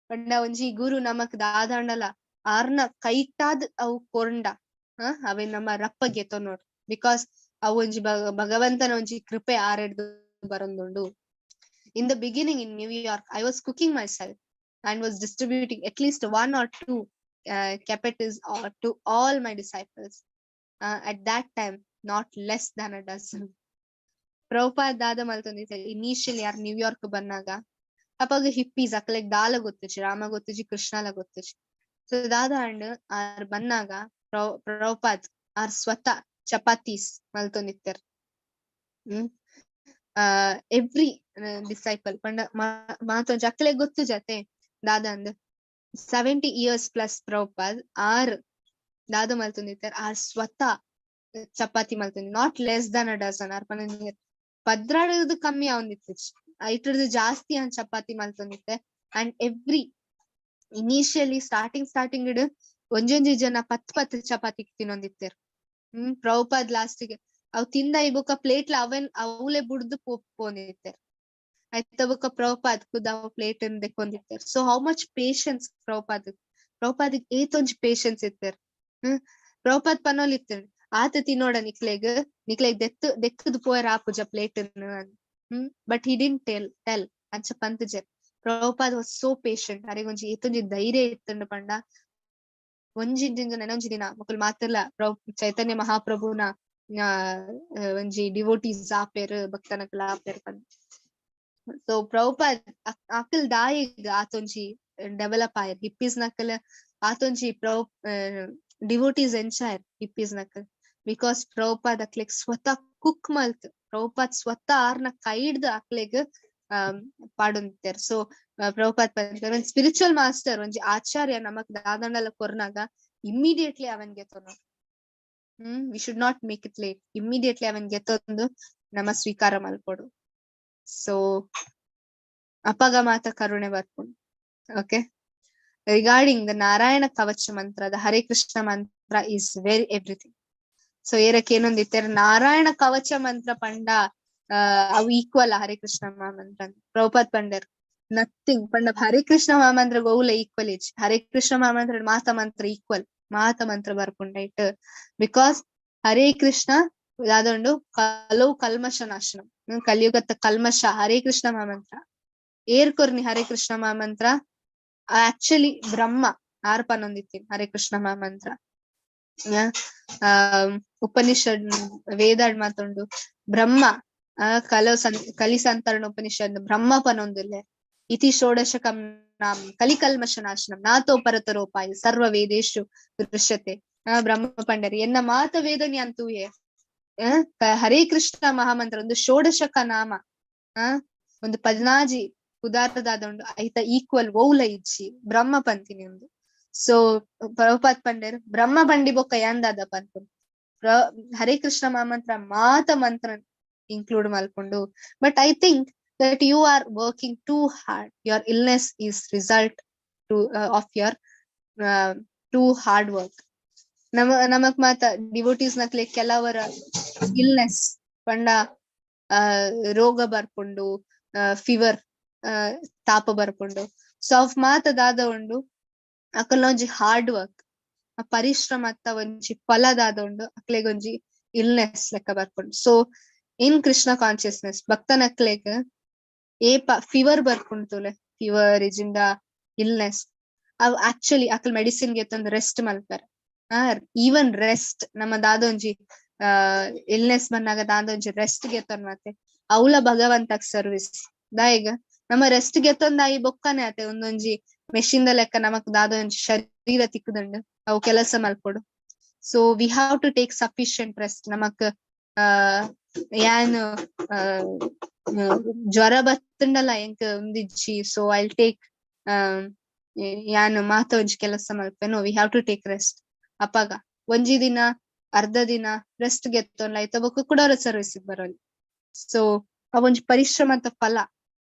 ಪಂಡ ಒಂಜಿ ಗುರು ನಮಕ್ ದಾದಾಂಡಲ ಆರ್ನ ಕೈಟಾದ್ ಅವು ಕೊರ್ಂಡ ಅವೆ ನಮ್ಮ ರಪ್ಪ ಗೆತೊನೊಡು, because ಅವು ಒಂಜಿ ಭಗವಂತನ ಒಂಜಿ ಕೃಪೆ ಆರೆಡ್ದು ಬರೊಂದುಂಡು. In the beginning in New York, I was cooking myself and was distributing at least one or two chapatis to all my disciples. At that time, not less than a dozen. Prabhupada ದಾದ ಮಲ್ತೊಂದಿತ್ತೆ ಇನಿಷಿಯಲಿ ಯಾರ್ ನ್ಯೂಯಾರ್ಕ್ ಬನ್ನಾಗ, ಅಪಗ ಹಿಪ್ಪೀಸ್ ಅಕ್ಲೆಗ್ ದಾಲ ಗೊತ್ತುಜಿ, ರಾಮ ಗೊತ್ತುಜಿ, ಕೃಷ್ಣಲ ಗೊತ್ತುಜಿ. ಸೊ ದಾದ ಅಂಡ್, ಆರ್ ಬನ್ನಾಗ ಪ್ರಭುಪಾದ್ ಆರ್ ಸ್ವತಃ ಚಪಾತೀಸ್ ಮಲ್ತೊಂದಿತ್ತೆರ್. ಎವ್ರಿ ಡಿಸೈಪಲ್ ಪಂಡ ಮಾತೊಂಜಿ ಅಕ್ಲೆಗ್ ಗೊತ್ತುಜತೆ ದಾದ ಅಂದ್. 70 ಇಯರ್ಸ್ ಪ್ಲಸ್ ಪ್ರಭುಪಾದ್ ಆರ್ ದಾದ ಮಲ್ತೊಂದಿತ್ತೆರ್? ಆರ್ ಸ್ವತಃ ಚಪಾತಿ ಮಲ್ತೊಂದು, not less than a dozen. R ಪನೊಂದಿತ್ತೆರ್, 12 ಕಮ್ಮಿ ಆವೊಂದಿತ್ತಿಜಿ, ಐಟರ್ದು ಜಾಸ್ತಿ ಯಾನ್ ಚಪಾತಿ ಮಲ್ತೊಂದಿತ್ತೆ. And every initially starting starting ಡ್ ಒಂಜೊಂಜಿ ಜನ ಪತ್ ಪತ್ ಚಪಾತಿ ತಿನ್ನೊಂದಿತ್ತೆರ್. ಪ್ರಭುಪಾದ್ ಲಾಸ್ಟ್ ಗೆ ಅವ್ ತಿಂದ ಈ ಬೊಕ್ಕ ಪ್ಲೇಟ್ಲ ಅವೆನ್ ಅವ್ಲೆ ಬುಡ್ದು ಪೋಂದಿತ್ತೆರ್. ಐತ ಬೊಕ್ಕ ಪ್ರಭುಪಾದ್ ಖುದ್ ಅವ್ ಪ್ಲೇಟ್ ದೆಕ್ಕೊಂದಿತ್ತೆರ್. ಸೊ how much patience Prabhupada! Prabhupada ಏತೊಂಜಿ patience ಇತ್ತೆರ್! ಪ್ರಭುಪಾದ್ ಪನೊಲಿತ್ತೆರ್, ಆತ ತಿನ್ನೋಡ ನಿಕ್ಲೆಗ್, ನಿಕ್ಲೆಗ್ ದೆತ್ತು ದೆಕ್ಕದ್ ಪೋಯೆರ್ ಆಪುಜ plate. But he didn't tell. ಅಂಚ ಪಂತುಜೆರ್. Prabhupada was so patient. ಅರೆಗೊಂಜಿ ಏತೊಂಜಿ ಧೈರ್ಯ ಇತ್ತುಂಡು ಪಂಡ, ಒಂಜಿ ದಿನ ನನೊಂಜಿ ದಿನ ಮೊಕುಲು ಮಾತೆರ್ಲ ಚೈತನ್ಯ ಮಹಾಪ್ರಭುನ ಒಂಜಿ ಡಿವೋಟೀಸ್ ಆಪೆರ್, ಭಕ್ತನಕುಲು ಆಪೆರ್ ಪಂದ್. ಸೊ ಪ್ರಭುಪಾದ್ ಅಕಲ್ ದಾಯೆಗ್ ಆತೊಂಜಿ ಡೆವಲಪ್ ಆಯೆರ್? ಹಿಪ್ಪೀಸ್ ನಕಲ್ ಆತೊಂಜಿ ಪ್ರೊ ಡಿವೋಟೀಸ್ ಎಂಚ ಆಯೆರ್ ಹಿಪ್ಪೀಸ್ ನಕಲ್? Because Prabhupada ಅಕ್ಲೆಗ್ ಸ್ವತಃ ಕುಕ್ ಮಲ್ತ್, ಪ್ರಭುಪಾದ್ ಸ್ವತಃ ಆರ್ನ ಕೈಡ್ದ್ ಅಕ್ಲೆಗ್ ಪಾಡೊಂದಿತ್ತೆರ್. ಸೊ ಪ್ರಭುಪಾದ್ ಪಂತೆರ್, ಒಂಜಿ ಸ್ಪಿರಿಚುವಲ್ ಮಾಸ್ಟರ್, ಒಂಜಿ ಆಚಾರ್ಯ ನಮಕ್ ದಾದಂಡಲ ಕೊರ್ನಾಗ ಇಮ್ಮಿಡಿಯೇಟ್ಲಿ ಅವನ್ ಗೆತೊನೊಡು. We should not make it late. Immediately ಅವನ್ ಗೆತೊಂದು ನಮ ಸ್ವೀಕಾರ ಮಲ್ಪೊಡು. ಸೊ ಅಪಗ ಮಾತ ಕರುಣೆ ಬರ್ಪುಂಡು. Okay, regarding the Narayana Kavacha mantra, the Hare Krishna mantra is very everything. So ಏರಕ್ಕೆ ಏನೊಂದಿತ್ತೆರ್, Narayana ಕವಚ ಮಂತ್ರ ಪಂಡ ಅವು ಈಕ್ವಲ್ ಹರೇ ಕೃಷ್ಣ ಮಹಾಮಂತ್ರ? ಪ್ರಭುಪಾದ್ ಪಂಡೆರ್, ನಥಿಂಗ್. ಪಂಡ ಹರೇ ಕೃಷ್ಣ ಮಹಾಮಂತ್ರ ಒವುಲ ಈಕ್ವಲ್ ಇಜ್ಜಿ. ಹರೇ ಕೃಷ್ಣ ಮಹಾಮಂತ್ರ ಮಾತ ಮಂತ್ರ ಈಕ್ವಲ್, ಮಾತ ಮಂತ್ರ ಬರ್ಪುಂಡು ಐಟ್. Because Hare Krishna ದಾದುಂಡು ಕಲವು ಕಲ್ಮಶ ನಾಶನ, ಕಲಿಯುಗತ್ತ ಕಲ್ಮಶ ಹರೇ ಕೃಷ್ಣ ಮಹಾಮಂತ್ರ. ಏರ್ ಕೊರ್ನಿ ಹರೇ ಕೃಷ್ಣ ಮಹಾಮಂತ್ರ? ಆಕ್ಚುಲಿ ಬ್ರಹ್ಮ ಆರ್ ಪನೊಂದಿತ್ತೀನಿ ಹರೇ ಕೃಷ್ಣ ಮಹಾಮಂತ್ರ. ಉಪನಿಷದ್ ವೇದಾಡ್ ಮಾತುಂಡು. ಬ್ರಹ್ಮ ಕಲವು ಸಂ ಕಲಿ ಸಂತರಣ ಉಪನಿಷದ್ ಬ್ರಹ್ಮ ಪನೊಂದುಲ್ಲೆ, ಇತಿ ಷೋಡಶಕಂ ನಾಮ್ ಕಲಿಕಲ್ಮಶ ನಾಶನಂ ನಾತೋ ಪರತರೋಪಾಯ ಸರ್ವ ವೇದೇಶು ದೃಶ್ಯತೆ. ಆ ಬ್ರಹ್ಮ ಪಂಡರಿ, ಎನ್ನ ಮಾತ ವೇದನೆ ಅಂತೂಯೆ ಹರೇ ಕೃಷ್ಣ ಮಹಾಮಂತ್ರ ಒಂದು ಷೋಡಶಕ ನಾಮ, ಒಂದು 16 ಉದಾರದಾದ ಉಂಡು, ಐತ ಈಕ್ವಲ್ ಓವುಲ ಇಜ್ಜಿ, ಬ್ರಹ್ಮ ಪಂತಿನಿ ಉಂದು. ಸೊ ಪ್ರಭುಪಾದ್ ಪಂಡೆರ್, ಬ್ರಹ್ಮ ಪಂಡಿ ಬೊಕ್ಕ ಯಾಂದಾದ ಪನ್ಪುಂಡು? ಹರೇ ಕೃಷ್ಣ ಮಹಾಮಂತ್ರ ಮಾತ ಮಂತ್ರ ಇನ್ಕ್ಲೂಡ್ ಮಲ್ಪುಂಡು. But I think that you are working too hard. Your illness is result to of your too hard work. ನಮ ನಮಕ್ ಮಾತ ಡಿವೋಟೀಸ್ ನಕ್ಲೆ ಕೆಲವರ ಇಲ್ನೆಸ್ ಪಂಡ ರೋಗ ಬರ್ಪುಂಡು, ಫೀವರ್, ತಾಪ ಬರ್ಪುಂಡು. ಸೊ ಅವ್ ಮಾತ ದಾದ ಉಂಡು? ಅಕಲ್ನ ಒಂಜಿ ಹಾರ್ಡ್ ವರ್ಕ್, ಪರಿಶ್ರಮ ಅತ್ತ ಒಂಜಿ ಫಲ ದಾದ ಉಂಡು, ಅಕ್ಲೆಗ್ ಒಂಜಿ ಇಲ್ನೆಸ್ ಲೆಕ್ಕ ಬರ್ಪುಂಡು. ಸೊ ಇನ್ ಕೃಷ್ಣ ಕಾನ್ಶಿಯಸ್ನೆಸ್ ಭಕ್ತನಕ್ಲೆಗ್ ಏಪ ಫೀವರ್ ಬರ್ಪುಂಡು ತೂಲೆ, ಫೀವರ್ ಇಜಿಂಡ ಇಲ್ನೆಸ್, ಅವ್ ಆಕ್ಚುಲಿ ಅಕಲ್ ಮೆಡಿಸಿನ್ ಗೆತ್ತೊಂದು ರೆಸ್ಟ್ ಮಲ್ಪೆರ್. ಈವನ್ ರೆಸ್ಟ್, ನಮ್ಮ ದಾದೊಂಜಿ ಇಲ್ನೆಸ್ ಬಂದಾಗ ದಾದೊಂಜಿ ರೆಸ್ಟ್ ಗೆತ್ತೊಂದ್ ಮತ್ತೆ ಅವ್ಲ ಭಗವಂತಕ್ ಸರ್ವಿಸ್. ದಾಯೆಗ್? ನಮ್ಮ ರೆಸ್ಟ್ ಗೆತ್ತೊಂದಾಯಿ ಬೊಕ್ಕನೆ ಆತೆ ಒಂದೊಂಜಿ ಮೆಷಿನ್ ದ ಲೆಕ್ಕ ನಮಕ್ ದಾದೊಂಜಿ ಶರೀರ ತಿಕ್ಕುದುಂಡು, ಅವು ಕೆಲಸ ಮಲ್ಪೊಡು. So we have to take sufficient rest. ನಮಕ್ ಯಾನ್ ಜ್ವರ ಬತ್ತುಂಡಲ ಎಂಕ್ ಉಂದಿಜ್ಜಿ, ಸೊ I take ಯಾನ್ ಮಾತ ಒಂಜಿ ಕೆಲಸ ಮಲ್ಪೆನು. We have to take rest. ಅಪಗ ಒಂಜಿ ದಿನ, ಅರ್ಧ ದಿನ ರೆಸ್ಟ್ ಗೆತ್ತೊನ್ಲ, ಐತ ಬೊಕ್ಕ ಕುಡೊರ ಸರ್ವಿಸ್ ಬರೋಲಿ. ಸೊ ಅವೊಂಜಿ ಪರಿಶ್ರಮದ ಫಲ.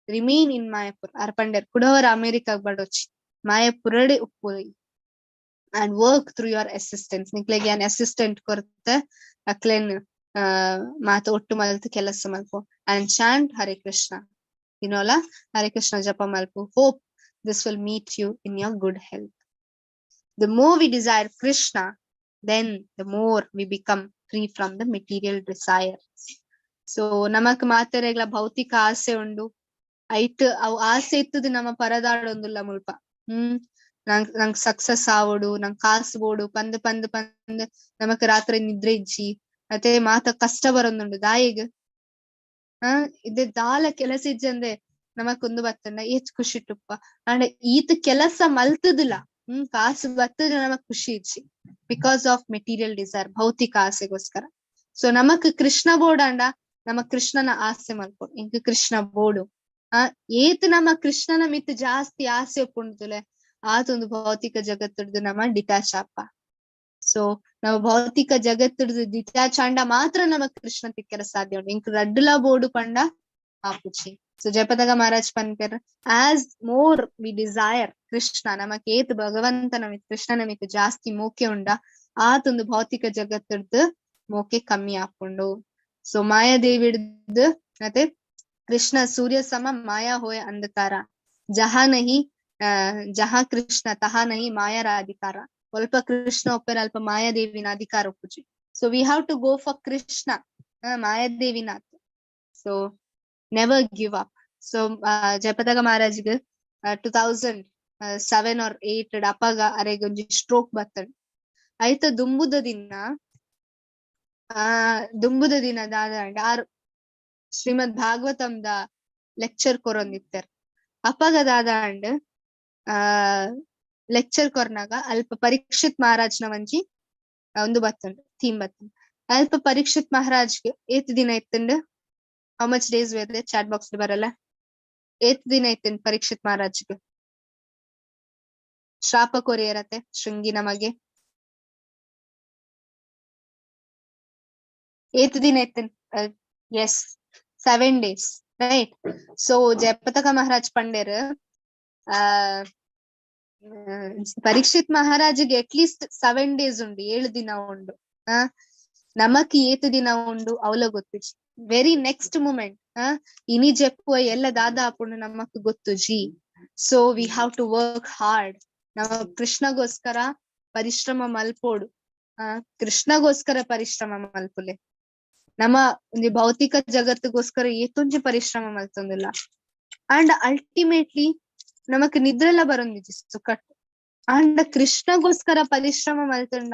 ರಿಮೇನ್ ಇನ್ ಮಾಯಾಪುರ್. ಆರ್ ಪಂಡೆರ್, ಕುಡವರ ಅಮೆರಿಕಾಗ್ ಬಡೋಚಿ, ಮಾಯಾಪುರಡೆ ಉಪ್ಪುಲಿ. And work through your assistants. ನಿಕ್ಲೆಗ್ ಯಾನ್ ಅಸಿಸ್ಟೆಂಟ್ ಕೊರ್ತೆ, ಅಕ್ಲೆನ್ ಮಾತ ಒಟ್ಟು ಮಲ್ತ್ ಕೆಲಸ ಮಲ್ಪು. ಅಂಡ್ ಚಾಂಟ್ ಹರೇ ಕೃಷ್ಣ. ಇನ್ನೋಲ ಹರೇ ಕೃಷ್ಣ ಜಪ ಮಲ್ಪು. Hope this will meet you in your good health. The more we desire Krishna, then the more we become free from the material desires. So ನಮಕ್ ಮಾತೆರೆಗ್ಲ ಭೌತಿಕ ಆಸೆ ಉಂಡು. ಐಟ್ ಅವು ಆಸೆ ಇತ್ತದು ನಮ್ಮ ಪರದಾಡೊಂದುಲ್ಲ ಮುಲ್ಪ. ನಂಗ್ ನಂಗ್ ಸಕ್ಸಸ್ ಆವೊಡು, ನಂಗ್ ಕಾಸು ಬೋಡು ಪಂದ್ ಪಂದ್ ಪಂದ್ ನಮಕ್ ರಾತ್ರಿ ನಿದ್ರೆ ಇಜ್ಜಿ. ಅತೆ ಮಾತ ಕಷ್ಟ ಬರೊಂದುಂಡು ದಾಯೆಗ್? ಆ ಇದೆ ದಾಲ ಕೆಲಸ ಇಜ್ಜಂದೆ ನಮಕ್ ಉಂದು ಬತ್ತಂಡ ಏತ್ ಖುಷಿಟುಪ್ಪ. ಆಂಡ ಈತ್ ಕೆಲಸ ಮಲ್ತುದುಲ ಕಾಸು ಬತ್ತದ ನಮಕ್ ಖುಷಿ ಇಜ್ಜಿ, because of material desire, ಭೌತಿಕ ಆಸೆಗೋಸ್ಕರ. ಸೊ ನಮಕ್ ಕೃಷ್ಣ ಬೋಡಾಂಡ ನಮ ಕೃಷ್ಣನ ಆಸೆ ಮಲ್ಪೊಡು. ಎಂಕ್ ಕೃಷ್ಣ ಬೋಡು. ಆ ಏತ್ ನಮ್ಮ ಕೃಷ್ಣನ ಮಿತ್ ಜಾಸ್ತಿ ಆಸೆ ಉಪ್ಪುಂಡುಲೆ, ಆತೊಂದು ಭೌತಿಕ ಜಗತ್ತುಡ್ದು ನಮ ಡಿಟ್ಯಾಚ್ ಆಪ. ಸೊ ನಾವು ಭೌತಿಕ ಜಗತ್ತುಡ್ದು ಡಿಟ್ಯಾಚ್ ಆಂಡ ಮಾತ್ರ ನಮ ಕೃಷ್ಣ ತಿಕ್ಕರೆ ಸಾಧ್ಯ ಉಂಡು. ಎಂಕ್ ರಡ್ಡುಲ ಬೋಡು ಪಂಡ ಆಪುಜಿ. ಸೊ ಜಯಪತಾಕ ಮಹಾರಾಜ್ ಪನ್ಪೆರ್, as more we desire Krishna, ನಮಕ್ ಏತ್ ಭಗವಂತನ ಮಿತ್, ಕೃಷ್ಣನ ಮಿತ್ ಜಾಸ್ತಿ ಮೋಕೆ ಉಂಡ, ಆತೊಂದು ಭೌತಿಕ ಜಗತ್ತುಡ್ದು ಮೋಕೆ ಕಮ್ಮಿ ಆಪುಂಡು. ಸೊ ಮಾಯಾದೇವಿಡ್ದು ಮತ್ತೆ ಕೃಷ್ಣ ಸೂರ್ಯ ಸಮ ಮಾಯಾ ಹೋಯ ಅಂಧಕಾರ, ಜಹಾ ನಹಿ ಜಹಾ ಕೃಷ್ಣ ತಹಾ ನಹಿ ಮಾಯಾರ ಅಧಿಕಾರ. ಅಲ್ಪ ಕೃಷ್ಣ ಒಪ್ಪೆರ ಅಲ್ಪ ಮಾಯಾದೇವಿನ ಅಧಿಕಾರ ಉಪ್ಪುಜಿ. So we have to go for Krishna, ಮಾಯಾದೇವಿನಾಥ್. So never give up. So Jayapataka ಮಹಾರಾಜ್ಗ್ 2007 or 8 ಅಪಗ ಅರೆಗ್ ಒಂಜಿ ಸ್ಟ್ರೋಕ್ ಬತ್ತಂಡ್. ಐತ ದುಂಬುದ ದಿನ ದಾದ ಆರ್ ಶ್ರೀಮದ್ ಭಾಗವತಂದ ಲೆಕ್ಚರ್ ಕೊರೊಂದಿತ್ತೆರ್. ಅಪಗ ದಾದ ಆಂಡ್, ಆ ಲೆಕ್ಚರ್ ಕೊರ್ನಾಗ ಅಲ್ಪ ಪರೀಕ್ಷಿತ್ ಮಹಾರಾಜ್ನ ಒಂಜಿ ಒಂದು ಬತ್ತುಂಡು, ಥೀಮ್ ಬತ್ತುಂಡು. ಅಲ್ಪ ಪರೀಕ್ಷಿತ್ ಮಹಾರಾಜ್ ಏತ್ ದಿನ ಇತ್ತುಂಡು? How much days were? Chat box ಬರಲ್ಲ. ಏತ್ ದಿನ ಇತ್ತುಂಡು ಪರೀಕ್ಷಿತ್ ಮಹಾರಾಜ್ಗೆ? ಶ್ರಾಪ ಕೊರಿಯರತೆ ಶೃಂಗಿ ನಮಗೆ. ಏತ್ ದಿನ ಇತ್ತುಂಡು? Yes, 7 days, right? So Jayapataka Maharaj ಪಂಡೆರ್, ಆ ಪರೀಕ್ಷಿತ್ ಮಹಾರಾಜ್ಗೆ ಅಟ್ಲೀಸ್ಟ್ 7 ಡೇಸ್ ಉಂಡು, 7 ದಿನ ಉಂಡು. ಆ ನಮಕ್ ಏತ್ ದಿನ ಉಂಡು ಅವಲ ಗೊತ್ತುಜಿ. ವೆರಿ ನೆಕ್ಸ್ಟ್ ಮೂಮೆಂಟ್ ಆ ಇನಿ ಜೆಪ್ಪುವ ಎಲ್ಲ ದಾದ ಆಪುಂಡು ನಮಕ್ ಗೊತ್ತುಜಿ. So we have to work hard. ನಮ್ಮ ಕೃಷ್ಣಗೋಸ್ಕರ ಪರಿಶ್ರಮ ಮಲ್ಪೋಡು. ಆ ಕೃಷ್ಣಗೋಸ್ಕರ ಪರಿಶ್ರಮ ಮಲ್ಪುಲೆ. ನಮ್ಮ ಒಂಜಿ ಭೌತಿಕ ಜಗತ್ತಿಗೋಸ್ಕರ ಏತೊಂಜಿ ಪರಿಶ್ರಮ ಮಲ್ತೊಂದಿಲ್ಲ. ಅಂಡ್ ಅಲ್ಟಿಮೇಟ್ಲಿ ನಮಕ್ ನಿದ್ರೆಲ್ಲ ಬರೊಂದಿಜ್ಜಿ ಸುಖಟ್. ಅಂಡ ಕೃಷ್ಣಗೋಸ್ಕರ ಪರಿಶ್ರಮ ಮಲ್ತುಂಡ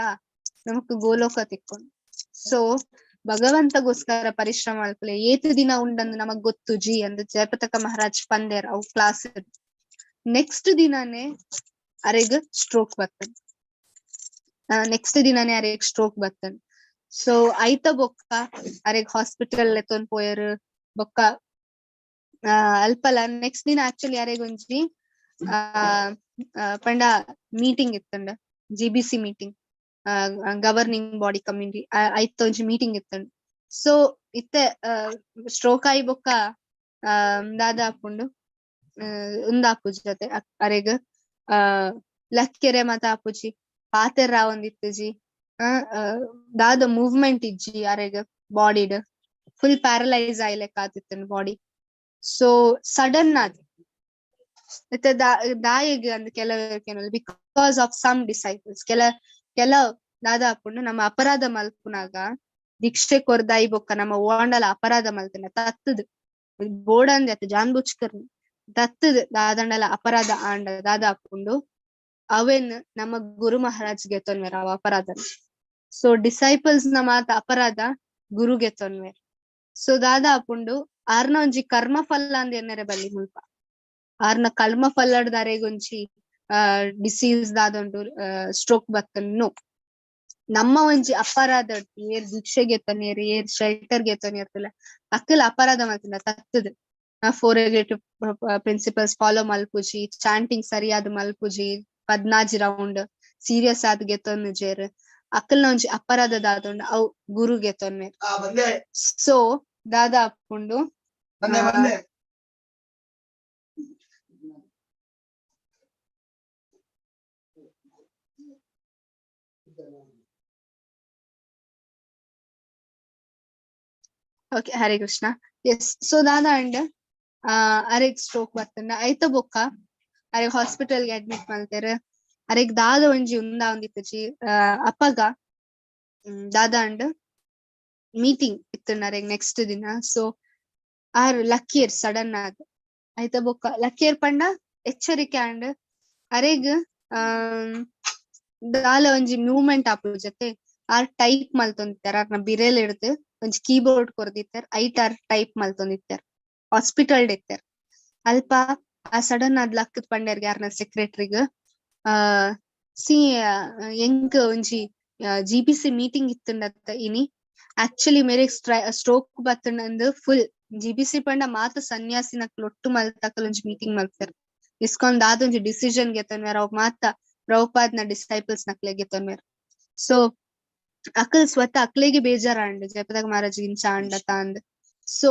ನಮಕ್ ಗೋಲೋಕ ತಿಕ್ಕೊಂಡು. ಸೊ ಭಗವಂತಗೋಸ್ಕರ ಪರಿಶ್ರಮ ಮಲ್ಪುಲೆ. ಏತ್ ದಿನ ಉಂಡಂದು ನಮಗ್ ಗೊತ್ತುಜಿ ಅಂದ್ ಜಯಪತಕ ಮಹಾರಾಜ್ ಪಂದೇರ್ ಅವು ಕ್ಲಾಸ್. ನೆಕ್ಸ್ಟ್ ದಿನನೇ ಅರೆಗ್ ಸ್ಟ್ರೋಕ್ ಬರ್ತದೆ. ನೆಕ್ಸ್ಟ್ ದಿನನೇ ಅರೆಗ್ ಸ್ಟ್ರೋಕ್ ಬರ್ತದೆ. ಸೊ ಐತ ಬೊಕ್ಕ ಅರೆಗ್ ಹಾಸ್ಪಿಟಲ್ ಎತ್ತೊಂದ್ ಪೋಯರ್. ಬೊಕ್ಕ ಅಲ್ಪಲ ನೆಕ್ಸ್ಟ್ ದಿನ ಆಕ್ಚುಲಿ ಅರೆಗ್ ಒಂಜಿ ಆ ಪಂಡ meeting ಇತ್ತಂಡ, GBC meeting, governing body community ಐತ ಒಂಜಿ ಮೀಟಿಂಗ್ ಇತ್ತಂಡ್. ಸೊ ಇತ್ತೆ ಸ್ಟ್ರೋಕ್ ಆಯಿ ಬೊಕ್ಕ ದಾದ ಆಪುಂಡು, ಉಂದಾಪುಜಿ ಅತೆ ಅರೆಗ್ ಆ ಲಕ್ಕೆರೆ ಮಾತ ಆಪುಜಿ, ಪಾತೆರ ರಾವೊಂದಿತ್ತುಜಿ, ದಾದ ಮೂವ್ಮೆಂಟ್ ಇಜ್ಜಿ ಅರೆಗ್. ಬಾಡಿಡ್ ಫುಲ್ ಪ್ಯಾರಲೈಸ್ ಆಯ್ಲೆಕ್ಕ ಆತಿತ್ತಂಡ್ ಬಾಡಿ. ಸೊ ಸಡನ್ ಆದ್ ಇತ್ತೆ ದಾಯೆಗ್ ಅಂದ್ ಕೆಲವು, because of some disciples. ಕೆಲ ಕೆಲವ್ ದಾದ ಆಪುಂಡು, ನಮ್ಮ ಅಪರಾಧ ಮಲ್ಪುನಾಗ, ದೀಕ್ಷೆ ಕೊರ್ದಾಯಿ ಬೊಕ್ಕ ನಮ್ಮ ಓಂಡಲ ಅಪರಾಧ ಮಲ್ತುಂಡ, ತತ್ತದ್ ಬೋಡಂದೆ ಅತ್ ಜಾನ್ಬುಚ್ಕರ್ನಿ ತತ್ತದ್ ದಾದಂಡಲ ಅಪರಾಧ ಆಂಡ ದಾದ ಆಪುಂಡು, ಅವೆನ್ ನಮ್ಮ ಗುರು ಮಹಾರಾಜ್ ಗೆತೊನ್ವೆರ್ ಅವ ಅಪರಾಧ. ಸೊ ಡಿಸೈಪಲ್ಸ್ ನ ಮಾತ ಅಪರಾಧ ಗುರು ಗೆತೊನ್ವೆರ್. ಸೊ ದಾದ ಆಪುಂಡು, ಆರ್ನ ಒಂಜಿ ಕರ್ಮ ಫಲ ಅಂದ್ ಎನ್ನರೆ ಬಲ್ಲಿ ಮುಲ್ಪ. ಆರ್ನ ಕರ್ಮ ಫಲಡ್ದಾರೆಗೊಂಜಿ ಆ ಡಿಸೀಸ್ ದಾದ ಉಂಡು, ಸ್ಟ್ರೋಕ್ ಬತ್ತನ್ನು. ನಮ್ಮ ಒಂಜಿ ಅಪರಾಧ, ಏರ್ ದೀಕ್ಷೆ ಗೆತೊನ್ಯೆರ್, ಏರ್ ಶೆಲ್ಟರ್ ಗೆತೊನ್ಯೆರ್ತಲ್ಲ, ಅಕ್ಕಲ್ ಅಪರಾಧ ಮಲ್ತುಂಡ ತತ್ತದ್ four regulative principles follow ಮಲ್ಪುಜಿ, chanting ಸರಿಯಾದ ಮಲ್ಪುಜಿ, 16 ರೌಂಡ್ ಸೀರಿಯಸ್ ಆದ್ ಗೆತೊನ್ನುಜೆರ್, ಅಕ್ಕಲ್ನ ಒಂಜಿ ಅಪರಾಧ ದಾದ ಉಂಡು ಅವು ಗುರು ಗೆತೊನ್ವೆರ್. ಆ ಬಂದೆ. ಸೊ ದಾದ ಆಪುಂಡು ಬಂದೆ. ಬಂದೆ. Okay, Hare Krishna. S, so ದಾದ ಅಂಡ್ ಅರೆಗ್ ಸ್ಟ್ರೋಕ್ ಬತ್ತಂಡ ಐತ ಬೊಕ್ಕ ಅರೆಗ್ ಹಾಸ್ಪಿಟಲ್ ಗೆ ಅಡ್ಮಿಟ್ ಮಲ್ತೆರ್. ಅರೆಗ್ ದಾದ ಒಂಜಿ ಉಂದ ಒಂದಿತ್ತುಜಿ. ಅಪಗ ದಾದ ಅಂಡ್ ಮೀಟಿಂಗ್ ಇತ್ತುಂಡ ಅರೆಗ್ ನೆಕ್ಸ್ಟ್ ದಿನ. ಸೊ ಆರ್ ಲಕ್ಕಿಯರ್ ಸಡನ್ ಆದ್. ಐತ ಬೊಕ್ಕ ಲಕ್ಕಿಯರ್ ಪಂಡ ಎಚ್ಚರಿಕೆ ಅಂಡ್ ಅರೆಗ್ ದಾಲ ಒಂಜಿ ಮೂವ್ಮೆಂಟ್ ಆಪುಜತೆ. ಆರ್ ಟೈಪ್ ಮಲ್ತೊಂದಿತ್ತೆರ್, ಆರ್ನ ಬಿರೆಲ್ ಹಿಡ್ದು ಒಂಜಿ ಕೀಬೋರ್ಡ್ ಕೊರ್ದಿತ್ತೆರ್, ಐಟ್ ಆರ್ ಟೈಪ್ ಮಲ್ತೊಂದಿತ್ತೆರ್. ಹಾಸ್ಪಿಟಲ್ ಇತ್ತೆರ್ ಅಲ್ಪ. ಆ ಸಡನ್ ಆದ್ ಲಕ್ಕದ್ ಪಂಡೆರ್ಗೆ ಆರ್ನ ಸೆಕ್ರೆಟರಿಗ್, ಆ ಸಿ ಎಂಕ್ ಒಂಜಿ ಜಿಬಿಸಿ ಮೀಟಿಂಗ್ ಇತ್ತುಂಡತ್ತ ಇನಿ, ಆಕ್ಚುಲಿ ಮೇರೆಗ್ ಸ್ಟ್ರೋಕ್ ಬತ್ತಂಡ್. ಫುಲ್ ಜಿಬಿಸಿ ಪಂಡ ಮಾತ ಸನ್ಯಾಸಿನಕ್ಲು ಒಟ್ಟು ಮಲ್ತಕಲ್ ಒಂಜಿ ಮೀಟಿಂಗ್ ಮಲ್ತೆರ್. ಇಸ್ಕಾನ್ ದಾದ ಒಂಜಿ ಡಿಸಿಷನ್ ಗೆತೊನ್ವೆರ್ ಅವ್ ಮಾತ ಪ್ರಭುಪಾದ್ನ ಡಿಸೈಪಲ್ಸ್ ನಕ್ಲೆ ಗೆತೊನ್ವೆರ್. ಸೊ ಅಕಲ್ ಸ್ವತಃ ಅಕ್ಲೆಗೆ ಬೇಜಾರಾಂಡ್ ಜಯಪತಾಕ ಮಹಾರಾಜ್ ಇಂಚ ಆಂಡತ ಅಂದ್. ಸೊ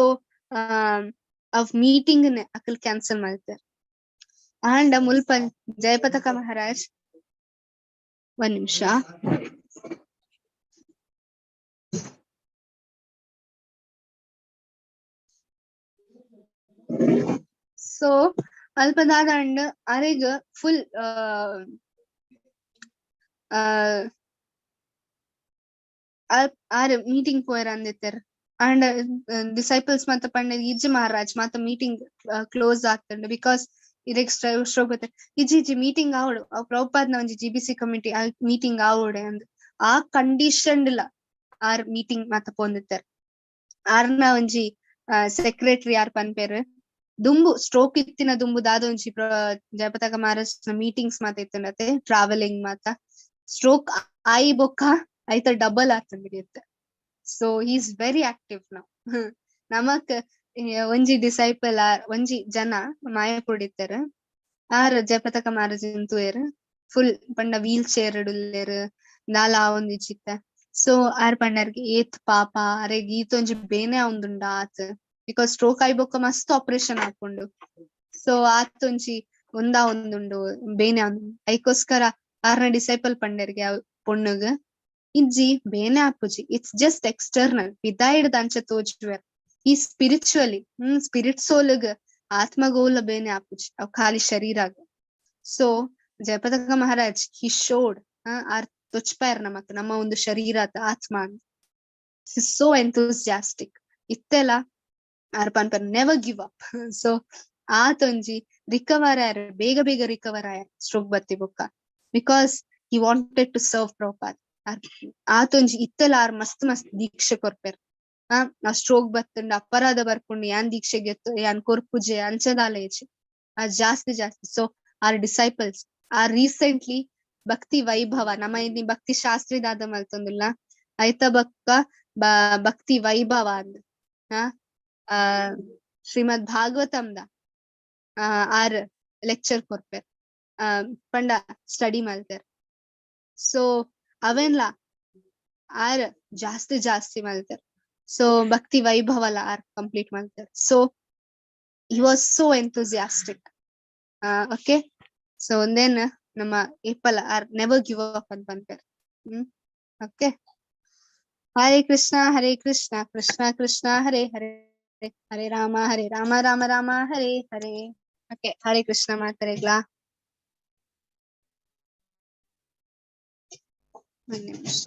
ಅವ್ ಮೀಟಿಂಗ್ ನೆ ಅಕಲ್ ಕ್ಯಾನ್ಸಲ್ ಮಲ್ತೆರ್. ಆಂಡ ಮುಲ್ಪ ಜಯಪತಾಕ ಮಹಾರಾಜ್, ಒಂದ್ ನಿಮಿಷ. ಸೊ ಅಲ್ಪ ದಾದ ಅಂಡ್ ಅರೆಗ್ ಫುಲ್ ಆರ್ ಮೀಟಿಂಗ್ ಪೋಯೆರ್ ಅಂದಿತ್ತೆರ್. ಅಂಡ್ ಡಿಸೈಪಲ್ಸ್ ಮಾತ ಪಂಡ ಇಜ್ಜಿ ಮಹಾರಾಜ್ ಮಾತ ಮೀಟಿಂಗ್ ಕ್ಲೋಸ್ ಆಗ್ತಂಡ್ because ಇರೆಗ್ ಸ್ಟ್ರೋಕ್ ಬತ್ತೆ. ಇಜ್ಜಿ ಇಜ್ಜಿ ಮೀಟಿಂಗ್ ಆವೊಡು, ಅವ್ ಪ್ರಭುಪಾದ್ನ ಒಂಜಿ ಜಿಬಿಸಿ ಕಮಿಟಿ ಮೀಟಿಂಗ್ ಆವೊಡೆ ಅಂದ್. ಆ ಕಂಡೀಷನ್ ಲ ಆರ್ ಮೀಟಿಂಗ್ ಮಾತ ಪೋಂದಿತ್ತೆರ್. ಆರ್ನ ಒಂಜಿ ಸೆಕ್ರೆಟರಿ ಆರ್ ಪನ್ಪೆರ್, ದುಂಬು ಸ್ಟ್ರೋಕ್ ಇತ್ತಿನ ದುಂಬು ದಾದ ಒಂಜಿ ಜಯಪತಾಕ ಮಹಾರಾಜ್ ಮೀಟಿಂಗ್ಸ್ ಮಾತ ಇತ್ತುಂಡತೆ, ಟ್ರಾವೆಲಿಂಗ್ ಮಾತ. ಸ್ಟ್ರೋಕ್ ಆಯಿ ಬೊಕ್ಕ ಐತ ಡಬಲ್ ಆತಂಡ್. ಸೊ is very active ನಾವ್. ನಮಕ್ ಒಂಜಿ ಡಿಸೈಪಲ್ ಆರ್ ಒಂಜಿ ಜನ ಮಾಯಪುಡಿತ್ತೆರ್, ಆರ್ ಜಯಪತಾಕ ಮಹಾರಾಜನ್ ತೂಯೆರ್. ಫುಲ್ ಪಂಡ ವೀಲ್ ಚೇರ್ ಉಲ್ಲೆರ್, ದಾಲ ಆವೊಂದಿಜ್ಜಿತ್ತ. ಸೊ ಆರ್ ಪಂಡರ್ಗೆ ಏತ್ ಪಾಪ ಅರೆಗ್ ಈತೊಂಜಿ ಬೇನೆ ಆವೊಂದುಂಡ ಆತ್, because stroke ಆಯಿ ಬೊಕ್ಕ ಮಸ್ತ್ ಆಪರೇಷನ್ ಆಪುಂಡು. ಸೊ ಆತೊಂಜಿ ಒಂದಾವೊಂದುಂಡು ಬೇನೆ ಆವೊಂದುಂಡು. ಐಕೋಸ್ಕರ ಆರ್ನ ಡಿಸೈಪಲ್ ಪಂಡೆರ್ಗೆ ಪೊಣ್ಣುಗ್, ಇಜ್ಜಿ ಬೇನೆ ಆಪುಜಿ, it's just external, ಪಿದಾಯಿಡ್ದ್ ಅಂಚ ತೋಜುವೆರ್. ಈ ಸ್ಪಿರಿಚುವಲಿ ಸ್ಪಿರಿಟ್ ಸೋಲ್ಗ್ ಆತ್ಮಗೋಲ ಬೇನೆ ಆಪುಜಿ, ಅವ್ ಖಾಲಿ ಶರೀರಾಗ. ಸೊ ಜಯಪತಾಕ ಮಹಾರಾಜ್ ಹಿ ಶೋಡ್ ಆರ್ ತೊಚ್ಪಾಯರ್ ನಮಕ್ ನಮ್ಮ ಒಂದು ಶರೀರ ಆತ್ಮ. ಸೋ ಎಂಥೂಸಿಯಾಸ್ಟಿಕ್ ಇತ್ತೆಲ್ಲ ಆರ್ ಪನ್ಪರ್ ನೆವರ್ ಗಿವ್ ಅಪ್. ಸೊ ಆತೊಂಜಿ ರಿಕವರ್ ಆಯರ್, ಬೇಗ ಬೇಗ ರಿಕವರ್ ಆಯರ್ ಸ್ಟ್ರೋಕ್ ಬತ್ತಿ ಬೊಕ್ಕ, because he wanted to serve Prabhupad. ಆತೊಂಜಿ ಇತ್ತೆಲ್ಲ ಆರ್ ಮಸ್ತ್ ಮಸ್ತ್ ದೀಕ್ಷೆ ಕೊರ್ಪೆರ್. ಆ ಸ್ಟ್ರೋಕ್ ಬತ್ತಂಡ ಅಪರಾಧ ಬರ್ಪುಂಡು, ಯಾನ್ ದೀಕ್ಷೆಗೆ ಯಾನ್ ಕೊರ್ಪುಜೆ ಅಂಚದಾಲ ಇಜ್ಜಿ, ಆ ಜಾಸ್ತಿ ಜಾಸ್ತಿ. ಸೊ ಆರ್ ಡಿಸೈಪಲ್ಸ್ are recently ಭಕ್ತಿ ವೈಭವ, ನಮ್ಮ ಇಲ್ಲಿ ಭಕ್ತಿ ಶಾಸ್ತ್ರಿ ದಾದ ಮಲ್ತೊಂದುಲ್ಲ ಐತ ಬಕ್ಕ ಭಕ್ತಿ ವೈಭವ ಅಂದ್ ಶ್ರೀಮದ್ ಭಾಗವತಂದ ಆರ್ ಲೆಕ್ಚರ್ ಕೊರ್ಪೆರ್, ಪಂಡ ಸ್ಟಡಿ ಮಲ್ತೆರ್. ಸೊ ಅವೆನ್ಲ ಆರ್ ಜಾಸ್ತಿ ಜಾಸ್ತಿ ಮಲ್ತೆರ್. ಸೊ ಭಕ್ತಿ ವೈಭವಲ ಆರ್ ಕಂಪ್ಲೀಟ್ ಮಲ್ತೆರ್. So he was so enthusiastic. Okay, so ಒಂದೇನ್ ನಮ್ಮ ಏಪಲ ಆರ್ ನೆವರ್ ಗಿವ್ ಅಪ್ ಅಂತ ಪನ್ಪೆರ್. ಓಕೆ, ಹರೇ ಕೃಷ್ಣ ಹರೇ ಕೃಷ್ಣ ಕೃಷ್ಣ ಕೃಷ್ಣ ಹರೇ ಹರೇ ಹರೇ ರಾಮ ಹರೇ ರಾಮ ರಾಮ ರಾಮ ಹರೇ ಹರೇ. ಓಕೆ, ಹರೇ ಕೃಷ್ಣ ಮಾತರೆಗ್ಲಾ. ಒಂದ್ ನಿಮಿಷ.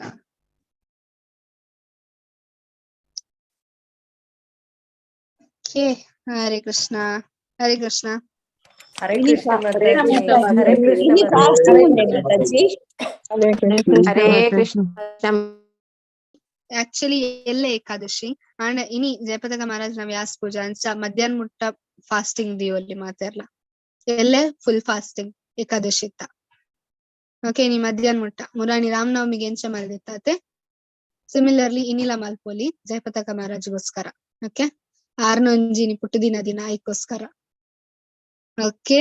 ಓಕೆ, ಹರೇ ಕೃಷ್ಣ ಹರೇ ಕೃಷ್ಣ ಹರೇ ಕೃಷ್ಣ ಮಾತಾಜಿ. ಹರೇ ಕೃಷ್ಣ ಇನಿ ಮಾತಾಜಿ. ಫಾಸ್ಟಿಂಗ್ ಉಂಡೆ ಮಾತಾಜಿ. ಹರೇ ಕೃಷ್ಣ. ಆಕ್ಚುಲಿ ಎಲ್ಲ ಏಕಾದಶಿ ಅಂಡ್ ಇನಿ ಜಯಪತಾಕ ಮಹಾರಾಜನ ವ್ಯಾಸ ಪೂಜಾ ಅಂಚ ಮಧ್ಯಾಹ್ನ ಮುಟ್ಟ ಫಾಸ್ಟಿಂಗ್ ದಿಯೋಲಿ ಮಾತೆರ್ಲ, ಎಲ್ಲೆ ಫುಲ್ ಫಾಸ್ಟಿಂಗ್ ಏಕಾದಶಿ ಇತ್ತ. ಓಕೆ, ಇನಿ ಮಧ್ಯಾಹ್ನ ಮುಟ್ಟ ಮುರಾಣಿ ರಾಮನವಮಿಗೆ ಎಂಚ ಮಲ್ದಿತ್ತಾತೆ, ಸಿಮಿಲರ್ಲಿ ಇನಿಲ ಮಲ್ಪೊಲಿ ಜಯಪತಾಕ ಮಹಾರಾಜ್ಗೋಸ್ಕರ. ಓಕೆ, ಆರ್ನೊಂಜಿ ಇನಿ ಪುಟ್ಟು ದಿನ ದಿನ ಐಕೋಸ್ಕರ. ಓಕೆ,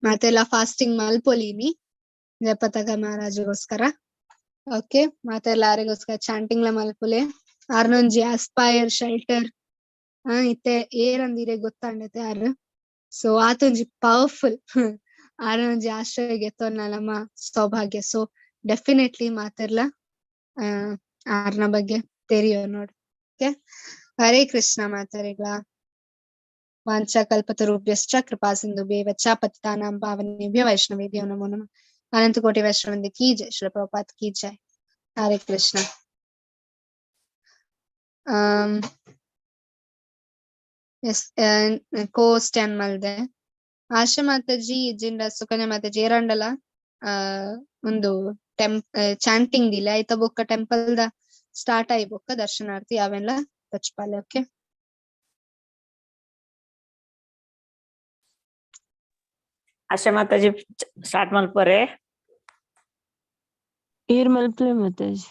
ಮಾತೆಲ್ಲ ಫಾಸ್ಟಿಂಗ್ ಮಲ್ಪೊಲಿ ಇನಿ ಜಯಪತಾಕ ಮಹಾರಾಜ್ಗೋಸ್ಕರ. ಓಕೆ, ಮಾತೆಲ್ಲ ಆರಿಗೋಸ್ಕರ ಚಾಂಟಿಂಗ್ ಲ ಮಲ್ಪುಲೆ. ಆರ್ನೊಂಜಿ ಅಸ್ಪೈರ್ ಶೆಲ್ಟರ್ ಇತ್ತೆ ಏರಂದಿರೆ ಗೊತ್ತಾಂಡತೆ ಆರ್. ಸೊ ಆತೊಂಜಿ ಪವರ್ಫುಲ್ ಆರ್ನೊಂಜಿ ಆಶ್ರಯ ಗೆತ್ತೊನ್ನ ನಮ್ಮ ಸೌಭಾಗ್ಯ. ಸೊ ಡೆಫಿನೆಟ್ಲಿ ಮಾತೆರ್ಲ ಆರ್ನ ಬಗ್ಗೆ ತೆರಿಯೋ ನೋಡ್. ಓಕೆ, ಹರೇ ಕೃಷ್ಣ ಮಾತರಿಗಳ. ವಾಂಛಾ ಕಲ್ಪತರುಭ್ಯಶ್ಚ ಕೃಪಾ ಸಿಂಧುಭ್ಯೇವ ಚ ಪತಿತಾನಾಂ ಪಾವನೇಭ್ಯೋ ವೈಷ್ಣವೇಭ್ಯೋ ನಮೋ ನಮಃ. ಅನಂತ ಕೋಟಿ ವೈಷ್ಣವಂದ ಕಿ ಜೈ, ಶ್ರೀ ಪ್ರಭುಪಾದ ಕಿ ಜೈ. ಹರೇ ಕೃಷ್ಣ. Um, ಎಸ್, ಕೋ ಸ್ಟ್ಯಾಂಡ್ ಮಲ್ದೆ ಆಶಾ ಮಾತಾಜಿ ಜಿಂಡ ಸುಕನ್ಯಾ ಮಾತಾಜಿ ಏರಂಡಲ ಒಂದು ಟೆಂಪ್ ಚಾಂಟಿಂಗ್ ದಿಲ್ಲ ಐತ ಬೊಕ್ಕ ಟೆಂಪಲ್ ದ ಸ್ಟಾರ್ಟ್ ಆಯಿ ಬೊಕ್ಕ ದರ್ಶನಾರ್ಥಿ ಅವೆಲ್ಲ ತಚ್ಪಾಲೆ. ಓಕೆ, ಆಶಾ ಮಾತಾಜಿ ಸ್ಟಾರ್ಟ್ ಮಲ್ಪರೆ. ಈರ್ ಮಲ್ಪಲೆ ಮಾತಾಜಿ.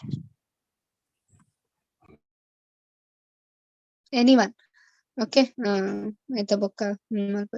ಎನಿವನ್. ಓಕೆ, ಐತ ಬೊಕ್ಕ ಮಲ್ಪ.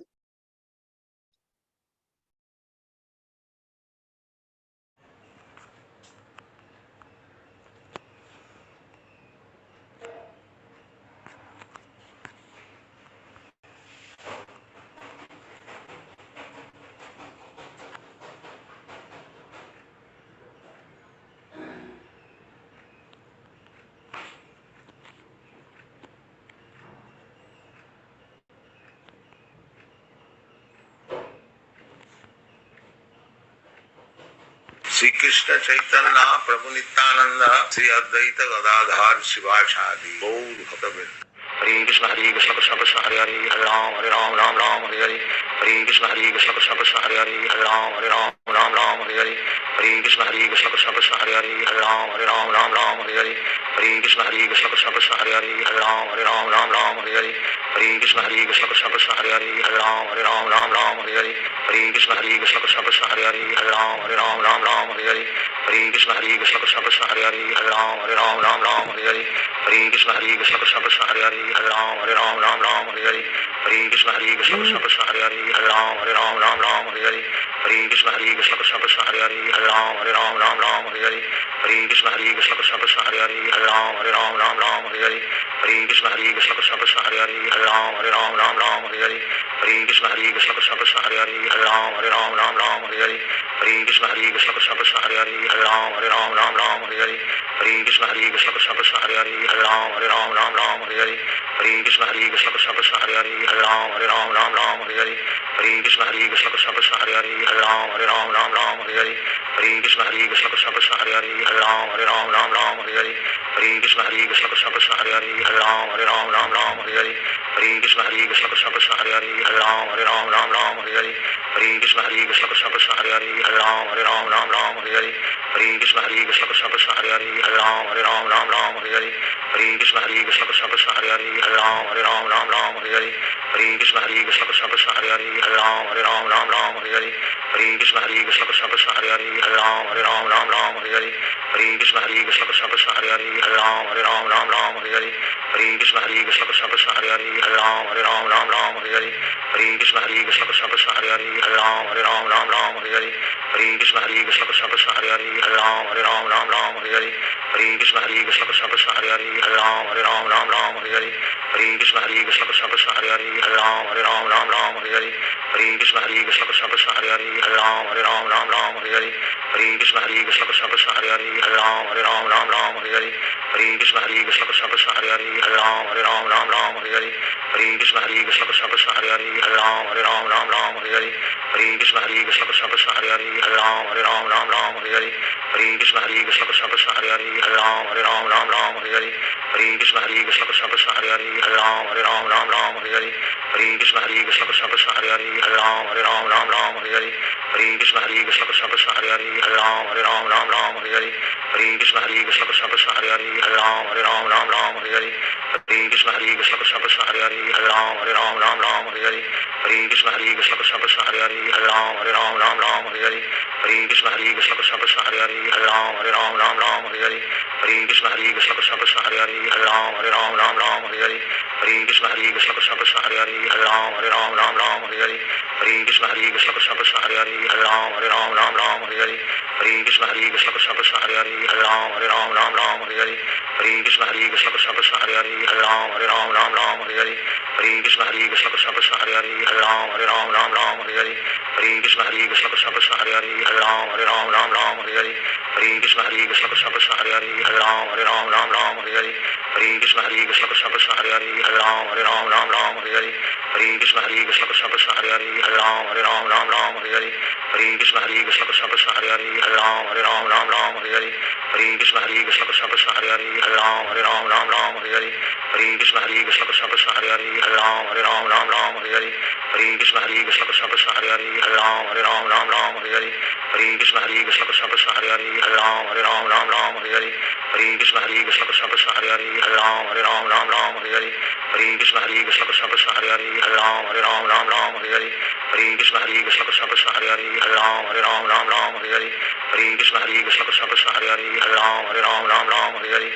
श्री कृष्ण चैतन्य प्रभु नित्यानंद श्री अद्वैत गदाधर शिवासादि गौर भक्तवृंद। हरे कृष्ण हरे कृष्ण कृष्ण कृष्ण हरे हरे, हरे राम हरे राम राम राम हरे हरे। हरे कृष्ण हरे कृष्ण कृष्ण कृष्ण हरे हरे, हरे राम हरे राम राम राम हरे हरे। हरे कृष्ण हरे कृष्ण कृष्ण कृष्ण हरे हरे, हरे राम हरे राम राम राम हरे हरे। हरे कृष्ण हरे कृष्ण कृष्ण कृष्ण हरे हरे, हरे राम हरे राम राम राम हरे हरे। हरे कृष्ण हरे कृष्ण कृष्ण कृष्ण हरे हरे, हरे राम हरे राम राम राम हरे हरे। हरे कृष्ण हरे कृष्ण कृष्ण कृष्ण हरे हरे, हरे राम हरे राम राम राम हरे हरे। हरे कृष्ण हरे कृष्ण कृष्ण कृष्ण हरे हरे, हरे राम हरे राम राम राम हरे हरे। हरे कृष्ण हरे कृष्ण कृष्ण कृष्ण हरे हरे, हरे राम हरे राम राम राम हरे हरे। हरे कृष्ण हरे कृष्ण कृष्ण कृष्ण हरे हरे, हरे राम हरे राम राम राम हरे हरे। हरे कृष्ण हरे कृष्ण कृष्ण कृष्ण हरे हरे, हरे राम हरे राम राम राम हरे हरे। हरे कृष्ण हरे कृष्ण कृष्ण कृष्ण हरे हरे, हरे राम हरे राम राम राम हरे हरे। हरे कृष्ण हरे कृष्ण कृष्ण कृष्ण हरे हरे, हरे राम हरे राम राम राम हरे हरे। हरे कृष्ण हरे कृष्ण कृष्ण कृष्ण हरे हरे, हरे राम हरे राम राम राम हरे हरे। हरे कृष्ण हरे कृष्ण कृष्ण कृष्ण हरे हरे, हरे राम हरे राम राम राम हरे हरे। हरे कृष्ण हरे कृष्ण कृष्ण कृष्ण हरे हरे, हरे राम हरे राम राम राम हरे हरे। हरे कृष्ण हरे कृष्ण कृष्ण कृष्ण हरे हरे, हरे राम हरे राम राम राम हरे हरे। हरे कृष्ण हरे कृष्ण कृष्ण कृष्ण हरे हरे, हरे राम हरे राम राम राम हरे हरे। हरे कृष्ण हरे कृष्ण कृष्ण कृष्ण हरे हरे, हरे राम हरे राम राम राम हरे हरे। हरे कृष्ण हरे कृष्ण कृष्ण कृष्ण हरे हरे, हरे राम हरे राम राम राम हरे हरे। हरे कृष्ण हरे कृष्ण कृष्ण कृष्ण हरे हरे, हरे राम हरे राम राम राम हरे हरे। हरे कृष्ण हरे कृष्ण कृष्ण कृष्ण हरे हरे, हरे राम हरे राम राम राम हरे हरे। हरे कृष्ण हरे कृष्ण कृष्ण कृष्ण हरे हरे, हरे राम हरे राम राम राम हरे हरे। हरे कृष्ण हरे कृष्ण कृष्ण कृष्ण हरे हरे, हरे राम हरे राम राम राम हरे हरे। हरे कृष्ण हरे कृष्ण कृष्ण कृष्ण हरे हरे, हरे राम हरे राम राम राम हरे हरे। हरे कृष्ण हरे कृष्ण कृष्ण कृष्ण हरे हरे, हरे राम हरे राम राम राम हरे हरे। हरे कृष्ण हरे कृष्ण कृष्ण कृष्ण हरे हरे, हरे राम हरे राम राम राम हरे हरे। हरे कृष्ण हरे कृष्ण कृष्ण कृष्ण हरे हरे, हरे राम हरे राम राम राम हरे हरे। हरे कृष्ण हरे कृष्ण कृष्ण कृष्ण हरे हरे, हरे राम हरे राम राम राम हरे हरे। हरे कृष्ण हरे कृष्ण कृष्ण कृष्ण हरे हरे, हरे राम हरे राम राम राम हरे हरे। हरे कृष्ण हरे कृष्ण कृष्ण कृष्ण हरे हरे, हरे राम हरे राम राम राम हरे हरे। हरे कृष्ण हरे कृष्ण कृष्ण कृष्ण हरे हरे, हरे राम हरे राम राम राम हरे हरे। हरे कृष्ण हरे कृष्ण कृष्ण कृष्ण हरे हरे, हरे राम हरे राम राम राम हरे हरे। हरे कृष्ण हरे कृष्ण कृष्ण कृष्ण हरे हरे, हरे राम हरे राम राम राम हरे हरे। हरे कृष्ण हरे कृष्ण कृष्ण कृष्ण हरे हरे, हरे राम हरे राम राम राम हरे हरे। हरे कृष्ण हरे कृष्ण कृष्ण कृष्ण हरे हरे, हरे राम हरे राम राम राम हरे हरे। हरे कृष्ण हरे कृष्ण कृष्ण कृष्ण हरे हरे, हरे राम हरे राम राम राम हरे हरे। हरे कृष्ण हरे कृष्ण कृष्ण कृष्ण हरे हरे, हरे राम हरे राम राम राम हरे हरे। हरे कृष्ण हरे कृष्ण कृष्ण कृष्ण हरे हरे, हरे राम हरे राम राम राम हरे हरे। हरे कृष्ण हरे कृष्ण कृष्ण कृष्ण हरे हरे, हरे राम हरे राम राम राम हरे हरे। हरे कृष्ण हरे कृष्ण कृष्ण कृष्ण हरे हरे, हरे राम हरे राम राम राम हरे हरे। हरे कृष्ण हरे कृष्ण कृष्ण कृष्ण हरे हरे, हरे राम हरे राम राम राम हरे हरे। हरे कृष्ण हरे कृष्ण कृष्ण कृष्ण हरे हरे, हरे राम हरे राम राम राम हरे हरे। हरे कृष्ण हरे कृष्ण कृष्ण कृष्ण हरे हरे, हरे राम हरे राम राम राम हरे हरे। हरे कृष्ण हरे कृष्ण कृष्ण कृष्ण हरे हरे, हरे राम हरे राम राम राम हरे हरे। हरे कृष्ण हरे कृष्ण कृष्ण कृष्ण हरे हरे, हरे राम हरे राम राम राम हरे हरे। हरे कृष्ण हरे कृष्ण कृष्ण कृष्ण हरे हरे, हरे राम हरे राम राम राम हरे हरे। हरे कृष्ण हरे कृष्ण कृष्ण कृष्ण हरे हरे, हरे राम हरे राम राम राम हरे हरे। हरे कृष्ण हरे कृष्ण कृष्ण कृष्ण हरे हरे, हरे राम हरे राम राम राम हरे हरे। हरे कृष्ण हरे कृष्ण कृष्ण कृष्ण हरे हरे, हरे राम हरे राम राम राम हरे हरे। हरे कृष्ण हरे कृष्ण कृष्ण कृष्ण हरे हरे, हरे राम हरे राम राम राम हरे हरे। हरे कृष्ण हरे कृष्ण कृष्ण कृष्ण हरे हरे, हरे राम हरे राम राम राम हरे हरे। हरे कृष्ण हरे कृष्ण कृष्ण कृष्ण हरे हरे, हरे राम हरे राम राम राम हरे हरे। हरे Krishna Krishna Hare Krishna Krishna Krishna Hare Hare Hare Ram Hare Ram Ram Ram Hare Hare Hare Krishna Hare Krishna Krishna Krishna Hare Hare Hare Ram Hare Ram Ram Ram Hare Hare Hare Krishna Hare Krishna Krishna Krishna Hare Hare Hare Ram Hare Ram Ram Ram Hare Hare Hare Krishna Hare Krishna Krishna Krishna Hare Hare Hare Ram Hare Ram Ram Ram Hare Hare Hare Krishna Hare Krishna Krishna Krishna Hare Hare Hare Ram Hare Ram Ram Ram Hare Hare Hare Krishna Hare Krishna Krishna Krishna Hare Hare Hare Ram Hare Ram Ram Ram Hare Hare Hare Krishna Hare Krishna Krishna Krishna Hare Hare Hare Ram Hare Ram Ram Ram Hare Hare Hare Krishna Hare Krishna Krishna Krishna Hare Hare Hare Ram Hare Ram Ram Ram Hare Hare Hare Krishna Hare Krishna Krishna Krishna Hare Hare Hare Ram Hare Ram Ram Ram Hare Hare Hare Krishna Hare Krishna Krishna Krishna Hare Hare Hare Ram Hare Ram Ram Ram Hare Hare Hare Krishna Hare Krishna Krishna Krishna Hare Hare Hare Ram Hare Ram Ram Ram Hare Hare